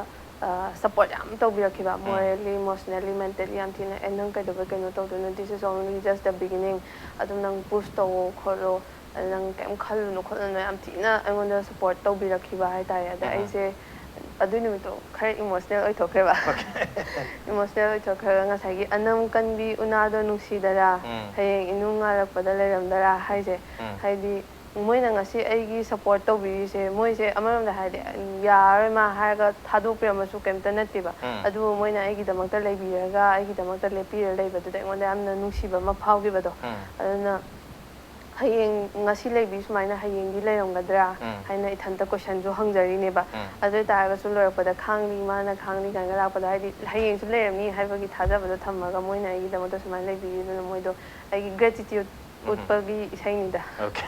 ꯁꯞꯄꯣꯔꯠ ꯌꯥꯝ ꯇꯧꯕꯤꯔꯛꯈꯤꯕ꯫ ꯎꯝ꯫ Morally, emotionally, mentally ꯌꯥꯝ ꯊꯤꯅ ꯑꯦ ꯅꯪ ꯀꯩꯗꯧꯕꯩ ꯀꯩꯅꯣ ꯇꯧꯗꯣꯏꯅꯣ, this is only just the beginning, ꯑꯗꯨꯝ ꯅꯪ ꯄꯨꯁ ꯇꯧꯋꯣ ꯈꯣꯠꯂꯣ, ꯑꯗ ꯅꯪ ꯀꯩꯝ ꯈꯜꯂꯨꯅꯨ ꯈꯣꯠꯂꯨꯅꯨ ꯌꯥꯝ ꯊꯤꯅ ꯑꯩꯉꯣꯟꯗ ꯁꯞꯄꯣꯔꯠ ꯇꯧꯕꯤꯔꯛꯈꯤꯕ ꯍꯥꯏꯇꯥꯔꯦ꯫ ꯑꯗ ꯎꯝ꯫ ꯑꯩꯁꯦ ꯑꯗꯨꯏ ꯅꯨꯃꯤꯠꯇꯣ ꯈꯔ ꯏꯃꯣꯁꯅꯦꯜ ꯑꯣꯏꯊꯣꯛꯈ꯭ꯔꯦꯕ꯫ ꯏꯃꯣꯁꯅꯦꯜ ꯑꯣꯏꯊꯣꯛꯈ꯭ꯔꯒ ꯉꯁꯥꯏꯒꯤ ꯑꯅꯝ ꯀꯟꯕꯤ ꯎꯅꯥꯗꯣ ꯅꯨꯡꯁꯤꯗꯔꯥ, ꯎꯝ꯫ ꯍꯌꯦꯡ ꯏꯅꯨꯡ ꯉꯥꯜꯂꯛꯄꯗ ꯂꯩꯔꯝꯗꯔꯥ ꯍꯥꯏꯁꯦ꯫ ꯎꯝ꯫ ꯍꯥꯏꯗꯤ ꯃꯣꯏꯅ ꯉꯁꯤ ꯑꯩꯒꯤ ꯁꯞꯄꯣꯔꯠ ꯇꯧꯕꯤꯔꯤꯁꯦ ꯃꯣꯏꯁꯦ ꯑꯃꯔꯣꯝꯗ ꯍꯥꯏꯔꯗꯤ ꯌꯥꯔꯔꯣꯏ ꯃꯥ ꯍꯥꯏꯔꯒ ꯊꯥꯗꯣꯛꯄꯤꯔꯝꯕꯁꯨ ꯀꯩꯝꯇ ꯅꯠꯇꯦꯕ꯫ ꯎꯝ꯫ ꯑꯗꯨꯕꯨ ꯃꯣꯏꯅ ꯑꯩꯒꯤꯗꯃꯛꯇ ꯂꯩꯕꯤꯔꯒ ꯑꯩꯒꯤꯗꯃꯛꯇ ꯂꯦꯞꯄꯤꯔ ꯂꯩꯕꯗꯨꯗ ꯑꯩꯉꯣꯟꯗ ꯌꯥꯝꯅ ꯅꯨꯡꯁꯤꯕ ꯑꯃ ꯐꯥꯎꯈꯤꯕꯗꯣ꯫ ꯎꯝ꯫ ꯑꯗꯨꯅ ꯍꯌꯦꯡ ꯉꯁꯤ ꯂꯩꯕꯤ ꯁꯨꯃꯥꯏꯅ ꯍꯌꯦꯡꯗꯤ ꯂꯩꯔꯝꯒꯗ꯭ꯔꯥ ꯎꯝ꯫ ꯍꯥꯏꯅ ꯏꯊꯟꯇ ꯀꯣꯏꯁꯟꯁꯨ ꯍꯪꯖꯔꯤꯅꯦꯕ꯫ ꯎꯝ꯫ ꯑꯗꯨ ꯑꯣꯏꯇꯥꯔꯒꯁꯨ ꯂꯣꯏꯔꯛꯄꯗ ꯈꯥꯡꯂꯤ ꯃꯥꯅ ꯈꯥꯡꯂꯤ ꯀꯥꯏꯅ ꯂꯥꯛꯄꯗ ꯍꯥꯏꯗꯤ ꯍꯌꯦꯡꯁꯨ ꯂꯩꯔꯝꯅꯤ ꯍꯥꯏꯕꯒꯤ ꯊꯥꯖꯕꯗꯣ ꯊꯝꯃꯒ ꯃꯣꯏꯅ ꯑꯩꯒꯤꯗꯃꯛꯇ ꯁꯨꯃꯥꯏꯅ ꯂꯩꯕꯤꯔꯤꯗꯨꯅ ꯃꯣꯏꯗꯣ ꯑꯩꯒꯤ ꯒ꯭ꯔꯦꯇꯤꯇ꯭ꯌꯨꯠ ꯎꯝ꯫ ꯎꯠꯄꯒꯤ ꯏꯁꯩꯅꯤꯗ꯫ ꯑꯣꯀꯦ꯫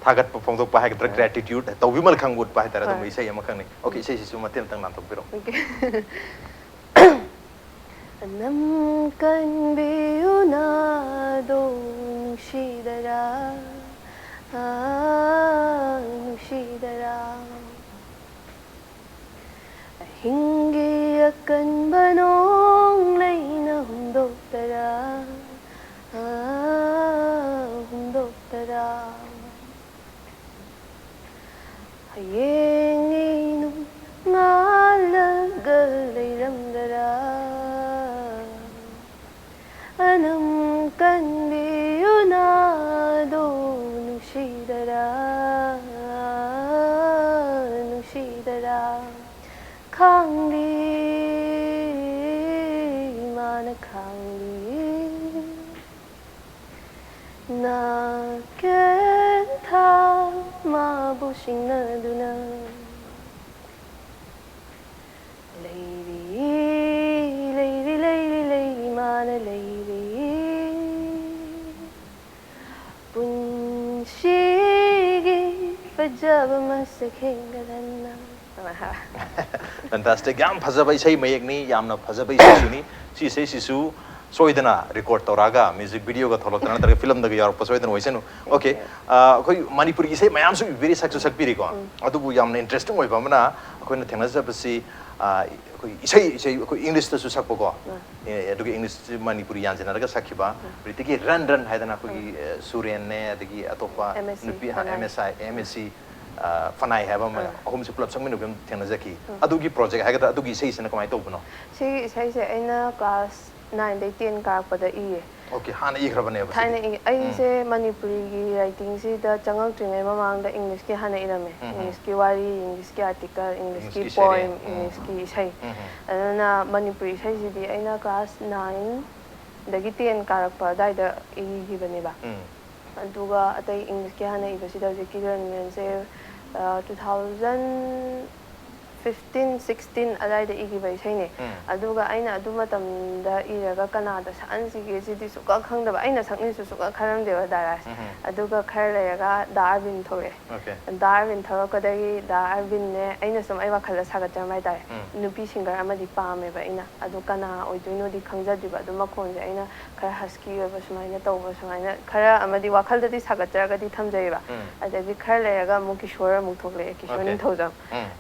ꯊꯥꯒꯠꯄ ꯐꯣꯡꯗꯣꯛꯄ ꯍꯥꯏꯒꯗ꯭ꯔꯥ, ꯒ꯭ꯔꯦꯇꯤꯇ꯭ꯌꯨꯠ ꯇꯧꯕꯤꯃꯜ ꯈꯪꯕ ꯎꯠꯄ ꯍꯥꯏꯇꯥꯔꯦ꯫ ꯍꯣꯏ꯫ ꯑꯗꯨꯝꯕ ꯏꯁꯩ ꯑꯃꯈꯛꯅꯤ꯫ ꯑꯣꯀꯦ, ꯏꯁꯩꯁꯤꯁꯨ ꯃꯇꯦꯛ ꯑꯃꯇꯪ ꯅꯥꯟꯊꯣꯛꯄꯤꯔꯛꯑꯣ꯫ ꯑꯣꯀꯦ꯫ ꯑꯅꯝ ꯀꯟꯕꯤ ꯎꯅꯥꯗꯣ ꯅꯨꯡꯁꯤꯗꯔꯥ, ꯑꯥ, ꯅꯨꯡꯁꯤꯗꯔꯥ꯫ ꯑꯍꯤꯡꯒꯤ ꯑꯀꯟꯕ ꯅꯣꯡ ꯂꯩꯅ ꯍꯨꯝꯗꯣꯛꯇꯔꯥ, ꯑꯥ, ꯍꯨꯝꯗꯣꯛꯇꯔꯥ꯫ ꯍꯌꯦꯡ ꯏꯅꯨꯡ ꯉꯥꯜꯂꯒ ꯂꯩꯔꯝꯗꯔꯥ꯫ ꯑꯅꯝ ꯀꯟꯕꯤ ꯎꯅꯥꯗꯣ ꯅꯨꯡꯁꯤꯗꯔꯥ, ꯅꯨꯡꯁꯤꯗꯔꯥ꯫ ꯈꯥꯡꯂꯤ ꯃꯥꯅ ꯈꯥꯡꯂꯤ꯫ ꯅꯥꯀꯦꯟꯊꯥ ꯃꯥꯕꯨ ꯁꯤꯡꯅꯗꯨꯅ ꯂꯩꯔꯤ, ꯂꯩꯔꯤ, ꯂꯩꯔꯤ, ꯂꯩꯔꯤ, ꯃꯥꯅ ꯂꯩꯔꯤ꯫ ꯄꯨꯟꯁꯤꯒꯤ ꯐꯖꯕ ꯃꯁꯛ ꯍꯦꯟꯒꯠꯍꯟꯅ꯫ Fantastic. ꯌꯥꯝ ꯐꯖꯕ ꯏꯁꯩ ꯃꯌꯦꯛꯅꯤ, ꯌꯥꯝꯅ ꯐꯖꯕ ꯏꯁꯩꯁꯨꯅꯤ꯫ ꯁꯤ ꯏꯁꯩꯁꯤꯁꯨ ꯁꯣꯏꯗꯅ record ꯇꯧꯔꯛꯑꯒ music videoꯒ ꯊꯣꯛꯂꯛꯇꯅ ꯅꯠꯇ꯭ꯔꯒ filmꯗꯒ ꯌꯥꯎꯔꯛꯄ ꯁꯣꯏꯗꯅ ꯑꯣꯏꯁꯅꯨ꯫ Okay. ꯑꯩꯈꯣꯏ ꯃꯅꯤꯄꯨꯔꯤ ꯏꯁꯩ ꯃꯌꯥꯝꯁꯨ very success ꯁꯛꯄꯤꯔꯤꯀꯣ꯫ ꯑꯗꯨꯕꯨ ꯌꯥꯝꯅ interesting ꯑꯣꯏꯕ ꯑꯃꯅ ꯑꯩꯈꯣꯏꯅ ꯊꯦꯡꯅꯖꯕꯁꯤ ꯑꯩꯈꯣꯏ ꯏꯁꯩ ꯏꯁꯩ ꯑꯩꯈꯣꯏ Englishꯇꯁꯨ ꯁꯛꯄꯀꯣ꯫ ꯑꯗꯨꯒ English ꯃꯅꯤꯄꯨꯔꯤ ꯌꯥꯟꯁꯤꯟꯅꯔꯒ ꯁꯛꯈꯤꯕ꯫ ꯍꯧꯖꯤꯛꯇꯒꯤ ꯔꯟ ꯔꯟ ꯍꯥꯏꯗꯅ ꯑꯩꯈꯣꯏꯒꯤ ꯁꯨꯔꯦꯟꯅꯦ, ꯑꯗꯒꯤ ꯑꯇꯣꯞꯄ ꯅꯨꯄꯤ, MSI, MSI, ꯐꯅꯥꯏ ꯍꯥꯏꯕ ꯑꯃ, ꯑꯍꯨꯝꯁꯤ ꯄꯨꯂꯞ ꯁꯛꯃꯤꯟꯅꯕ ꯑꯃ ꯊꯦꯡꯅꯖꯈꯤ꯫ ꯑꯗꯨꯒꯤ project ꯍꯥꯏꯒꯗ꯭ꯔꯥ, ꯑꯗꯨꯒꯤ ꯏꯁꯩꯁꯤꯅ ꯀꯃꯥꯏꯅ ꯇꯧꯕꯅꯣ? ꯁꯤꯒꯤ ꯏꯁꯩꯁꯦ ꯑꯩꯅ class nineꯗꯒꯤ ten ꯀꯥꯔꯛꯄꯗ ꯏꯌꯦ꯫ Okay, ꯍꯥꯟꯅ ꯏꯈ꯭ꯔꯕꯅꯦꯕ ꯁꯤꯗꯤ꯫ ꯊꯥꯏꯅ ꯏ ꯑꯩꯁꯦ ꯃꯅꯤꯄꯨꯔꯤꯒꯤ writingꯁꯤꯗ ꯆꯪꯉꯛꯇ꯭ꯔꯤꯉꯩ ꯃꯃꯥꯡꯗ Englishꯀꯤ ꯍꯥꯟꯅ ꯏꯔꯝꯃꯦ꯫ Englishꯀꯤ ꯋꯥꯔꯤ, Englishꯀꯤ article, Englishꯀꯤ poem, Englishꯀꯤ ꯏꯁꯩ꯫ ꯑꯗꯨꯅ ꯃꯅꯤꯄꯨꯔꯤ ꯏꯁꯩꯁꯤꯗꯤ ꯑꯩꯅ class nineꯗꯒꯤ ten ꯀꯥꯔꯛꯄ ꯑꯗꯨꯋꯥꯏꯗ ꯏꯈꯤꯕꯅꯦꯕ꯫ ꯑꯗꯨꯒ ꯑꯇꯩ Englishꯀꯤ ꯍꯥꯟꯅ ꯏꯕꯁꯤꯗ ꯍꯧꯖꯤꯛꯀꯤ run ꯔꯟꯁꯦ two thousand fifteen sixteen ꯑꯗꯨꯋꯥꯏꯗ ꯏꯈꯤꯕ ꯏꯁꯩꯅꯦ꯫ ꯑꯗꯨꯒ ꯑꯩꯅ ꯑꯗꯨ ꯃꯇꯝꯗ ꯏꯔꯒ ꯀꯅꯥꯗ ꯁꯛꯍꯟꯁꯤꯒꯦ ꯁꯤꯗꯤ ꯁꯨꯛꯈꯪ ꯈꯪꯗꯕ, ꯑꯩꯅ ꯁꯛꯅꯤꯁꯨ ꯁꯨꯛꯈꯪ ꯈꯜꯂꯝꯗꯦꯕ ꯗꯥꯏꯔꯥꯁꯦ꯫ ꯑꯗꯨꯒ ꯈꯔ ꯂꯩꯔꯒ ꯗꯥ ꯑꯔꯕꯤꯟ ꯊꯣꯛꯂꯛꯑꯦ꯫ Okay. ꯗꯥ ꯑꯔꯕꯤꯟ ꯊꯣꯛꯂꯛꯄꯗꯒꯤ ꯗꯥ ꯑꯔꯕꯤꯟꯅꯦ ꯑꯩꯅ ꯁꯨꯝ ꯑꯩ ꯋꯥꯈꯜꯗ ꯁꯥꯒꯠꯆꯔꯝꯕ ꯍꯥꯏꯇꯥꯔꯦ꯫ ꯅꯨꯄꯤ singer ꯑꯃꯗꯤ ꯄꯥꯝꯃꯦꯕ ꯑꯩꯅ, ꯑꯗꯣ ꯀꯅꯥ ꯑꯣꯏꯗꯣꯏꯅꯣꯗꯤ ꯈꯪꯖꯗ꯭ꯔꯤꯕ꯫ ꯑꯗꯨ ꯃꯈꯣꯟꯁꯦ ꯑꯩꯅ ꯈꯔ husky ꯑꯣꯏꯕ ꯁꯨꯃꯥꯏꯅ ꯇꯧꯕ, ꯁꯨꯃꯥꯏꯅ ꯈꯔ ꯑꯃꯗꯤ ꯋꯥꯈꯜꯗꯗꯤ ꯁꯥꯒꯠꯆꯔꯒꯗꯤ ꯊꯝꯖꯩꯕ꯫ ꯑꯗꯒꯤ ꯈꯔ ꯂꯩꯔꯒ ꯑꯃꯨꯛ ꯀꯤꯁꯣꯔ ꯑꯃꯨꯛ ꯊꯣꯛꯂꯛꯑꯦ, ꯀꯤꯁꯣꯔ Okay. ꯅꯤꯡꯊꯧꯖꯝ꯫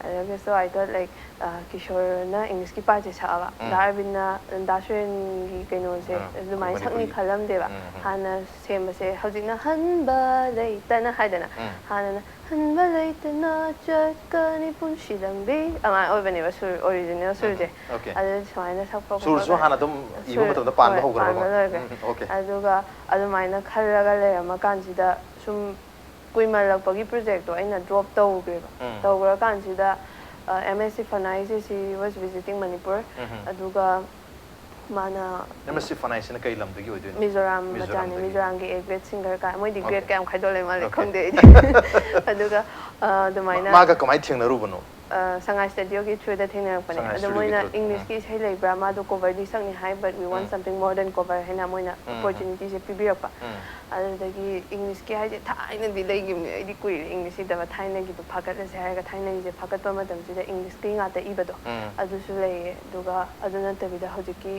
ꯑꯗꯒꯤ so I thought like, ꯑ, ꯀꯤꯁꯣꯔꯅ Englishꯀꯤ partꯁꯦ ꯁꯛꯑꯕ, ꯗꯥ ꯑꯔꯕꯤꯟꯅ ꯗꯥ ꯁꯨꯔꯦꯟꯒꯤ ꯀꯩꯅꯣꯁꯦ ꯑꯗꯨꯃꯥꯏꯅ ꯁꯛꯅꯤ ꯈꯜꯂꯝꯗꯦꯕ꯫ ꯍꯥꯟꯅ ꯁꯦꯝꯕꯁꯦ ꯍꯧꯖꯤꯛꯅ ꯍꯟꯕ ꯂꯩꯇꯅ ꯍꯥꯏꯗꯅ, ꯍꯥꯟꯅꯅ ꯍꯟꯕ ꯂꯩꯇꯅ ꯆꯠꯀꯅꯤ ꯄꯨꯟꯁꯤ ꯂꯝꯕꯤ ꯑꯗꯨꯃꯥꯏꯅ ꯑꯣꯏꯕꯅꯦꯕ ꯁꯨꯔ, original ꯁꯨꯔꯁꯦ꯫ Okay. ꯑꯗꯨ ꯁꯨꯃꯥꯏꯅ ꯁꯛꯄ ꯁꯨꯔꯁꯨ ꯈꯣꯠꯄ ꯍꯥꯟꯅ ꯑꯗꯨꯝ ꯏꯕ ꯁꯨꯔ, ꯃꯇꯝꯗ ꯄꯥꯟꯕ ꯍꯣꯏ, ꯍꯧꯈ꯭ꯔꯕꯀꯣ? ꯄꯥꯟꯕ ꯂꯣꯏꯈ꯭ꯔꯦ꯫ ꯎꯝ, okay. ꯑꯗꯨꯒ ꯑꯗꯨꯃꯥꯏꯅ ꯈꯜꯂꯒ ꯂꯩꯔꯝꯃ ꯀꯥꯟꯁꯤꯗ ꯁꯨꯝ ꯀꯨꯏꯃꯜꯂꯛꯄꯒꯤ projectꯇꯣ ꯑꯩꯅ drop ꯇꯧꯈ꯭ꯔꯦꯕ꯫ ꯎꯝ. ꯇꯧꯈ꯭ꯔꯀꯥꯟꯁꯤꯗ, ꯑ, MSC Fanai say she was visiting Manipur꯫ ꯑꯗꯨꯒ ꯃꯥꯅ ꯑꯦꯝ ꯑꯦꯁ ꯁꯤꯐꯣꯟ ꯍꯥꯏꯁꯤꯅ ꯀꯩ ꯂꯝꯗꯒꯤ ꯑꯣꯏꯗꯣꯏꯅꯣ? ꯃꯤꯖꯣꯔꯥꯝ ꯃꯆꯥꯅꯤ꯫ ꯃꯤꯖꯣꯔꯥꯝꯗꯒꯤ꯫ ꯃꯤꯖꯣꯔꯥꯝꯒꯤ ꯑꯦ ꯒ꯭ꯔꯦꯠ ꯁꯤꯡꯒꯔ ꯀꯥꯏ, ꯃꯣꯏꯗꯤ ꯒ꯭ꯔꯦꯠ Okay. ꯀꯌꯥꯝ ꯈꯥꯏꯗꯣꯛꯂꯦ ꯃꯥꯜꯂꯦ, ꯈꯪꯗꯦ ꯑꯩꯗꯤ꯫ ꯑꯗꯨꯒ ꯑ, ꯑꯗꯨꯃꯥꯏꯅ ꯃꯥꯒ ꯀꯃꯥꯏꯅ ꯊꯦꯡꯅꯔꯨꯕꯅꯣ? ꯑ, ꯁꯉꯥꯏ ꯁ꯭ꯇꯨꯗꯤꯑꯣꯒꯤ ꯊ꯭ꯔꯨꯗ ꯊꯦꯡꯅꯔꯛꯄꯅꯦ꯫ ꯁꯉꯥꯏ ꯑꯗꯣ ꯁ꯭ꯇꯨꯗꯤꯑꯣꯒꯤ ꯃꯣꯏꯅ ꯊ꯭ꯔꯨꯗ꯫ ꯏꯪꯂꯤꯁꯀꯤ ꯏꯁꯩ ꯂꯩꯕ꯭ꯔꯥ, ꯃꯥꯗꯣ ꯀꯣꯚꯔꯗꯤ ꯁꯛꯅꯤ ꯍꯥꯏ, but we want um. something more than cover ꯍꯥꯏꯅ ꯃꯣꯏꯅ ꯎꯝ, ꯎꯝ꯫ ꯑꯣꯄꯣꯔꯆꯨꯅꯤꯇꯤꯁꯦ ꯄꯤꯕꯤꯔꯛꯄ꯫ ꯎꯝ꯫ ꯑꯗꯨꯗꯒꯤ ꯏꯪꯂꯤꯁꯀꯤ ꯍꯥꯏꯁꯦ ꯊꯥꯏꯅꯗꯤ ꯂꯩꯈꯤꯕꯅꯦ, ꯑꯩꯗꯤ ꯀꯨꯏꯔꯦ ꯏꯪꯂꯤꯁ ꯏꯗꯕ꯫ ꯊꯥꯏꯅꯒꯤꯗꯣ ꯐꯥꯒꯠꯂꯁꯦ ꯍꯥꯏꯔꯒ ꯊꯥꯏꯅꯒꯤꯁꯦ ꯐꯥꯒꯠꯄ ꯃꯇꯝꯁꯤꯗ ꯏꯪꯂꯤꯁꯀꯤ ꯉꯥꯛꯇ ꯏꯕꯗꯣ ꯎꯝ꯫ ꯑꯗꯨꯁꯨ ꯂꯩꯌꯦ꯫ ꯑꯗꯨꯒ ꯑꯗꯨ ꯅꯠꯇꯕꯤꯗ ꯍꯧꯖꯤꯛꯀꯤ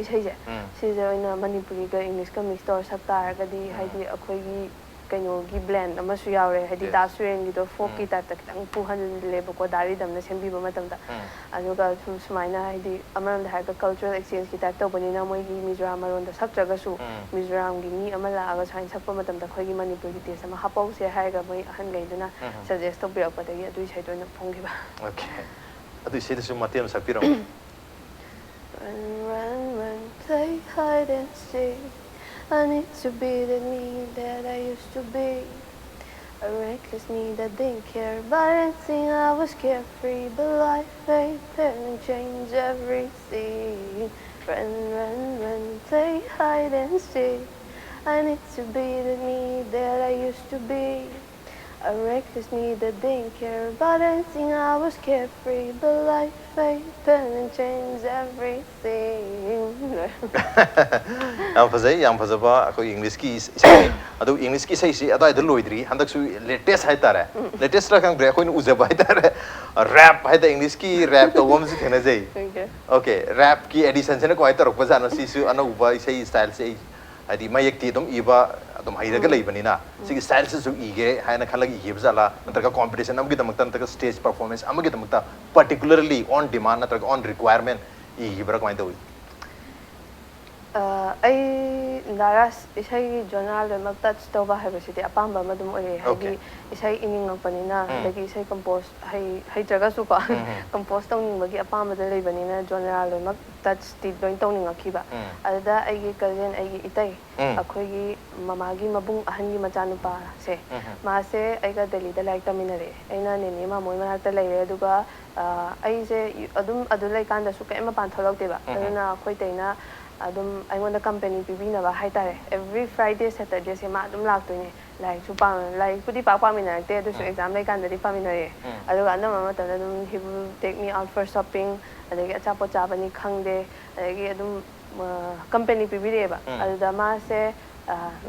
ꯏꯁꯩꯁꯦ ꯎꯝ꯫ ꯁꯤꯁꯦ ꯑꯣꯏꯅ ꯃꯅꯤꯄꯨꯔꯤꯒ ꯏꯪꯂꯤꯁꯀ ꯃꯤꯛꯁ ꯇꯧꯔ ꯁꯛ ꯇꯥꯔꯒꯗꯤ ꯎꯝ꯫ ꯍꯥꯏꯗꯤ ꯑꯩꯈꯣꯏꯒꯤ ꯀꯩꯅꯣꯒꯤ ꯕ꯭ꯂꯦꯟ ꯑꯃꯁꯨ ꯌꯥꯎꯔꯦ, ꯍꯥꯏꯗꯤ Yes. ꯗꯥ ꯁꯨꯔꯦꯟꯒꯤꯗꯣ ꯐꯣꯛꯀꯤ ꯎꯝ꯫ ꯇꯥꯏꯞꯇ ꯈꯤꯇꯪ ꯄꯨꯍꯜꯂꯦꯕꯀꯣ, ꯗꯥ ꯔꯤꯗꯝꯅ ꯁꯦꯝꯕꯤꯕ ꯃꯇꯝꯗ꯫ ꯎꯝ꯫ ꯑꯗꯨꯒ ꯁꯨꯝ ꯁꯨꯃꯥꯏꯅ ꯍꯥꯏꯗꯤ ꯑꯃꯔꯣꯝꯗ ꯍꯥꯏꯔꯒ ꯀꯜꯆꯔꯦꯜ ꯑꯦꯛꯁꯆꯦꯟꯖꯀꯤ ꯇꯥꯏꯞ ꯇꯧꯕꯅꯤꯅ ꯃꯣꯏꯒꯤ ꯃꯤꯖꯣꯔꯥꯝ ꯃꯔꯣꯟꯗꯣ ꯁꯛꯇ꯭ꯔꯒꯁꯨ ꯎꯝ꯫ ꯃꯤꯖꯣꯔꯥꯝꯒꯤ ꯃꯤ ꯑꯃ ꯂꯥꯛꯑꯒ ꯁꯨꯃꯥꯏꯅ ꯁꯛꯄ ꯃꯇꯝꯗ ꯑꯩꯈꯣꯏꯒꯤ ꯃꯅꯤꯄꯨꯔꯒꯤ ꯇꯦꯁ ꯑꯃ ꯍꯥꯞꯄꯧꯁꯦ ꯍꯥꯏꯔꯒ ꯃꯣꯏ ꯑꯍꯟꯈꯩꯗꯨꯅ ꯎꯝ꯫ ꯁꯖꯦꯁ ꯇꯧꯕꯤꯔꯛꯄꯗꯒꯤ ꯑꯗꯨ ꯏꯁꯩꯗꯣ ꯑꯣꯏꯅ ꯐꯣꯡꯈꯤꯕ꯫ Okay. ꯑꯗꯨ ꯏꯁꯩꯗꯨꯁꯨ ꯃꯇꯦꯛ ꯑꯃ ꯁꯛꯄꯤꯔꯝꯃꯨ꯫ Run, run, run, play hide and seek. I need to be the me that I used to be. A reckless me that didn't care about anything. I was carefree, but life happened and changed everything. Run, run, run, play hide and seek. I need to be the me that I used to be. A reckless me that didn't care about anything. I was carefree, but life happened and changed everything. ꯌꯥꯝ ꯐꯖꯩ, ꯌꯥꯝ ꯐꯖꯕ ꯑꯩꯈꯣꯏ ꯏꯪꯂꯤꯁꯀꯤ ꯏꯁꯩ꯫ ꯑꯗꯨ ꯏꯪꯂꯤꯁꯀꯤ ꯏꯁꯩꯁꯤ ꯑꯗꯨꯋꯥꯏꯗ ꯂꯣꯏꯗ꯭ꯔꯤ, ꯍꯟꯗꯛꯁꯨ ꯂꯦꯇꯦꯁ ꯍꯥꯏꯇꯥꯔꯦ꯫ ꯂꯦꯇꯦꯁꯂ ꯈꯪꯗ꯭ꯔꯦ, ꯑꯩꯈꯣꯏꯅ ꯎꯖꯕ ꯍꯥꯏꯇꯥꯔꯦ꯫ ꯔꯦꯞ ꯍꯥꯏꯗ ꯏꯪꯂꯤꯁꯀꯤ ꯔꯦꯞ ꯇꯧꯕ ꯑꯃꯁꯨ ꯊꯦꯡꯅꯖꯩ꯫ Okay. Okay, ꯔꯦꯞꯀꯤ ꯑꯦꯗꯤꯁꯟꯁꯤꯅ ꯀꯃꯥꯏꯅ ꯇꯧꯔꯛꯄꯖꯥꯠꯅꯣ? ꯁꯤꯁꯨ ꯑꯅꯧꯕ ꯏꯁꯩ ꯁ꯭ꯇꯥꯏꯜꯁꯦ ꯑꯩ ꯍꯥꯏꯗꯤ ꯃꯌꯦꯛꯇꯤ ꯑꯗꯨꯝ ꯏꯕ ꯑꯗꯨꯝ ꯍꯩꯔꯒ ꯂꯩꯕꯅꯤꯅ ꯁꯤꯒꯤ ꯁ꯭ꯇꯥꯏꯜꯁꯤꯁꯨ ꯏꯒꯦ ꯍꯥꯏꯅ ꯈꯜꯂꯒ ꯏꯈꯤꯕ ꯖꯥꯠꯂꯥ, ꯅꯠꯇ꯭ꯔꯒ ꯀꯣꯝꯄꯤꯇꯤꯁꯟ ꯑꯃꯒꯤꯗꯃꯛꯇ ꯅꯠꯇ꯭ꯔꯒ ꯁ꯭ꯇꯦꯖ ꯄꯔꯐꯣꯔꯃꯦꯟꯁ ꯑꯃꯒꯤꯗꯃꯛꯇ particularly on demand ꯅꯠꯇ꯭ꯔꯒ on requirement ꯏꯈꯤꯕ꯭ꯔꯥ, ꯀꯃꯥꯏꯅ ꯇꯧꯏ? ꯑ, ꯑꯩ ꯗꯥꯔꯥꯁ ꯏꯁꯩꯒꯤ ꯖꯣꯅꯔꯥ ꯂꯣꯏꯅꯃꯛ ꯇꯆ ꯇꯧꯕ ꯍꯥꯏꯕꯁꯤꯗꯤ ꯑꯄꯥꯝꯕ ꯑꯃ ꯑꯗꯨꯝ ꯑꯣꯏꯔꯛꯑꯦ꯫ ꯍꯥꯏꯗꯤ, Okay. ꯏꯁꯩ ꯏꯅꯤꯡꯉꯛꯄꯅꯤꯅ, ꯎꯝ. ꯑꯗꯒꯤ ꯏꯁꯩ ꯀꯝꯄꯣꯁ ꯍꯩ ꯍꯩꯇ꯭ꯔꯒꯁꯨꯀꯣ, ꯎꯝ. ꯀꯝꯄꯣꯁ ꯇꯧꯅꯤꯡꯕꯒꯤ ꯑꯄꯥꯝꯕꯗ ꯂꯩꯕꯅꯤꯅ ꯖꯣꯅꯔꯥ ꯂꯣꯏꯅꯃꯛ ꯇꯆꯇꯤ ꯂꯣꯏ ꯇꯧꯅꯤꯡꯉꯛꯈꯤꯕ꯫ ꯎꯝ. ꯑꯗꯨꯗ ꯑꯩꯒꯤ ꯀꯖꯤꯟ, ꯑꯩꯒꯤ ꯏꯇꯩ, ꯎꯝ. ꯑꯩꯈꯣꯏꯒꯤ ꯃꯃꯥꯒꯤ ꯃꯕꯨꯡ ꯑꯍꯟꯒꯤ ꯃꯆꯥꯅꯨꯄꯥꯁꯦ, ꯎꯝ. ꯃꯥꯁꯦ ꯑꯩꯒ ꯗꯦꯜꯂꯤꯗ ꯂꯥꯏꯔꯤꯛ ꯇꯝꯃꯤꯟꯅꯔꯛꯑꯦ꯫ ꯑꯩꯅ ꯅꯦꯅꯦ ꯃꯥꯃꯣꯏ ꯃꯅꯥꯛꯇ ꯂꯩꯔꯦ, ꯑꯗꯨꯒ ꯑ, ꯑꯩꯁꯦ ꯌꯨ- ꯑꯗꯨꯝ ꯑꯗꯨ ꯂꯩꯀꯥꯟꯗꯁꯨ ꯀꯔꯤꯝ ꯃꯄꯥꯟ ꯊꯣꯛꯂꯛꯇꯦꯕ꯫ ꯎꯝ. ꯑꯗꯨꯅ ꯑꯩꯈꯣꯏ ꯇꯩꯅ ꯑꯗꯨꯝ ꯑꯩꯉꯣꯟꯗ ꯀꯝꯄꯦꯅꯤ ꯄꯤꯕꯤꯅꯕ ꯍꯥꯏꯇꯥꯔꯦ꯫ ꯑꯦꯕ꯭ꯔꯤ ꯐ꯭ꯔꯥꯏꯗꯦ ꯁꯦꯇꯔꯗꯦꯁꯦ ꯃꯥ ꯑꯗꯨꯝ ꯂꯥꯛꯇꯣꯏꯅꯦ꯫ ꯂꯥꯏꯔꯤꯛꯁꯨ ꯄꯥ- ꯂꯥꯏꯔꯤꯛꯄꯨꯗꯤ ꯄꯥꯛ ꯄꯥꯃꯤꯟꯅꯔꯛꯇꯦ, ꯑꯗꯨꯁꯨ ꯎꯝ. ꯑꯦꯛꯖꯥꯝ ꯂꯩꯀꯥꯟꯗꯗꯤ ꯄꯥꯃꯤꯟꯅꯔꯛꯑꯦ꯫ ꯎꯝ. ꯑꯗꯨꯒ ꯑꯅꯝꯕ ꯃꯇꯝꯗ ꯑꯗꯨꯝ he will take me out for shopping, ꯑꯗꯒꯤ ꯑꯆꯥꯄꯣꯠ ꯆꯥꯕꯅꯤ ꯈꯪꯗꯦ, ꯑꯗꯒꯤ ꯑꯗꯨꯝ ꯀꯝꯄꯦꯅꯤ ꯄꯤꯕꯤꯔꯛꯑꯦꯕ꯫ ꯎꯝ. ꯑꯗꯨꯗ ꯃꯥꯁꯦ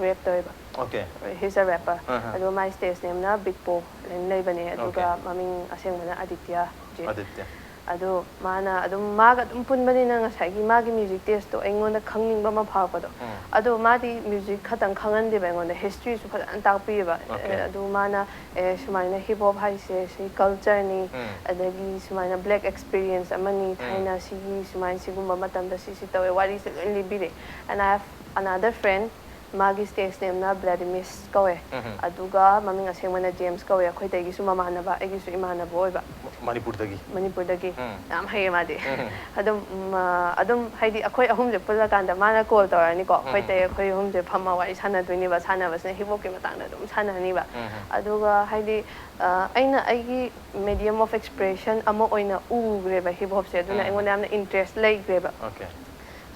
ꯔꯦꯞ ꯇꯧꯋꯦꯕ꯫ Okay. He's a rapper. Uh-huh. ꯑꯗꯨꯒ ꯃꯥꯏ ꯁ꯭ꯇꯦꯖ ꯅꯦꯝꯅ ꯕꯤꯠꯄꯣ ꯂꯩꯕꯅꯦ, ꯑꯗꯨꯒ Okay. ꯃꯃꯤꯡ ꯑꯁꯦꯡꯕꯅ ꯑꯥꯗꯤꯇ꯭ꯌ ꯖꯦ꯫ ꯑꯥꯗꯤꯇ꯭ꯌ. ꯑꯗꯣ ꯃꯥꯅ ꯑꯗꯨꯝ, ꯃꯥꯒ ꯑꯗꯨꯝ ꯄꯨꯟꯕꯅꯤꯅ ꯉꯁꯥꯏꯒꯤ ꯃꯥꯒꯤ ꯃ꯭ꯌꯨꯖꯤꯛ ꯇꯦꯁꯇꯣ ꯑꯩꯉꯣꯟꯗ ꯈꯪꯅꯤꯡꯕ ꯑꯃ ꯐꯥꯎꯔꯛꯄꯗꯣ꯫ ꯎꯝ. ꯑꯗꯣ ꯃꯥꯗꯤ ꯃ꯭ꯌꯨꯖꯤꯛ ꯈꯛꯇꯪ ꯈꯪꯍꯟꯗꯦꯕ ꯑꯩꯉꯣꯟꯗ, ꯍꯤꯁꯇ꯭ꯔꯤꯁꯨ ꯐꯖꯅ ꯇꯥꯛꯄꯤꯌꯦꯕ꯫ Okay. ꯑꯗꯨ ꯃꯥꯅ, "ꯑꯦ, ꯁꯨꯃꯥꯏꯅ ꯍꯤꯞ ꯍꯣꯞ ꯍꯥꯏꯁꯦ ꯁꯤ ꯀꯜꯆꯔꯅꯤ, ꯎꯝ. ꯑꯗꯒꯤ ꯁꯨꯃꯥꯏꯅ ꯕ꯭ꯂꯦꯛ ꯑꯦꯛꯁꯄꯤꯔꯤꯌꯦꯟꯁ ꯑꯃꯅꯤ, ꯎꯝ. ꯊꯥꯏꯅ ꯁꯤꯒꯤ ꯁꯨꯃꯥꯏꯅ ꯁꯤꯒꯨꯝꯕ ꯃꯇꯝꯗ ꯁꯤꯁꯤ ꯇꯧꯋꯦ", ꯋꯥꯔꯤꯁꯦ ꯂꯣꯏ ꯂꯤꯕꯤꯔꯦ꯫ And I have another friend, ꯃꯥꯒꯤ ꯁ꯭ꯇꯦꯖ ꯅꯦꯝꯅ ꯕ꯭ꯂꯦꯗꯤꯃꯤꯁ ꯀꯧꯋꯦ꯫ ꯎꯝ. ꯑꯗꯨꯒ ꯃꯃꯤꯡ ꯑꯁꯦꯡꯕꯅ ꯖꯦꯝꯁ ꯀꯧꯋꯦ꯫ ꯑꯩꯈꯣꯏꯗꯒꯤꯁꯨ ꯃꯃꯥꯟꯅꯕ, ꯑꯩꯒꯤꯁꯨ ꯏꯃꯥꯟꯅꯕ ꯑꯣꯏꯕ꯫ ꯃ- ꯃꯅꯤꯄꯨꯔꯗꯒꯤ? ꯃꯅꯤꯄꯨꯔꯗꯒꯤ꯫ ꯎꯝ. ꯌꯥꯝ ꯍꯩꯌꯦ ꯃꯥꯗꯤ꯫ ꯎꯝ. ꯑꯗꯨꯝ, ꯎꯝ, ꯑ, ꯑꯗꯨꯝ ꯍꯥꯏꯗꯤ ꯑꯩꯈꯣꯏ ꯑꯍꯨꯝꯁꯦ ꯄꯨꯜꯂꯀꯥꯟꯗ ꯃꯥꯅ ꯀꯣꯜ ꯇꯧꯔꯅꯤꯀꯣ꯫ ꯑꯩꯈꯣꯏ ꯎꯝ. ꯇꯩ ꯑꯩꯈꯣꯏ ꯑꯍꯨꯝꯁꯦ ꯐꯝꯃ ꯋꯥꯔꯤ ꯁꯥꯟꯅꯗꯣꯏꯅꯦꯕ꯫ ꯁꯥꯟꯅꯕꯁꯤꯅ ꯍꯤꯞ ꯍꯣꯞꯀꯤ ꯃꯇꯥꯡꯗ ꯑꯗꯨꯝ ꯁꯥꯟꯅꯅꯤꯕ꯫ ꯎꯝ. ꯑꯗꯨꯒ ꯍꯥꯏꯗꯤ, ꯑ, ꯑꯩꯅ ꯑꯩꯒꯤ medium of expression ꯑꯃ ꯑꯣꯏꯅ ꯎꯈ꯭ꯔꯦꯕ ꯍꯤꯞ ꯍꯣꯞꯁꯦ꯫ ꯑꯗꯨꯅ ꯎꯝ. ꯑꯩꯉꯣꯟꯗ ꯌꯥꯝꯅ ꯏꯟꯇꯔꯦꯁ ꯂꯩꯈ꯭ꯔꯦꯕ꯫ Okay.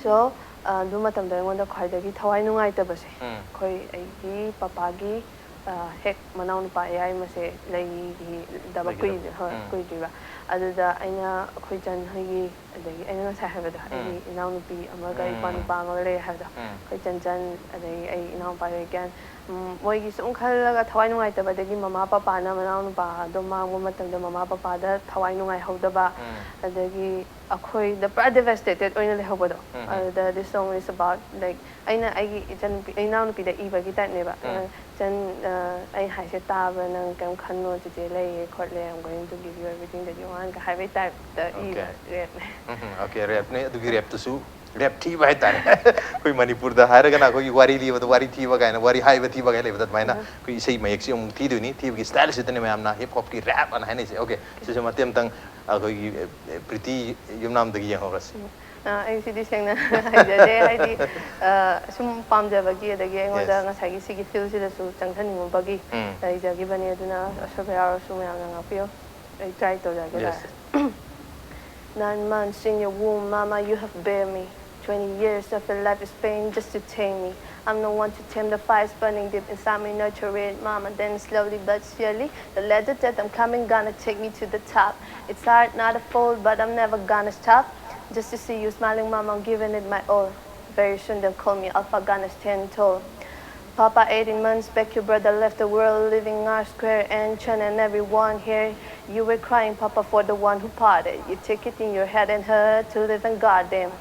So, ꯑ, ꯑꯗꯨ ꯃꯇꯝꯗ ꯑꯩꯉꯣꯟꯗ ꯈ꯭ꯋꯥꯏꯗꯒꯤ ꯊꯋꯥꯏ ꯅꯨꯡꯉꯥꯏꯇꯕꯁꯦ, ꯎꯝ. ꯑꯩꯈꯣꯏ, ꯑꯩꯒꯤ ꯄꯄꯥꯒꯤ, ꯑ, ꯍꯦꯛ ꯃꯅꯥꯎꯅꯨꯄꯥ ꯌꯥꯏꯃꯁꯦ ꯂꯩꯈꯤꯗꯕ ꯂꯩꯈꯤꯗꯕ. ꯀꯨꯏꯗ꯭ꯔꯤ-, ꯍꯣꯏ, ꯎꯝ. ꯀꯨꯏꯗ꯭ꯔꯤꯕ꯫ ꯑꯗꯨꯗ ꯑꯩꯅ ꯑꯩꯈꯣꯏ ꯆꯟ ꯍꯣꯏꯒꯤ, ꯑꯗꯒꯤ ꯑꯩꯅ ꯉꯁꯥꯏ ꯍꯥꯏꯕꯗꯣ, ꯎꯝ. ꯑꯩꯒꯤ ꯏꯅꯥꯎꯅꯨꯄꯤ ꯑꯃꯒ ꯏꯄꯥ ꯎꯝ. ꯅꯨꯄꯥ ꯑꯃꯒ ꯂꯩꯔꯦ ꯍꯥꯏꯕꯗꯣ, ꯎꯝ. ꯑꯩꯈꯣꯏ ꯆꯟ ꯆꯟ, ꯑꯗꯒꯤ ꯑꯩ ꯏꯅꯥꯎꯄꯥ ꯂꯩꯒ꯭ꯌꯥꯟ, ꯎꯝ, ꯃꯣꯏꯒꯤ ꯁꯨꯝ ꯈꯜꯂꯒ ꯊꯋꯥꯏ ꯅꯨꯡꯉꯥꯏꯇꯕꯗꯒꯤ ꯃꯃꯥ ꯄꯄꯥꯅ ꯃꯅꯥꯎꯅꯨꯄꯥꯗꯣ ꯃꯥꯡꯕ ꯃꯇꯝꯗ ꯃꯃꯥ ꯄꯄꯥꯗ ꯊꯋꯥꯏ ꯅꯨꯡꯉꯥꯏꯍꯧꯗꯕ, ꯎꯝ. ꯑꯗꯒꯤ ꯑꯩꯈꯣꯏꯗ ꯄꯨꯔꯥ devastated ꯑꯣꯏꯅ ꯂꯩꯍꯧꯕꯗꯣ꯫ ꯎꯝ. ꯑꯗꯨꯗ this song is about, like, ꯑꯩꯅ ꯑꯩꯒꯤ ꯏꯆꯟꯅꯨꯄꯤ, ꯏꯅꯥꯎꯅꯨꯄꯤꯗ ꯏꯕꯒꯤ ꯇꯥꯏꯞꯅꯦꯕ꯫ ꯎꯝ. ꯑ, "ꯆꯟ, ꯑ, ꯑꯩ ꯍꯥꯏꯁꯦ ꯇꯥꯕ꯭ꯔꯥ? ꯅꯪ ꯀꯩꯝ ꯈꯟꯅꯣ, ꯆꯤꯆꯦ ꯂꯩꯌꯦ ꯈꯣꯠꯂꯦ, I'm going to give you everything that you want" ꯀ ꯍꯥꯏꯕꯒꯤ ꯇꯥꯏꯞꯇ ꯏꯕ Okay. ꯔꯦꯞꯅꯦ꯫ ꯎꯝ, okay, ꯔꯦꯞꯅꯦ꯫ ꯑꯗꯨꯒꯤ ꯔꯦꯞꯇꯨꯁꯨ ꯔꯦꯞ ꯊꯤꯕ ꯍꯥꯏꯇꯥꯔꯦ꯫ ꯑꯩꯈꯣꯏ ꯃꯅꯤꯄꯨꯔꯗ ꯍꯥꯏꯔꯒꯅ ꯑꯩꯈꯣꯏꯒꯤ ꯋꯥꯔꯤ ꯂꯤꯕꯗ ꯋꯥꯔꯤ ꯊꯤꯕ ꯀꯥꯏꯅ, ꯋꯥꯔꯤ ꯍꯥꯏꯕ ꯊꯤꯕ ꯀꯥꯏꯅ ꯂꯩꯕꯗ, ꯑꯗꯨꯃꯥꯏꯅ ꯑꯩꯈꯣꯏ ꯏꯁꯩ ꯃꯌꯦꯛꯁꯤ ꯑꯃꯨꯛ ꯊꯤꯗꯣꯏꯅꯤ꯫ ꯊꯤꯕꯒꯤ ꯁ꯭ꯇꯥꯏꯜꯁꯤꯗꯅꯦ ꯃꯌꯥꯝꯅ ꯍꯤꯞ ꯍꯣꯞꯀꯤ ꯔꯦꯞ ꯑꯅ ꯍꯥꯏꯅꯩꯁꯦ꯫ ꯑꯣꯀꯦ, ꯁꯤꯁꯦ ꯃꯇꯦꯛ ꯑꯃꯇꯪ ꯑꯩꯈꯣꯏꯒꯤ, ꯑꯦ, ꯄ꯭ꯔꯤꯇꯤ ꯌꯨꯝꯅꯥꯝꯗꯒꯤ ꯌꯦꯡꯍꯧꯔꯁꯤ꯫ ꯑ, ꯑꯩ ꯁꯤꯗꯤ ꯁꯦꯡꯅ ꯍꯩꯖꯗꯦ꯫ ꯍꯥꯏꯗꯤ, ꯑ, ꯁꯨꯝ ꯄꯥꯝꯖꯕꯒꯤ, ꯑꯗꯒꯤ ꯑꯩꯉꯣꯟꯗ Yes. ꯉꯁꯥꯏꯒꯤ ꯁꯤꯒꯤ ꯐꯤꯜꯁꯤꯗꯁꯨ ꯆꯪꯁꯟꯅꯤꯡꯉꯨꯕꯒꯤ ꯎꯝ꯫ ꯂꯩꯖꯈꯤꯕꯅꯤ꯫ ꯑꯗꯨꯅ ꯑꯁꯣꯏꯕ ꯌꯥꯎꯔꯁꯨ ꯃꯌꯥꯝꯅ ꯉꯥꯛꯄꯤꯌꯨ꯫ ꯑꯩ ꯇ꯭ꯔꯥꯏ ꯇꯧꯖꯒꯦ꯫ Yes. ꯇꯥꯔꯦ꯫ Nine months in your womb, mama, you have bear me. Twenty years of your life is pain just to tame me. I'm the one to tame the fires burning deep inside me, nurture it, mama. Then slowly but surely, the ladder that I'm climbing gonna take me to the top. It's hard, not a fall, but I'm never gonna stop. Just to see you smiling, mama, I'm giving it my all. Very soon they'll call me Alpha, gonna stand tall. Papa, eighteen months back, your brother left the world, leaving R Square and Chen and everyone here. You were crying, Papa, for the one who parted. You take it in your head and hurt to live and guard them.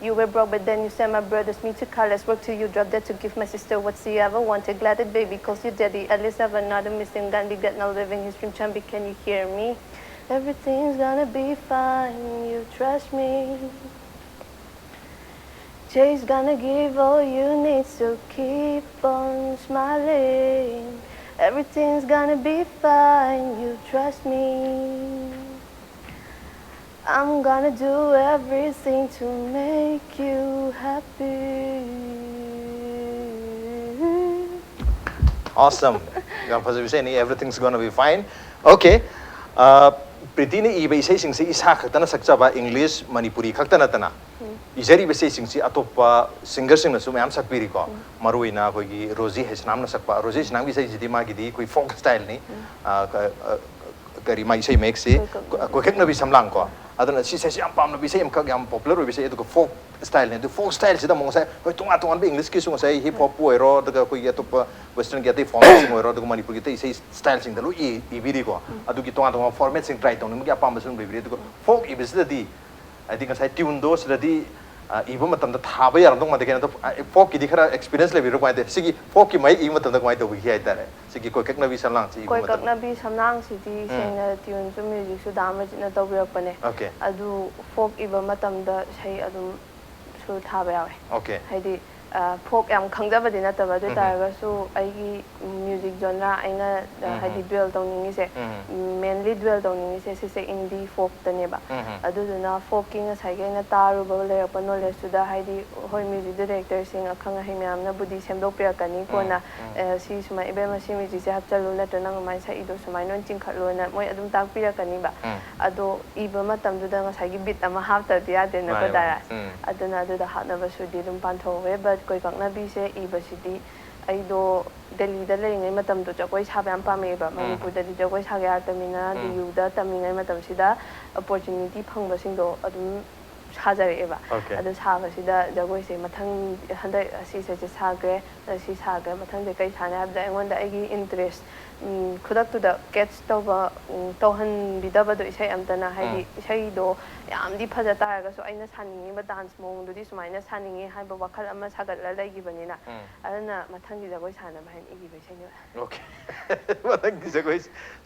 You were broke, but then you sent my brothers me to college. Work till you drop dead to give my sister what she ever wanted. Glad that baby calls you daddy. At least have another missing gun. Be glad now living his dream. Chambi, can you hear me? Everything's gonna be fine. You trust me. Jay's gonna give all you need, so keep on smiling. Everything's gonna be fine, you trust me. I'm gonna do everything to make you happy. Awesome. ꯌꯥꯝ ꯐꯖꯕ ꯏꯁꯩꯅꯤ, Everything's Gonna Be Fine. Okay. ꯑ, ꯄ꯭ꯔꯤꯇꯤꯅ ꯏꯕ ꯏꯁꯩꯁꯤꯡꯁꯤ ꯏꯁꯥ ꯈꯛꯇꯅ ꯁꯛꯆꯕ, English, Manipuri ꯈꯛꯇ ꯅꯠꯇꯅ ꯏꯖꯔꯤꯕ ꯏꯁꯩꯁꯤꯡꯁꯤ ꯑꯇꯣꯞꯄ ꯁꯤꯡꯒꯔꯁꯤꯡꯅꯁꯨ ꯃꯌꯥꯝ ꯁꯛꯄꯤꯔꯤꯀꯣ꯫ ꯃꯔꯨꯑꯣꯏꯅ ꯑꯩꯈꯣꯏꯒꯤ ꯔꯣꯖꯤ ꯍꯩꯁꯅꯥꯝꯅ ꯁꯛꯄ, ꯔꯣꯖꯤ ꯍꯩꯁꯅꯥꯝꯒꯤ ꯏꯁꯩꯁꯤꯗꯤ ꯃꯥꯒꯤꯗꯤ ꯑꯩꯈꯣꯏ ꯐꯣꯛ ꯁ꯭ꯇꯥꯏꯜꯅꯤ꯫ ꯑ, ꯀ-, ꯑ, ꯀꯔꯤ ꯃꯥ ꯏꯁꯩ ꯃꯌꯦꯛꯁꯤ? ꯀꯣꯏꯀꯛꯅꯕꯤ꯫ ꯀꯣꯏꯀꯛꯅꯕꯤ ꯁꯝꯂꯥꯡ ꯀꯣ꯫ ꯑꯗꯨꯅ ꯁꯤ ꯏꯁꯩꯁꯤ ꯌꯥꯝ ꯄꯥꯝꯅꯕ ꯏꯁꯩ ꯑꯃꯈꯛ, ꯌꯥꯝ ꯄꯣꯄꯨꯂꯔ ꯑꯣꯏꯕ ꯏꯁꯩ꯫ ꯑꯗꯨꯒ ꯐꯣꯛ ꯁ꯭ꯇꯥꯏꯜꯅꯤ꯫ ꯑꯗꯨ ꯐꯣꯛ ꯁ꯭ꯇꯥꯏꯜꯁꯤꯗ ꯑꯃꯨꯛ ꯉꯁꯥꯏ ꯍꯣꯏ ꯇꯣꯉꯥꯟ ꯇꯣꯉꯥꯟꯕ ꯏꯪꯂꯤꯁꯀꯤꯁꯨ ꯉꯁꯥꯏ ꯍꯤꯞ ꯍꯣꯞꯄꯨ ꯑꯣꯏꯔꯣ, ꯑꯗꯨꯒ ꯑꯩꯈꯣꯏꯒꯤ ꯑꯇꯣꯞꯄ ꯋꯦꯁꯇꯔꯟꯒꯤ ꯑꯇꯩ ꯐꯣꯔꯃꯦꯠꯁꯤꯡ ꯑꯣꯏꯔꯣ, ꯑꯗꯨꯒ ꯃꯅꯤꯄꯨꯔꯒꯤ ꯑꯇꯩ ꯏꯁꯩ ꯁ꯭ꯇꯥꯏꯜꯁꯤꯡꯗ ꯂꯣꯏ ꯏ-, ꯏꯕꯤꯔꯤꯀꯣ꯫ ꯑꯗꯨꯒꯤ ꯇꯣꯉꯥꯟ ꯇꯣꯉꯥꯟꯕ ꯐꯣꯔꯃꯦꯠꯁꯤꯡ ꯇ꯭ꯔꯥꯏ ꯇꯧꯅꯤꯡꯕꯒꯤ ꯑꯄꯥꯝꯕꯁꯨ ꯑꯗꯨꯝ ꯂꯩꯕꯤꯔꯤ꯫ ꯑꯗꯨꯒ ꯐꯣꯛ ꯏꯕꯁꯤꯗꯗꯤ ꯍꯥꯏꯗꯤ ꯉꯁꯥꯏ ꯇ꯭ꯌꯨꯟꯗꯣ ꯁꯤꯗꯗꯤ, ꯑ, ꯏꯕ ꯃꯇꯝꯗ ꯊꯥꯕ ꯌꯥꯔꯝꯗꯧ ꯃꯥꯟꯗꯦ꯫ ꯀꯩꯅꯣꯗ, ꯑ, ꯐꯣꯛꯀꯤꯗꯤ ꯈꯔ ꯑꯦꯛꯁꯄꯤꯔꯤꯌꯦꯟꯁ ꯂꯩꯕꯤꯔꯣ, ꯀꯃꯥꯏꯅ ꯇꯧꯋꯤ? ꯁꯤꯒꯤ ꯐꯣꯛꯀꯤ ꯃꯌꯦꯛ ꯏꯕ ꯃꯇꯝꯗ ꯀꯃꯥꯏꯅ ꯇꯧꯕꯤꯈꯤ ꯍꯥꯏꯇꯥꯔꯦ? ꯁꯤꯒꯤ ꯀꯣꯏꯀꯛꯅꯕꯤ ꯁꯝꯂꯥꯡꯁꯤ ꯏꯕ ꯃꯇꯝꯗ꯫ ꯀꯣꯏꯀꯛꯅꯕꯤ ꯁꯝꯂꯥꯡꯁꯤꯗꯤ ꯎꯝ꯫ ꯁꯦꯡꯅ ꯇ꯭ꯌꯨꯟꯁꯨ ꯃ꯭ꯌꯨꯖꯤꯛꯁꯨ ꯗꯥ ꯑꯃꯔꯖꯤꯠꯅ ꯇꯧꯕꯤꯔꯛꯄꯅꯦ꯫ ꯑꯣꯀꯦ꯫ ꯑꯗꯨ ꯐꯣꯛ ꯏꯕ ꯃꯇꯝꯗ ꯏꯁꯩ ꯑꯗꯨꯝ ꯁꯨ ꯊꯥꯕ ꯌꯥꯎꯋꯦ꯫ Okay. ꯍꯥꯏꯗꯤ ꯐꯣꯛ ꯌꯥꯝ ꯈꯪꯖꯕꯗꯤ ꯅꯠꯇꯕ, ꯑꯗꯨ ꯑꯣꯏ ꯇꯥꯔꯒꯁꯨ ꯑꯩꯒꯤ ꯃ꯭ꯌꯨꯖꯤꯛ ꯖꯣꯟꯔꯥ ꯑꯩꯅ ꯍꯥꯏꯗꯤ ꯗ꯭ꯋꯦꯜ ꯇꯧꯅꯤꯡꯉꯤꯁꯦ, ꯃꯦꯟꯂꯤ ꯗ꯭ꯋꯦꯜ ꯇꯧꯅꯤꯡꯉꯤꯁꯦ ꯁꯤꯁꯦ ꯏꯟꯗꯤ ꯐꯣꯛꯇꯅꯦꯕ꯫ ꯑꯗꯨꯗꯨꯅ ꯐꯣꯛꯀꯤ ꯉꯁꯥꯏꯒꯤ ꯑꯩꯅ ꯇꯥꯔꯨꯕ ꯂꯩꯔꯛꯄ ꯅꯣꯂꯦꯖꯇꯨꯗ ꯍꯥꯏꯗꯤ ꯍꯣꯏ, ꯃ꯭ꯌꯨꯖꯤꯛ ꯗꯥꯏꯔꯦꯛꯇꯔꯁꯤꯡ ꯑꯈꯪ ꯑꯍꯩ ꯃꯌꯥꯝꯅꯕꯨꯗꯤ ꯁꯦꯝꯗꯣꯛꯄꯤꯔꯛꯀꯅꯤ ꯀꯣꯟꯅ, "ꯑꯦ, ꯁꯤ ꯁꯨꯃꯥꯏꯅ ꯏꯕꯦꯝꯃ ꯁꯤ ꯃ꯭ꯌꯨꯖꯤꯛꯁꯦ ꯍꯥꯞꯆꯜꯂꯨ, ꯅꯠꯇ꯭ꯔ ꯅꯪ ꯑꯗꯨꯃꯥꯏꯅ ꯁꯛꯏꯗꯣ ꯁꯨꯃꯥꯏꯅ ꯑꯣꯏꯅ ꯆꯤꯡꯈꯠꯂꯨꯅ" ꯃꯣꯏ ꯑꯗꯨꯝ ꯇꯥꯛꯄꯤꯔꯛꯀꯅꯤꯕ꯫ ꯑꯗꯣ ꯏꯕ ꯃꯇꯝꯗꯨꯗ ꯉꯁꯥꯏꯒꯤ ꯕꯤꯠ ꯑꯃ ꯍꯥꯞꯇꯕꯗꯤ ꯌꯥꯗꯦꯅꯀꯣ, ꯃꯥꯅꯦ, ꯃꯥꯅꯦ꯫ ꯗꯥꯏꯔꯥ꯫ ꯎꯝ꯫ ꯑꯗꯨꯅ ꯑꯗꯨꯗ ꯍꯥꯞꯅꯕꯁꯨꯗꯤ ꯑꯗꯨꯝ ꯄꯥꯟꯊꯣꯛꯍꯧꯋꯦ꯫ But ꯀꯣꯏꯀꯥꯛꯅꯕꯤꯁꯦ ꯏꯕꯁꯤꯗꯤ ꯑꯩꯗꯣ ꯗꯦꯜꯂꯤꯗ ꯂꯩꯔꯤꯉꯩ ꯃꯇꯝꯗꯣ ꯖꯒꯣꯏ ꯁꯥꯕ ꯌꯥꯝ ꯄꯥꯝꯃꯛꯑꯦꯕ꯫ ꯃꯅꯤꯄꯨꯔꯗꯗꯤ ꯖꯒꯣꯏ ꯁꯥꯒꯦ ꯍꯥꯏꯔ ꯇꯝꯃꯤꯟꯅ, ꯗꯤ ꯌꯨꯗ ꯇꯝꯃꯤꯉꯩ ꯃꯇꯝꯁꯤꯗ ꯑꯣꯄꯣꯔꯆꯨꯅꯤꯇꯤ ꯐꯪꯕꯁꯤꯡꯗꯣ ꯑꯗꯨꯝ ꯁꯥꯖꯔꯛꯑꯦꯕ꯫ Okay. ꯑꯗꯨ ꯁꯥꯕꯁꯤꯗ ꯖꯒꯣꯏꯁꯦ ꯃꯊꯪ ꯍꯟꯗꯛ ꯑꯁꯤꯁꯦ ꯁꯥꯈ꯭ꯔꯦ, ꯑꯁꯤ ꯁꯥꯈ꯭ꯔꯦ, ꯃꯊꯪꯁꯦ ꯀꯩ ꯁꯥꯅꯤ ꯍꯥꯏꯕꯗ ꯑꯩꯉꯣꯟꯗ ꯑꯩꯒꯤ ꯏꯟꯇꯔꯦꯁ ꯈꯨꯗꯛꯇꯨꯗ ꯀꯦꯠꯆ ꯇꯧꯕ, ꯎꯝ, ꯇꯧꯍꯟꯕꯤꯗꯕꯗꯣ ꯏꯁꯩ ꯑꯝꯇꯅ꯫ ꯍꯥꯏꯗꯤ ꯏꯁꯩꯗꯣ ꯌꯥꯝꯗꯤ ꯐꯖ ꯇꯥꯔꯒꯁꯨ ꯑꯩꯅ ꯁꯥꯅꯤꯡꯉꯤꯕ ꯗꯥꯟꯁ ꯃꯑꯣꯡꯗꯨꯗꯤ ꯁꯨꯃꯥꯏꯅ ꯁꯥꯅꯤꯡꯉꯤ ꯍꯥꯏꯕ ꯋꯥꯈꯜ ꯑꯃ ꯁꯥꯒꯠꯂ ꯂꯩꯈꯤꯕꯅꯤꯅ꯫ ꯑꯗꯨꯅ ꯃꯊꯪꯒꯤ ꯖꯒꯣꯏ ꯁꯥꯅꯕ ꯍꯥꯏꯅ ꯏꯈꯤꯕ ꯏꯁꯩꯅꯦꯕ꯫ Okay. ꯃꯊꯪꯒꯤ ꯖꯒꯣꯏ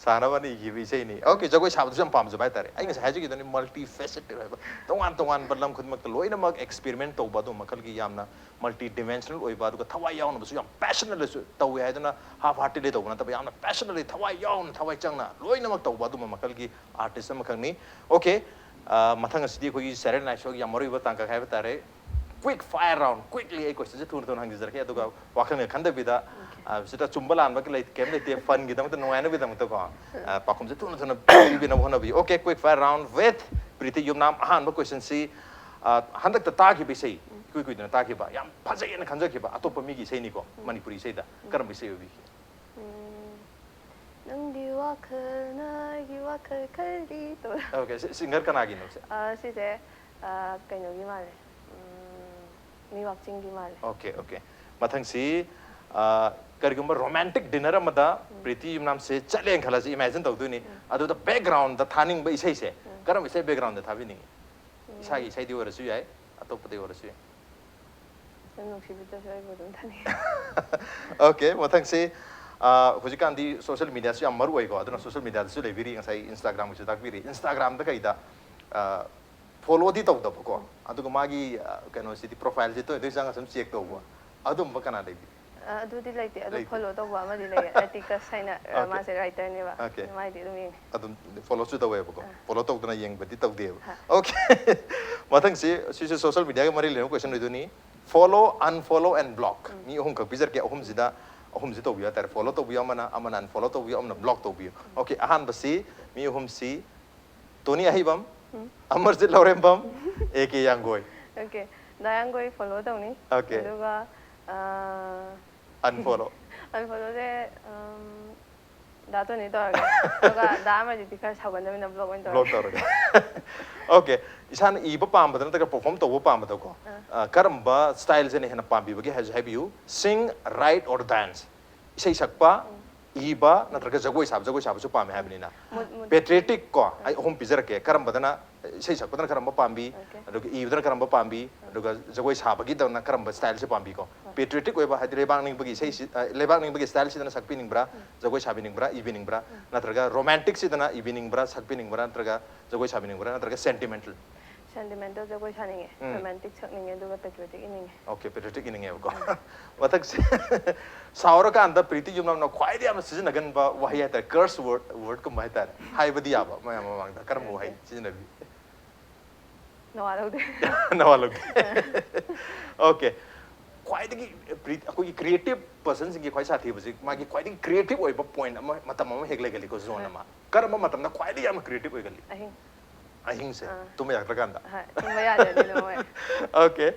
ꯁꯥꯅꯕꯅ ꯏꯈꯤꯕ ꯏꯁꯩꯅꯤ꯫ Okay, ꯖꯒꯣꯏ ꯁꯥꯕꯗꯨꯁꯨ ꯌꯥꯝ ꯄꯥꯝꯖꯕ ꯍꯥꯏꯇꯥꯔꯦ꯫ ꯑꯩ ꯉꯁꯥꯏ ꯍꯥꯏꯖꯈꯤꯗꯨꯅꯤ, multi faceted ꯑꯣꯏꯕ, ꯇꯣꯉꯥꯟ ꯇꯣꯉꯥꯟꯕ ꯂꯝ ꯈꯨꯗꯤꯡꯃꯛꯇ ꯂꯣꯏꯅꯃꯛ experiment ꯇꯧꯕ, ꯑꯗꯨ ꯃꯈꯜꯒꯤ ꯌꯥꯝꯅ multi dimensional ꯑꯣꯏꯕ, ꯑꯗꯨꯒ ꯊꯋꯥꯏ ꯌꯥꯎꯅꯕꯁꯨ ꯌꯥꯝ passionately ꯇꯧꯋꯦ ꯍꯥꯏꯗꯨꯅ half heartedly ꯇꯧꯕ ꯅꯠꯇꯕ, ꯌꯥꯝꯅ passionately, ꯊꯋꯥꯏ ꯌꯥꯎꯅ, ꯊꯋꯥꯏ ꯆꯪꯅ ꯂꯣꯏꯅꯃꯛ ꯇꯧꯕ ꯑꯗꯨꯝꯕ ꯃꯈꯜꯒꯤ artist ꯑꯃꯈꯛꯅꯤ꯫ Okay, ꯑ, ꯃꯊꯪ ꯑꯁꯤꯗꯤ ꯑꯩꯈꯣꯏꯒꯤ Saturday Night Showꯒꯤ ꯌꯥꯝ ꯃꯔꯨꯑꯣꯏꯕ ꯇꯥꯡꯀꯛ ꯍꯥꯏꯕ ꯇꯥꯔꯦ꯫ Quick fire round, quickly ꯑꯩ questionꯁꯦ ꯊꯨꯅ ꯊꯨꯅ ꯍꯪꯖꯔꯛꯀꯦ, ꯑꯗꯨꯒ ꯋꯥꯈꯜꯒ ꯈꯟꯗꯕꯤꯗ, ꯑ, ꯁꯤꯗ ꯆꯨꯝꯕ ꯂꯥꯟꯕ ꯂꯩ, ꯀꯩꯝ ꯂꯩꯇꯦ, funꯒꯤꯗꯃꯛꯇ, ꯅꯨꯡꯉꯥꯏꯅꯕꯒꯤꯗꯃꯛꯇꯀꯣ, ꯑ, ꯄꯥꯎꯈꯨꯝꯁꯦ ꯊꯨꯅ ꯊꯨꯅ ꯄꯤꯕꯤꯅꯕ ꯍꯣꯠꯅꯕꯤꯌꯨ꯫ Okay, quick fire round with Preeti ꯌꯨꯝꯅꯥꯝ꯫ ꯑꯍꯥꯟꯕ questionꯁꯤ, ꯑ, ꯍꯟꯗꯛꯇ ꯇꯥꯈꯤꯕ ꯏꯁꯩ, ꯏꯀꯨꯏ ꯀꯨꯏꯗꯅ ꯇꯥꯈꯤꯕ, ꯌꯥꯝ ꯐꯖꯩꯑꯅ ꯈꯟꯖꯈꯤꯕ ꯑꯇꯣꯞꯄ ꯃꯤꯒꯤ ꯏꯁꯩꯅꯤꯀꯣ, ꯃꯅꯤꯄꯨꯔꯤ ꯏꯁꯩꯗ ꯀꯔꯝꯕ ꯏꯁꯩ ꯑꯣꯏꯕꯤꯒꯦ? ꯎꯝ, ꯅꯪꯒꯤ ꯋꯥꯈꯜꯅ ꯑꯩꯒꯤ ꯋꯥꯈꯜ ꯈꯜꯂꯤ ꯇꯧ꯫ Okay, ꯁꯤ-, singer ꯀꯅꯥꯒꯤꯅꯣ ꯁꯦ? ꯑ, ꯁꯤꯁꯦ, ꯑ, ꯀꯩꯅꯣꯒꯤ ꯃꯥꯜꯂꯦ꯫ ꯎꯝ, ꯃꯤꯋꯥꯛꯆꯤꯡꯒꯤ ꯃꯥꯜꯂꯦ꯫ Okay, okay. ꯃꯊꯪꯁꯤ, ꯑ, ꯀꯔꯤꯒꯨꯝꯕ romantic dinner ꯑꯃꯗ ꯄ꯭ꯔꯤꯇꯤ ꯌꯨꯝꯅꯥꯝꯁꯦ ꯆꯠꯂꯦꯅ ꯈꯜꯂꯁꯤ, imagine ꯇꯧꯗꯣꯏꯅꯤ꯫ ꯑꯗꯨꯗ backgroundꯗ ꯊꯥꯅꯤꯡꯕ ꯏꯁꯩꯁꯦ ꯀꯔꯝꯕ ꯏꯁꯩ backgroundꯗ ꯊꯥꯕꯤꯅꯤꯡꯉꯤ? ꯏꯁꯥꯒꯤ ꯏꯁꯩꯗꯤ ꯑꯣꯏꯔꯁꯨ ꯌꯥꯏ, ꯑꯇꯣꯞꯄꯗꯤ ꯑꯣꯏꯔꯁꯨ ꯌꯥꯏ꯫ ꯅꯪ ꯅꯨꯡꯁꯤꯕꯤꯗ꯭ꯔꯁꯨ ꯑꯩꯕꯨ ꯑꯗꯨꯝ ꯊꯥꯅꯤꯡꯉꯤ꯫ Okay, ꯃꯊꯪꯁꯤ, ꯑ, ꯍꯧꯖꯤꯛꯀꯥꯟꯗꯤ social mediaꯁꯨ ꯌꯥꯝ ꯃꯔꯨ ꯑꯣꯏꯀꯣ, ꯑꯗꯨꯅ social mediaꯗꯁꯨ ꯂꯩꯕꯤꯔꯤ, ꯉꯁꯥꯏ Instagramꯒꯤꯁꯨ ꯇꯥꯛꯄꯤꯔꯤ꯫ Instagramꯗ ꯀꯩꯗ, ꯑ, ꯐꯣꯂꯣꯗꯤ ꯇꯧꯗꯕꯀꯣ, ꯑꯗꯨꯒ ꯃꯥꯒꯤ ꯑ, ꯀꯩꯅꯣꯁꯤꯗꯤ, ꯄ꯭ꯔꯣꯐꯥꯏꯜꯁꯤ ꯇꯣꯏ ꯇꯣꯏ ꯆꯪꯉ ꯁꯨꯝ ꯆꯦꯛ ꯇꯧꯕ, ꯑꯗꯨꯝꯕ ꯀꯅꯥ ꯂꯩꯒꯦ? ꯑ, ꯑꯗꯨꯗꯤ ꯂꯩꯇꯦ ꯑꯗꯣ ꯂꯩꯇꯦ꯫ ꯐꯣꯂꯣ ꯇꯧꯕ ꯑꯃꯗꯤ ꯂꯩꯌꯦ, ꯑꯦꯇꯤꯀꯁ ꯍꯥꯏꯅ ꯑ, Okay. ꯃꯥꯁꯦ ꯔꯥꯏꯇꯔꯅꯦꯕ꯫ Okay. ꯑꯗꯨ ꯃꯥꯏꯗꯤ ꯑꯗꯨꯝ ꯌꯦꯡꯉꯦ꯫ ꯑꯗꯨꯝ ꯐꯣꯂꯣꯁꯨ ꯇꯧꯋꯦꯕꯀꯣ, ꯑꯥ. ꯐꯣꯂꯣ ꯇꯧꯗꯅ ꯌꯦꯡꯕꯗꯤ ꯇꯧꯗꯦꯕ꯫ ꯍꯥ. Okay. ꯃꯊꯪꯁꯤ, ꯁꯤꯁꯨ ꯁꯣꯁꯤꯌꯦꯜ ꯃꯤꯗꯤꯌꯥꯒ ꯃꯔꯤ ꯂꯩꯅꯕ ꯀꯣꯏꯁꯟ ꯑꯣꯏꯗꯣꯏꯅꯤ. Follow, unfollow and block. ꯃꯤ ꯑꯍꯨꯝꯈꯛ ꯄꯤꯖꯔꯛꯀꯦ, ꯑꯍꯨꯝꯁꯤꯗ ꯑꯍꯨꯝꯁꯤ ꯇꯧꯕꯤꯌꯨ ꯍꯥꯏꯇꯥꯔꯦ. ꯐꯣꯂꯣ ꯇꯧꯕꯤꯌꯨ ꯑꯃꯅ, ꯑꯃꯅ ꯑꯟꯐꯣꯂꯣ ꯇꯧꯕꯤꯌꯨ, ꯑꯃꯅ ꯕ꯭ꯂꯣꯛ ꯇꯧꯕꯤꯌꯨ. Okay, ꯑꯍꯥꯟꯕꯁꯤ ꯃꯤ ꯑꯍꯨꯝꯁꯤ Tony Aheibam, Amarjit Lourembam, A K Yanggoi. Okay, ꯗꯥ ꯌꯥꯡꯒꯣꯏ ꯐꯣꯂꯣ ꯇꯧꯅꯤ꯫ Okay. ꯑꯗꯨꯒ ꯑ, ꯑꯟꯐꯣꯂꯣ. ꯑꯟꯐꯣꯂꯣꯁꯦ, ꯎꯝ, ꯗꯥ ꯇꯣꯅꯤ ꯇꯧꯔꯒꯦ꯫ ꯑꯗꯨꯒ ꯗꯥ ꯑꯃꯔꯖꯤꯠꯇꯤ ꯈꯔ ꯁꯥꯎꯒꯟꯗꯕꯅꯤꯅ ꯕ꯭ꯂꯣꯛ ꯑꯣꯏꯅ ꯕ꯭ꯂꯣꯛ ꯇꯧꯔꯒꯦ꯫ ꯇꯧꯔꯒꯦ. Okay, ꯏꯁꯥꯅ ꯏꯕ ꯄꯥꯝꯕꯗ ꯅꯠꯇ꯭ꯔꯒ ꯄꯔꯐꯣꯔꯝ ꯇꯧꯕ ꯄꯥꯝꯕꯗꯀꯣ, ꯑꯥ. ꯑ, ꯀꯔꯝꯕ ꯁ꯭ꯇꯥꯏꯜꯁꯤꯅ ꯍꯦꯟꯅ ꯄꯥꯝꯕꯤꯕꯒꯦ ꯍꯥꯏꯕꯁꯨ ꯍꯥꯏꯕꯤꯌꯨ. Sing, write or dance. ꯏꯁꯩ ꯁꯛꯄ, ꯏꯕ, ꯅꯠꯇ꯭ꯔꯒ ꯖꯒꯣꯏ ꯁꯥꯕ, ꯖꯒꯣꯏ ꯁꯥꯕꯁꯨ ꯄꯥꯝꯃꯦ ꯍꯥꯏꯕꯅꯤꯅ. ꯃꯨꯠ- ꯃꯨꯠ- Patriotic ꯀꯣ, ꯑꯩ ꯑꯍꯨꯝ ꯄꯤꯖꯔꯛꯀꯦ, ꯀꯔꯝꯕꯗꯅ, ꯏꯁꯩ ꯁꯛꯄꯗꯅ ꯀꯔꯝꯕ ꯄꯥꯝꯕꯤ, Okay. ꯑꯗꯨꯒ ꯏꯕꯗꯅ ꯀꯔꯝꯕ ꯄꯥꯝꯕꯤ, ꯑꯗꯨꯒ ꯖꯒꯣꯏ ꯁꯥꯕꯒꯤꯗꯅ ꯀꯔꯝꯕ ꯁ꯭ꯇꯥꯏꯜꯁꯦ ꯄꯥꯝꯕꯤꯀꯣ? Patriotic ꯑꯣꯏꯕ ꯍꯥꯏꯗꯤ ꯂꯩꯕꯥꯛ ꯅꯤꯡꯕꯒꯤ ꯏꯁꯩꯁꯤ, ꯑ, ꯂꯩꯕꯥꯛ ꯅꯤꯡꯕꯒꯤ ꯁ꯭ꯇꯥꯏꯜꯁꯤꯗꯅ ꯁꯛꯄꯤꯅꯤꯡꯕ꯭ꯔꯥ, ꯖꯒꯣꯏ ꯁꯥꯕꯤꯅꯤꯡꯕ꯭ꯔꯥ, ꯏꯕꯤꯅꯤꯡꯕ꯭ꯔꯥ, ꯅꯠꯇ꯭ꯔꯒ ꯔꯣꯃꯥꯟꯇꯤꯛꯁꯤꯗꯅ ꯏꯕꯤꯅꯤꯡꯕ꯭ꯔꯥ, ꯁꯛꯄꯤꯅꯤꯡꯕ꯭ꯔꯥ, ꯅꯠꯇ꯭ꯔꯒ ꯖꯒꯣꯏ ꯁꯥꯕꯤꯅꯤꯡꯕ꯭ꯔꯥ, ꯅꯠꯇ꯭ꯔꯒ ꯁꯦꯟꯇꯤꯃꯦꯟꯇꯦꯜ? Sentimental ꯖꯒꯣꯏ ꯁꯥꯅꯤꯡꯉꯦ, ꯎꯝ. ꯔꯣꯃꯥꯟꯇꯤꯛ ꯁꯛꯅꯤꯡꯉꯦ, ꯑꯗꯨꯒ ꯄꯦꯇ꯭ꯔꯤꯌꯣꯇꯤꯛ ꯏꯅꯤꯡꯉꯦ꯫ Okay, patriotic ꯏꯅꯤꯡꯉꯦꯕꯀꯣ. ꯃꯊꯪꯁꯦ, ꯁꯥꯎꯔꯀꯥꯟꯗ ꯄ꯭ꯔꯤꯇꯤ ꯌꯨꯝꯅꯥꯝꯅ ꯈ꯭ꯋꯥꯏꯗꯒꯤ ꯌꯥꯝꯅ ꯁꯤꯖꯤꯟꯅꯒꯟꯕ ꯋꯥꯍꯩ ꯍꯥꯏꯇꯥꯔꯦ, curse word, wordꯀꯨꯝꯕ ꯍꯥꯏꯇꯥꯔꯦ, ꯍꯥꯏꯕꯗꯤ ꯌꯥꯕ ꯃꯌꯥꯝ ꯃꯃꯥꯡꯗ ꯀꯔꯝꯕ ꯋꯥꯍꯩ ꯁꯤꯖꯤꯟꯅꯕꯤ? ꯅꯋꯥ ꯂꯧꯗꯦ꯫ ꯅꯋꯥ ꯂꯧꯗꯦ. Okay. ꯈ꯭ꯋꯥꯏꯗꯒꯤ ꯄ꯭ꯔꯤ-, ꯑꯩꯈꯣꯏꯒꯤ ꯀ꯭ꯔꯤꯌꯦꯇꯤꯞ ꯄꯔꯁꯟꯁꯤꯡꯒꯤ ꯈ꯭ꯋꯥꯏ ꯁꯥꯊꯤꯕꯁꯤ, ꯃꯥꯒꯤ ꯈ꯭ꯋꯥꯏꯗꯒꯤ ꯀ꯭ꯔꯤꯌꯦꯇꯤꯞ ꯑꯣꯏꯕ ꯄꯣꯏꯟ ꯑꯃ, ꯃꯇꯝ ꯑꯃ ꯍꯦꯛ ꯂꯩꯒꯜꯂꯤꯀꯣ, ꯖꯣꯟ ꯑꯃ. ꯀꯔꯝꯕ ꯃꯇꯝꯗ ꯈ꯭ꯋꯥꯏꯗꯒꯤ ꯌꯥꯝꯅ ꯀ꯭ꯔꯤꯌꯦꯇꯤꯞ ꯑꯣꯏꯒꯜꯂꯤ? ꯑꯍꯤꯡ꯫ ꯑꯍꯤꯡꯁꯦ, ꯑꯥ. ꯇꯨꯝꯕ ꯌꯥꯗ꯭ꯔꯀꯥꯟꯗ. ꯍꯣꯏ, ꯇꯨꯝꯕ ꯌꯥꯗ꯭ꯔꯗꯤ ꯑꯗꯨꯝ ꯍꯣꯏ꯫ Okay.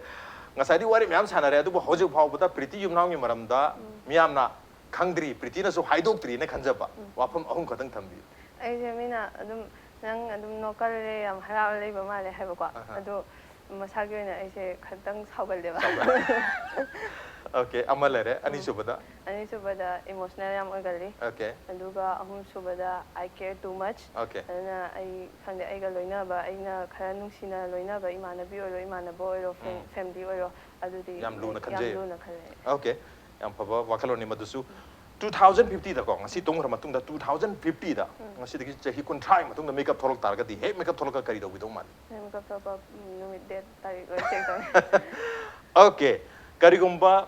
ꯉꯁꯥꯏꯗꯤ ꯋꯥꯔꯤ ꯃꯌꯥꯝ ꯁꯥꯟꯅꯔꯦ, ꯑꯗꯨꯕꯨ ꯍꯧꯖꯤꯛ ꯐꯥꯎꯕꯗ ꯄ꯭ꯔꯤꯇꯤ ꯌꯨꯝꯅꯥꯝꯒꯤ ꯃꯔꯝꯗ ꯃꯤꯌꯥꯝꯅ ꯈꯪꯗ꯭ꯔꯤ, ꯄ꯭ꯔꯤꯇꯤꯅꯁꯨ ꯍꯥꯏꯗꯣꯛꯇ꯭ꯔꯤꯅ ꯈꯟꯖꯕ ꯋꯥꯐꯝ ꯑꯍꯨꯝ ꯈꯛꯇꯪ ꯊꯝꯕꯤꯌꯨ꯫ ꯑꯩꯁꯦ ꯃꯤꯅ ꯑꯗꯨꯝ, "ꯅꯪ ꯑꯗꯨꯝ ꯅꯣꯛꯀꯜꯂꯦ, ꯌꯥꯝ ꯍꯔꯥꯎ ꯂꯩꯕ ꯃꯥꯜꯂꯦ" ꯍꯥꯏꯕꯀꯣ꯫ ꯑꯍꯥ. ꯑꯗꯣ ꯃꯁꯥꯒꯤ ꯑꯣꯏꯅ ꯑꯩꯁꯦ ꯈꯤꯇꯪ ꯁꯥꯎꯒꯜꯂꯦꯕ꯫ Okay, ꯑꯃ ꯂꯩꯔꯦ. ꯑꯅꯤꯁꯨꯕꯗ? ꯑꯅꯤꯁꯨꯕꯗ ꯏꯃꯣꯁꯅꯦꯜ ꯌꯥꯝ ꯑꯣꯏꯒꯜꯂꯤ꯫ Okay. ꯑꯗꯨꯒ ꯑꯍꯨꯝꯁꯨꯕꯗ, "I care too much"꯫ Okay. ꯑꯗꯨꯅ ꯑꯩ ꯈꯪꯗꯦ, ꯑꯩꯒ ꯂꯣꯏꯅꯕ, ꯑꯩꯅ ꯈꯔ ꯅꯨꯡꯁꯤꯅ ꯂꯣꯏꯅꯕ ꯏꯃꯥꯟꯅꯕꯤ ꯑꯣꯏꯔꯣ, ꯏꯃꯥꯟꯅꯕ ꯑꯣꯏꯔꯣ, ꯐꯦ-, family ꯑꯣꯏꯔꯣ, ꯑꯗꯨꯗꯤ ꯌꯥꯝ ꯂꯨꯅ ꯌꯥꯝ ꯈꯟꯖꯩ. ꯂꯨꯅ ꯈꯜꯂꯦ꯫ Okay. ꯌꯥꯝ ꯐꯕ ꯋꯥꯈꯜꯂꯣꯟꯅꯤ ꯃꯗꯨꯁꯨ꯫ ꯇꯨ ꯊꯥꯎꯖꯟ ꯐꯤꯐꯇꯤꯗꯀꯣ, ꯉꯁꯤ ꯇꯨꯝꯈ꯭ꯔ ꯃꯇꯨꯡꯗ ꯇꯨ ꯊꯥꯎꯖꯟ ꯐꯤꯐꯇꯤꯗ, ꯉꯁꯤꯗꯒꯤ ꯆꯍꯤ ꯀꯨꯟꯊ꯭ꯔꯥꯒꯤ ꯃꯇꯨꯡꯗ ꯃꯦꯀꯞ ꯊꯣꯛꯂꯛ ꯇꯥꯔꯒꯗꯤ, ꯍꯦꯛ ꯃꯦꯀꯞ ꯊꯣꯛꯂꯛꯑꯒ ꯀꯔꯤ ꯇꯧꯕꯤꯗꯧ ꯃꯥꯜꯂꯤ? ꯃꯦꯀꯞ ꯊꯣꯛꯄ ꯅꯨꯃꯤꯠ, ꯗꯦꯠ, ꯇꯥꯔꯤꯛ ꯂꯣꯏ ꯆꯦꯛ ꯇꯧꯅꯤ꯫ ꯑꯣꯀꯦ, ꯀꯔꯤꯒꯨꯝꯕ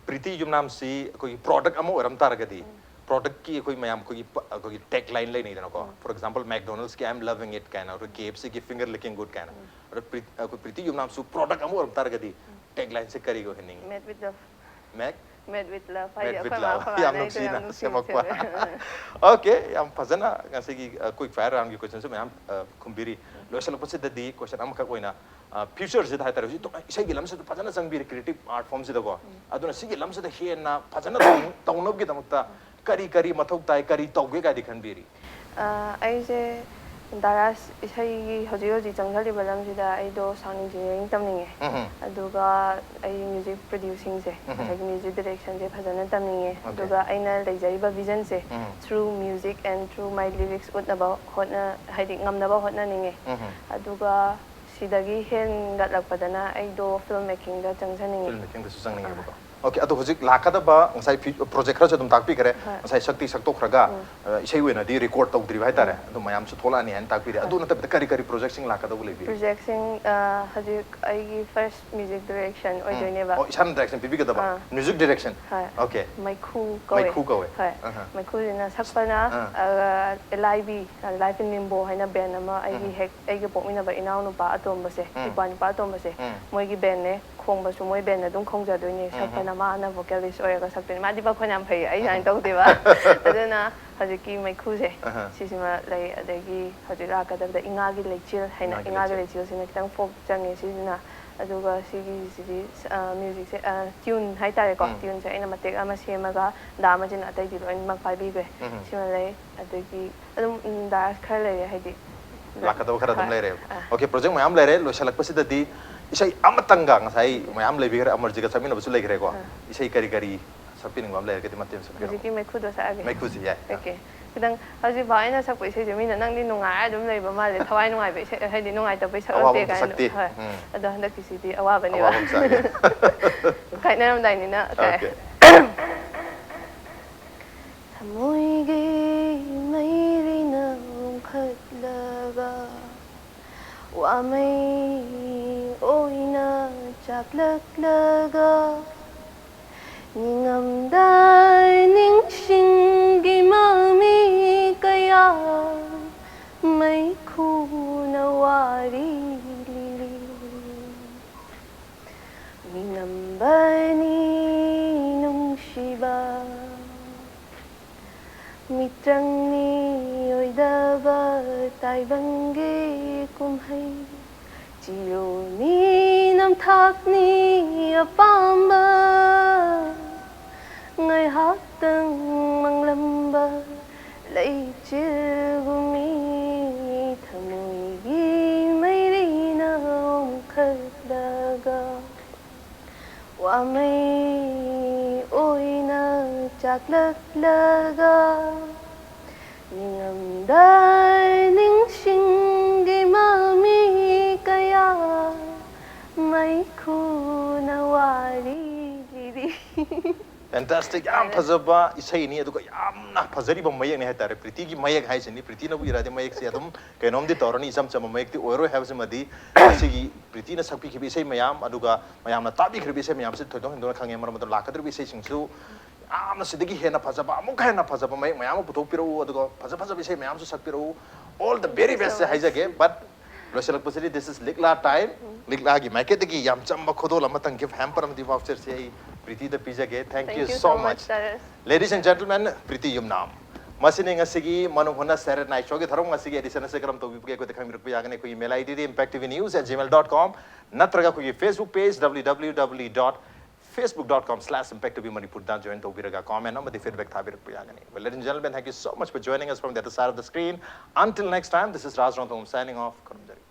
ꯄ꯭ꯔꯤꯇꯤ ꯌꯨꯝꯅꯥꯝꯁꯤ ꯑꯩꯈꯣꯏꯒꯤ ꯄ꯭ꯔꯣꯗꯛ ꯑꯃ ꯑꯣꯏꯔꯝ ꯇꯥꯔꯒꯗꯤ, ꯄ꯭ꯔꯣꯗꯛꯀꯤ ꯑꯩꯈꯣꯏ ꯃꯌꯥꯝ ꯑꯩꯈꯣꯏꯒꯤ ꯄ- ꯑꯩꯈꯣꯏꯒꯤ ꯇꯦꯒ ꯂꯥꯏꯟ ꯂꯩꯅꯩꯗꯅꯀꯣ꯫ For example, McDonald's ꯀꯤ "I'm loving it" ꯀꯥꯏꯅ, ꯑꯩꯈꯣꯏ KFC ꯒꯤ "Finger licking good" ꯀꯥꯏꯅ꯫ ꯑꯗꯣ ꯄ꯭ꯔꯤ- ꯑꯩꯈꯣꯏ ꯄ꯭ꯔꯤꯇꯤ ꯌꯨꯝꯅꯥꯝꯁꯨ ꯄ꯭ꯔꯣꯗꯛ ꯑꯃ ꯑꯣꯏꯔꯝ ꯇꯥꯔꯒꯗꯤ, ꯇꯦꯒ ꯂꯥꯏꯟꯁꯦ ꯀꯔꯤ ꯑꯣꯏꯍꯟꯅꯤꯡꯉꯤ? Made with love. Make Made with love ꯍꯥꯏꯗꯤ Made with ꯑꯩꯈꯣꯏ ꯃꯥ love. ꯑꯩꯈꯣꯏ ꯌꯥꯝ ꯃꯥꯅ ꯅꯨꯡꯁꯤꯅ ꯌꯥꯝ ꯁꯦꯝꯃꯛꯄ꯫ ꯅꯨꯡꯁꯤꯕ꯫ ꯑꯣꯀꯦ, ꯌꯥꯝ ꯐꯖꯅ ꯉꯁꯤꯒꯤ, ꯑ, quick fire round ꯒꯤ ꯀꯣꯏꯁꯟꯁꯨ ꯃꯌꯥꯝ, ꯑ, ꯈꯨꯝꯕꯤꯔꯤ꯫ ꯂꯣꯏꯁꯤꯜꯂꯛꯄꯁꯤꯗꯗꯤ ꯀꯣꯏꯁꯟ ꯑꯃꯈꯛ ꯑꯣꯏꯅ, ꯑ, ꯐ꯭ꯌꯨꯆꯔꯁꯤꯗ ꯍꯥꯏꯇꯥꯔꯦ, ꯍꯧꯖꯤꯛ ꯇꯣ- ꯏꯁꯩꯒꯤ ꯂꯝꯁꯤꯗ ꯐꯖꯅ ꯆꯪꯕꯤꯔꯦ, ꯀ꯭ꯔꯤꯌꯦꯇꯤꯞ ꯑꯥꯔꯠ ꯐꯣꯝꯁꯤꯗꯀꯣ꯫ ꯑꯗꯨꯅ ꯁꯤꯒꯤ ꯂꯝꯁꯤꯗ ꯍꯦꯟꯅ ꯐꯖꯅ ꯇꯧ- ꯇꯧꯅꯕꯒꯤꯗꯃꯛꯇ ꯀꯔꯤ ꯀꯔꯤ ꯃꯊꯧ ꯇꯥꯏ, ꯀꯔꯤ ꯇꯧꯒꯦ ꯀꯥꯏꯗꯤ ꯈꯟꯕꯤꯔꯤ? ꯑ, ꯑꯩꯁꯦ ꯗꯥꯔꯥꯁ ꯏꯁꯩꯒꯤ ꯍꯧꯖꯤꯛ ꯍꯧꯖꯤꯛ ꯆꯪꯁꯤꯜꯂꯤꯕ ꯂꯝꯁꯤꯗ ꯑꯩꯗꯣ ꯁꯥꯎꯟ ꯏꯟꯖꯤꯅꯤꯌꯥꯔꯤꯡ ꯇꯝꯅꯤꯡꯉꯦ꯫ ꯎꯝ꯫ ꯑꯗꯨꯒ ꯑꯩ ꯃ꯭ꯌꯨꯖꯤꯛ ꯄ꯭ꯔꯣꯗ꯭ꯌꯨꯁꯤꯡꯁꯦ, ꯎꯝ꯫ ꯉꯁꯥꯏꯒꯤ ꯃ꯭ꯌꯨꯖꯤꯛ ꯗꯤꯔꯦꯛꯁꯟꯁꯦ ꯐꯖꯅ ꯇꯝꯅꯤꯡꯉꯦ꯫ ꯑꯣꯀꯦ꯫ ꯑꯗꯨꯒ ꯑꯩꯅ ꯂꯩꯖꯔꯤꯕ ꯚꯤꯖꯟꯁꯦ ꯎꯝ꯫ Through music and through my lyrics ꯎꯠꯅꯕ ꯍꯣꯠꯅ ꯍꯥꯏꯗꯤ ꯉꯝꯅꯕ ꯍꯣꯠꯅꯅꯤꯡꯉꯦ꯫ ꯎꯝ꯫ ꯑꯗꯨꯒ ꯁꯤꯗꯒꯤ ꯍꯦꯟꯒꯠꯂꯛꯄꯗꯅ ꯑꯩꯗꯣ ꯐꯤꯜꯝ ꯃꯦꯀꯤꯡꯗ ꯆꯪꯖꯅꯤꯡꯉꯦ꯫ ꯐꯤꯜꯝ ꯃꯦꯀꯤꯡꯗꯁꯨ ꯆꯪꯅꯤꯡꯉꯦꯕꯀꯣ꯫ ꯑꯣꯀꯦ, ꯑꯗꯣ ꯍꯧꯖꯤꯛ ꯂꯥꯛꯀꯗꯕ ꯉꯁꯥꯏ ꯐꯤ- ꯄ꯭ꯔꯣꯖꯦꯛ ꯈꯔꯁꯨ ꯑꯗꯨꯝ ꯇꯥꯛꯄꯤꯈ꯭ꯔꯦ꯫ ꯍꯣꯏ꯫ ꯉꯁꯥꯏ ꯁꯛꯇꯤ ꯁꯛꯇꯣꯛꯈ꯭ꯔꯒ, ꯎꯝ꯫ ꯑ, ꯏꯁꯩ ꯑꯣꯏꯅꯗꯤ ꯔꯦꯀꯣꯔꯗ ꯇꯧꯗ꯭ꯔꯤꯕ ꯍꯥꯏꯇꯥꯔꯦ꯫ ꯑꯗꯨ ꯃꯌꯥꯝꯁꯨ ꯊꯣꯛꯂꯛꯑꯅꯤ ꯍꯥꯏꯅ ꯇꯥꯛꯄꯤꯔꯦ꯫ ꯑꯗꯨ ꯅꯠꯇꯕꯤꯗ ꯀꯔꯤ ꯀꯔꯤ ꯄ꯭ꯔꯣꯖꯦꯛꯁꯤꯡ ꯂꯥꯛꯀꯗꯧꯕ ꯂꯩꯕꯤꯔꯤ? ꯄ꯭ꯔꯣꯖꯦꯛꯁꯤꯡ, ꯑ, ꯍꯧꯖꯤꯛ ꯑꯩꯒꯤ ꯐꯥꯔꯁ ꯃ꯭ꯌꯨꯖꯤꯛ ꯗꯤꯔꯦꯛꯁꯟ ꯎꯝ꯫ ꯑꯣꯏꯗꯣꯏꯅꯦꯕ꯫ ꯑꯣ, ꯏꯁꯥꯅ ꯗꯥꯏꯔꯦꯛꯁꯟ ꯄꯤꯕꯤꯒꯗꯕ? ꯑꯥ꯫ Music direction? ꯍꯣꯏ꯫ ꯑꯣꯀꯦ꯫ ꯃꯩꯈꯨ ꯀꯧꯋꯦ꯫ ꯃꯩꯈꯨ ꯀꯧꯋꯦ? ꯍꯣꯏ꯫ ꯑꯍꯥ꯫ ꯃꯩꯈꯨꯁꯤꯅ ꯁꯛꯄꯅ, ꯑꯥ꯫ ꯑ, ꯑꯦꯜ ꯑꯥꯏ ꯕꯤ, ꯑ, Live in Limbo ꯍꯥꯏꯅ ꯕꯦꯟ ꯑꯃ ꯑꯩꯒꯤ ꯎꯝ꯫ ꯍꯦꯛ ꯑꯩꯒꯤ ꯄꯣꯛꯃꯤꯟꯅꯕ ꯏꯅꯥꯎꯅꯨꯄꯥ ꯑꯇꯣꯝꯕꯁꯦ, ꯎꯝ꯫ ꯏꯄ꯭ꯋꯥ ꯅꯨꯄꯥ ꯑꯇꯣꯝꯕꯁꯦ, ꯎꯝ꯫ ꯃꯣꯏꯒꯤ ꯕꯦꯟꯅꯦ, ꯈꯣꯡꯕꯁꯨ ꯃꯣꯏ ꯕꯦꯟꯅ ꯑꯗꯨꯝ ꯈꯣꯡꯖꯗꯣꯏꯅꯦ, ꯎꯝ꯫ ꯁꯛꯄꯅ ꯃꯥꯅ ꯚꯣꯀꯦꯂꯤꯁ ꯑꯣꯏꯔꯒ ꯁꯛꯇꯣꯏꯅꯦ꯫ ꯃꯥꯗꯤ ꯃꯈꯣꯟ ꯌꯥꯝ ꯐꯩꯌꯦ, ꯑꯩ ꯁꯨꯃꯥꯏꯅ ꯎꯝ꯫ ꯇꯧꯗꯦꯕ꯫ ꯑꯗꯨꯅ ꯍꯧꯖꯤꯛꯀꯤ ꯃꯩꯈꯨꯁꯦ, ꯑꯍꯥ꯫ ꯁꯤꯁꯤꯃ ꯂꯩ, ꯑꯗꯒꯤ ꯍꯧꯖꯤꯛ ꯂꯥꯛꯀꯗꯕꯗ ꯏꯉꯥꯒꯤ ꯂꯩꯆꯤꯜ ꯍꯥꯏꯅ, ꯏꯉꯥꯒꯤ ꯏꯉꯥꯒꯤ ꯂꯩꯆꯤꯜ꯫ ꯂꯩꯆꯤꯜꯁꯤꯅ ꯈꯤꯇꯪ ꯐꯣꯛ ꯆꯪꯉꯦ ꯁꯤꯁꯤꯅ꯫ ꯑꯗꯨꯒ ꯁꯤꯒꯤꯁꯤꯗꯤ, ꯑ, ꯃ꯭ꯌꯨꯖꯤꯛꯁꯦ, ꯑ, ꯇ꯭ꯌꯨꯟ ꯍꯥꯏꯇꯥꯔꯦꯀꯣ, ꯎꯝ꯫ ꯇ꯭ꯌꯨꯟꯁꯦ ꯑꯩꯅ ꯃꯇꯦꯛ ꯑꯃ ꯁꯦꯝꯃꯒ ꯗꯥ ꯑꯃꯁꯤꯅ ꯑꯇꯩꯗꯤ ꯂꯣꯏꯅꯃꯛ ꯄꯥꯏꯕꯤꯈ꯭ꯔꯦ꯫ ꯎꯝ꯫ ꯁꯤꯃ ꯂꯩ, ꯑꯗꯒꯤ ꯑꯗꯨꯝ, ꯎꯝ, ꯗꯥꯟꯁ ꯈꯔ ꯂꯩꯔꯦ, ꯍꯥꯏꯗꯤ ꯂꯥꯛꯀꯗꯕ ꯈꯔ ꯑꯗꯨꯝ ꯍꯣꯏ꯫ ꯂꯩꯔꯦꯕ꯫ ꯑꯥ꯫ ꯑꯣꯀꯦ, ꯄ꯭ꯔꯣꯖꯦꯛ ꯃꯌꯥꯝ ꯂꯩꯔꯦ꯫ ꯂꯣꯏꯁꯤꯜꯂꯛꯄꯁꯤꯗꯗꯤ ꯏꯁꯩ ꯑꯃꯇꯪꯒ, ꯉꯁꯥꯏ ꯃꯌꯥꯝ ꯂꯩꯕꯤꯈ꯭ꯔꯦ, ꯑꯃꯔꯖꯤꯠꯀ ꯁꯛꯃꯤꯟꯅꯕꯁꯨ ꯂꯩꯈ꯭ꯔꯦꯀꯣ꯫ ꯑꯥ꯫ ꯏꯁꯩ ꯀꯔꯤ ꯀꯔꯤ ꯁꯛꯄꯤꯅꯤꯡꯕ ꯑꯃ ꯂꯩꯔꯒꯗꯤ ꯃꯇꯦꯛ ꯑꯃ ꯁꯛꯄꯤꯔꯝꯃꯣ꯫ ꯍꯧꯖꯤꯛꯀꯤ ꯃꯩꯈꯨꯗꯣ ꯁꯛꯑꯒꯦ꯫ ꯃꯩꯈꯨꯁꯤ ꯌꯥꯏ꯫ ꯑꯣꯀꯦ꯫ ꯈꯤꯇꯪ ꯍꯧꯖꯤꯛꯐꯥꯎ ꯑꯩꯅ ꯁꯛꯄ ꯏꯁꯩꯁꯦ ꯃꯤꯅ "ꯅꯪꯗꯤ ꯅꯨꯡꯉꯥꯏꯔ ꯑꯗꯨꯝ ꯂꯩꯕ ꯃꯥꯜꯂꯦ, ꯊꯋꯥꯏ ꯅꯨꯡꯉꯥꯏꯕ ꯏꯁꯩ ꯍꯥꯏꯗꯤ ꯅꯨꯡꯉꯥꯏꯇꯕ ꯏꯁꯩ ꯑꯋꯥꯕ ꯁꯛꯂꯛꯇꯦ" ꯑꯝꯇ ꯀꯥꯏꯅ꯫ ꯁꯛꯇꯦ꯫ ꯍꯣꯏ꯫ ꯎꯝ꯫ ꯑꯗꯣ ꯍꯟꯗꯛꯀꯤꯁꯤꯗꯤ ꯑꯋꯥꯕꯅꯦꯕ꯫ ꯑꯋꯥꯕ ꯑꯃ ꯁꯛꯑꯒꯦ꯫ ꯀꯥꯏꯅꯔꯝꯗꯥꯏꯅꯤꯅ꯫ ꯑꯣꯀꯦ꯫ ꯃꯣꯏꯒꯤ ꯃꯩꯔꯤꯅ ꯎꯪꯈꯠꯂꯒ ꯋꯥꯃꯩ ꯑꯣꯏꯅ ꯆꯥꯛꯂꯛꯂꯒ ꯅꯤꯡꯉꯝꯗꯥꯏ ꯅꯤꯡꯁꯤꯡꯒꯤ ꯃꯃꯤ ꯀꯌꯥ ꯃꯩꯈꯨꯅ ꯋꯥꯔꯤ ꯂꯤꯔꯤ꯫ ꯃꯤꯉꯝꯕꯅꯤ ꯅꯨꯡꯁꯤꯕ ꯃꯤꯇ꯭ꯔꯪꯅꯤ ꯑꯣꯏꯗꯕ ꯇꯥꯏꯕꯪꯒꯤ ꯀꯨꯝꯍꯩ꯫ ꯆꯤꯔꯨꯅꯤ ꯅꯝꯊꯥꯛꯅꯤ ꯑꯄꯥꯝꯕ ꯉꯥꯏꯍꯥꯛꯇꯪ ꯃꯪꯂꯝꯕ ꯂꯩꯆꯤꯜꯒꯨꯝꯃꯤ ꯊꯃꯣꯏꯒꯤ ꯃꯩꯔꯤꯅ ꯑꯣꯡꯈꯠꯂꯒ ꯋꯥꯃꯩ ꯑꯣꯏꯅ ꯆꯥꯛꯂꯛꯂꯒ ꯅꯤꯡꯉꯝꯗꯥꯏ ꯅꯤꯡꯁꯤꯡꯒꯤ ꯃꯃꯤ ꯀꯌꯥ ꯃꯩꯈꯨꯅ ꯋꯥꯔꯤ ꯂꯤꯔꯤ꯫ Fantastic, ꯌꯥꯝ ꯐꯖꯕ ꯏꯁꯩꯅꯤ, ꯑꯗꯨꯒ ꯌꯥꯝꯅ ꯐꯖꯔꯤꯕ ꯃꯌꯦꯛꯅꯤ ꯍꯥꯏꯇꯥꯔꯦ꯫ ꯄ꯭ꯔꯤꯇꯤꯒꯤ ꯃꯌꯦꯛ ꯍꯥꯏꯁꯤꯅꯤ, ꯄ꯭ꯔꯤꯇꯤꯅꯕꯨ ꯏꯔꯛꯑꯗꯤ ꯃꯌꯦꯛꯁꯦ ꯑꯗꯨꯝ ꯀꯩꯅꯣꯝꯗꯤ ꯇꯧꯔꯅꯤ, ꯏꯆꯝ ꯆꯝꯕ ꯃꯌꯦꯛꯇꯤ ꯑꯣꯏꯔꯣꯏ ꯍꯥꯏꯕꯁꯤꯃꯗꯤ ꯉꯁꯤꯒꯤ ꯄ꯭ꯔꯤꯇꯤꯅ ꯁꯛꯄꯤꯈꯤꯕ ꯏꯁꯩ ꯃꯌꯥꯝ, ꯑꯗꯨꯒ ꯃꯌꯥꯝꯅ ꯇꯥꯕꯤꯈ꯭ꯔꯤꯕ ꯏꯁꯩ ꯃꯌꯥꯝꯁꯤ ꯊꯣꯏꯗꯣꯛ ꯍꯦꯟꯗꯣꯛꯅ ꯈꯪꯉꯦ꯫ ꯃꯔꯝ ꯑꯗꯨꯅ ꯂꯥꯛꯀꯗꯧꯔꯤꯕ ꯏꯁꯩꯁꯤꯡꯁꯨ ꯌꯥꯝꯅ ꯁꯤꯗꯒꯤ ꯍꯦꯟꯅ ꯐꯖꯕ, ꯑꯃꯨꯛꯀ ꯍꯦꯟꯅ ꯐꯖꯕ ꯃꯌꯦꯛ ꯃꯌꯥꯝ ꯑꯃ ꯄꯨꯊꯣꯛꯄꯤꯔꯛꯎ, ꯑꯗꯨꯒ ꯐꯖ ꯐꯖꯕ ꯏꯁꯩ ꯃꯌꯥꯝꯁꯨ ꯁꯛꯄꯤꯔꯛꯎ꯫ All the very best ꯍꯥꯏꯖꯒꯦ꯫ But ꯂꯣꯏꯁꯤꯜꯂꯛꯄꯁꯤꯗꯤ this is ꯂꯤꯛꯂꯥ time꯫ ꯂꯤꯛꯂꯥꯒꯤ ꯃꯥꯏꯀꯩꯗꯒꯤ ꯌꯥꯝ ꯆꯝꯕ ꯈꯨꯗꯣꯜ ꯑꯃꯇꯪ, gift hamper ꯑꯃꯗꯤ voucher ꯁꯦ ꯑꯩ ꯄ꯭ꯔꯤꯇꯤꯗ ꯄꯤꯖꯒꯦ꯫ Thank you so much꯫ Ladies and gentlemen, Preeti ꯌꯨꯝꯅꯥꯝ꯫ ꯃꯁꯤꯅꯤ ꯉꯁꯤꯒꯤ ꯃꯅꯨꯡ ꯍꯨꯠꯅ Saturday Night Show ꯒꯤ ꯊꯧꯔꯝ꯫ ꯉꯁꯤꯒꯤ edition ꯑꯁꯤ ꯀꯔꯝ ꯇꯧꯕꯤꯕꯒꯦ ꯑꯩꯈꯣꯏꯗ ꯈꯪꯕꯤꯔꯛꯄ ꯌꯥꯒꯅꯤ ꯑꯩꯈꯣꯏꯒꯤ mail ID D impact T V news at gmail dot com ꯅꯠꯇ꯭ꯔꯒ ꯑꯩꯈꯣꯏꯒꯤ Facebook page W W W dot facebook dot com slash impact T V Manipur ꯗ join ꯇꯧꯕꯤꯔꯒ comment ꯑꯃꯗꯤ feedback ꯊꯥꯕꯤꯔꯛꯄ ꯌꯥꯒꯅꯤ꯫ Well, ladies and gentlemen, thank you so much for joining us from the other side of the screen. Until next time, this is Raj Rongthong signing off. ꯈꯨꯔꯨꯝꯖꯔꯤ꯫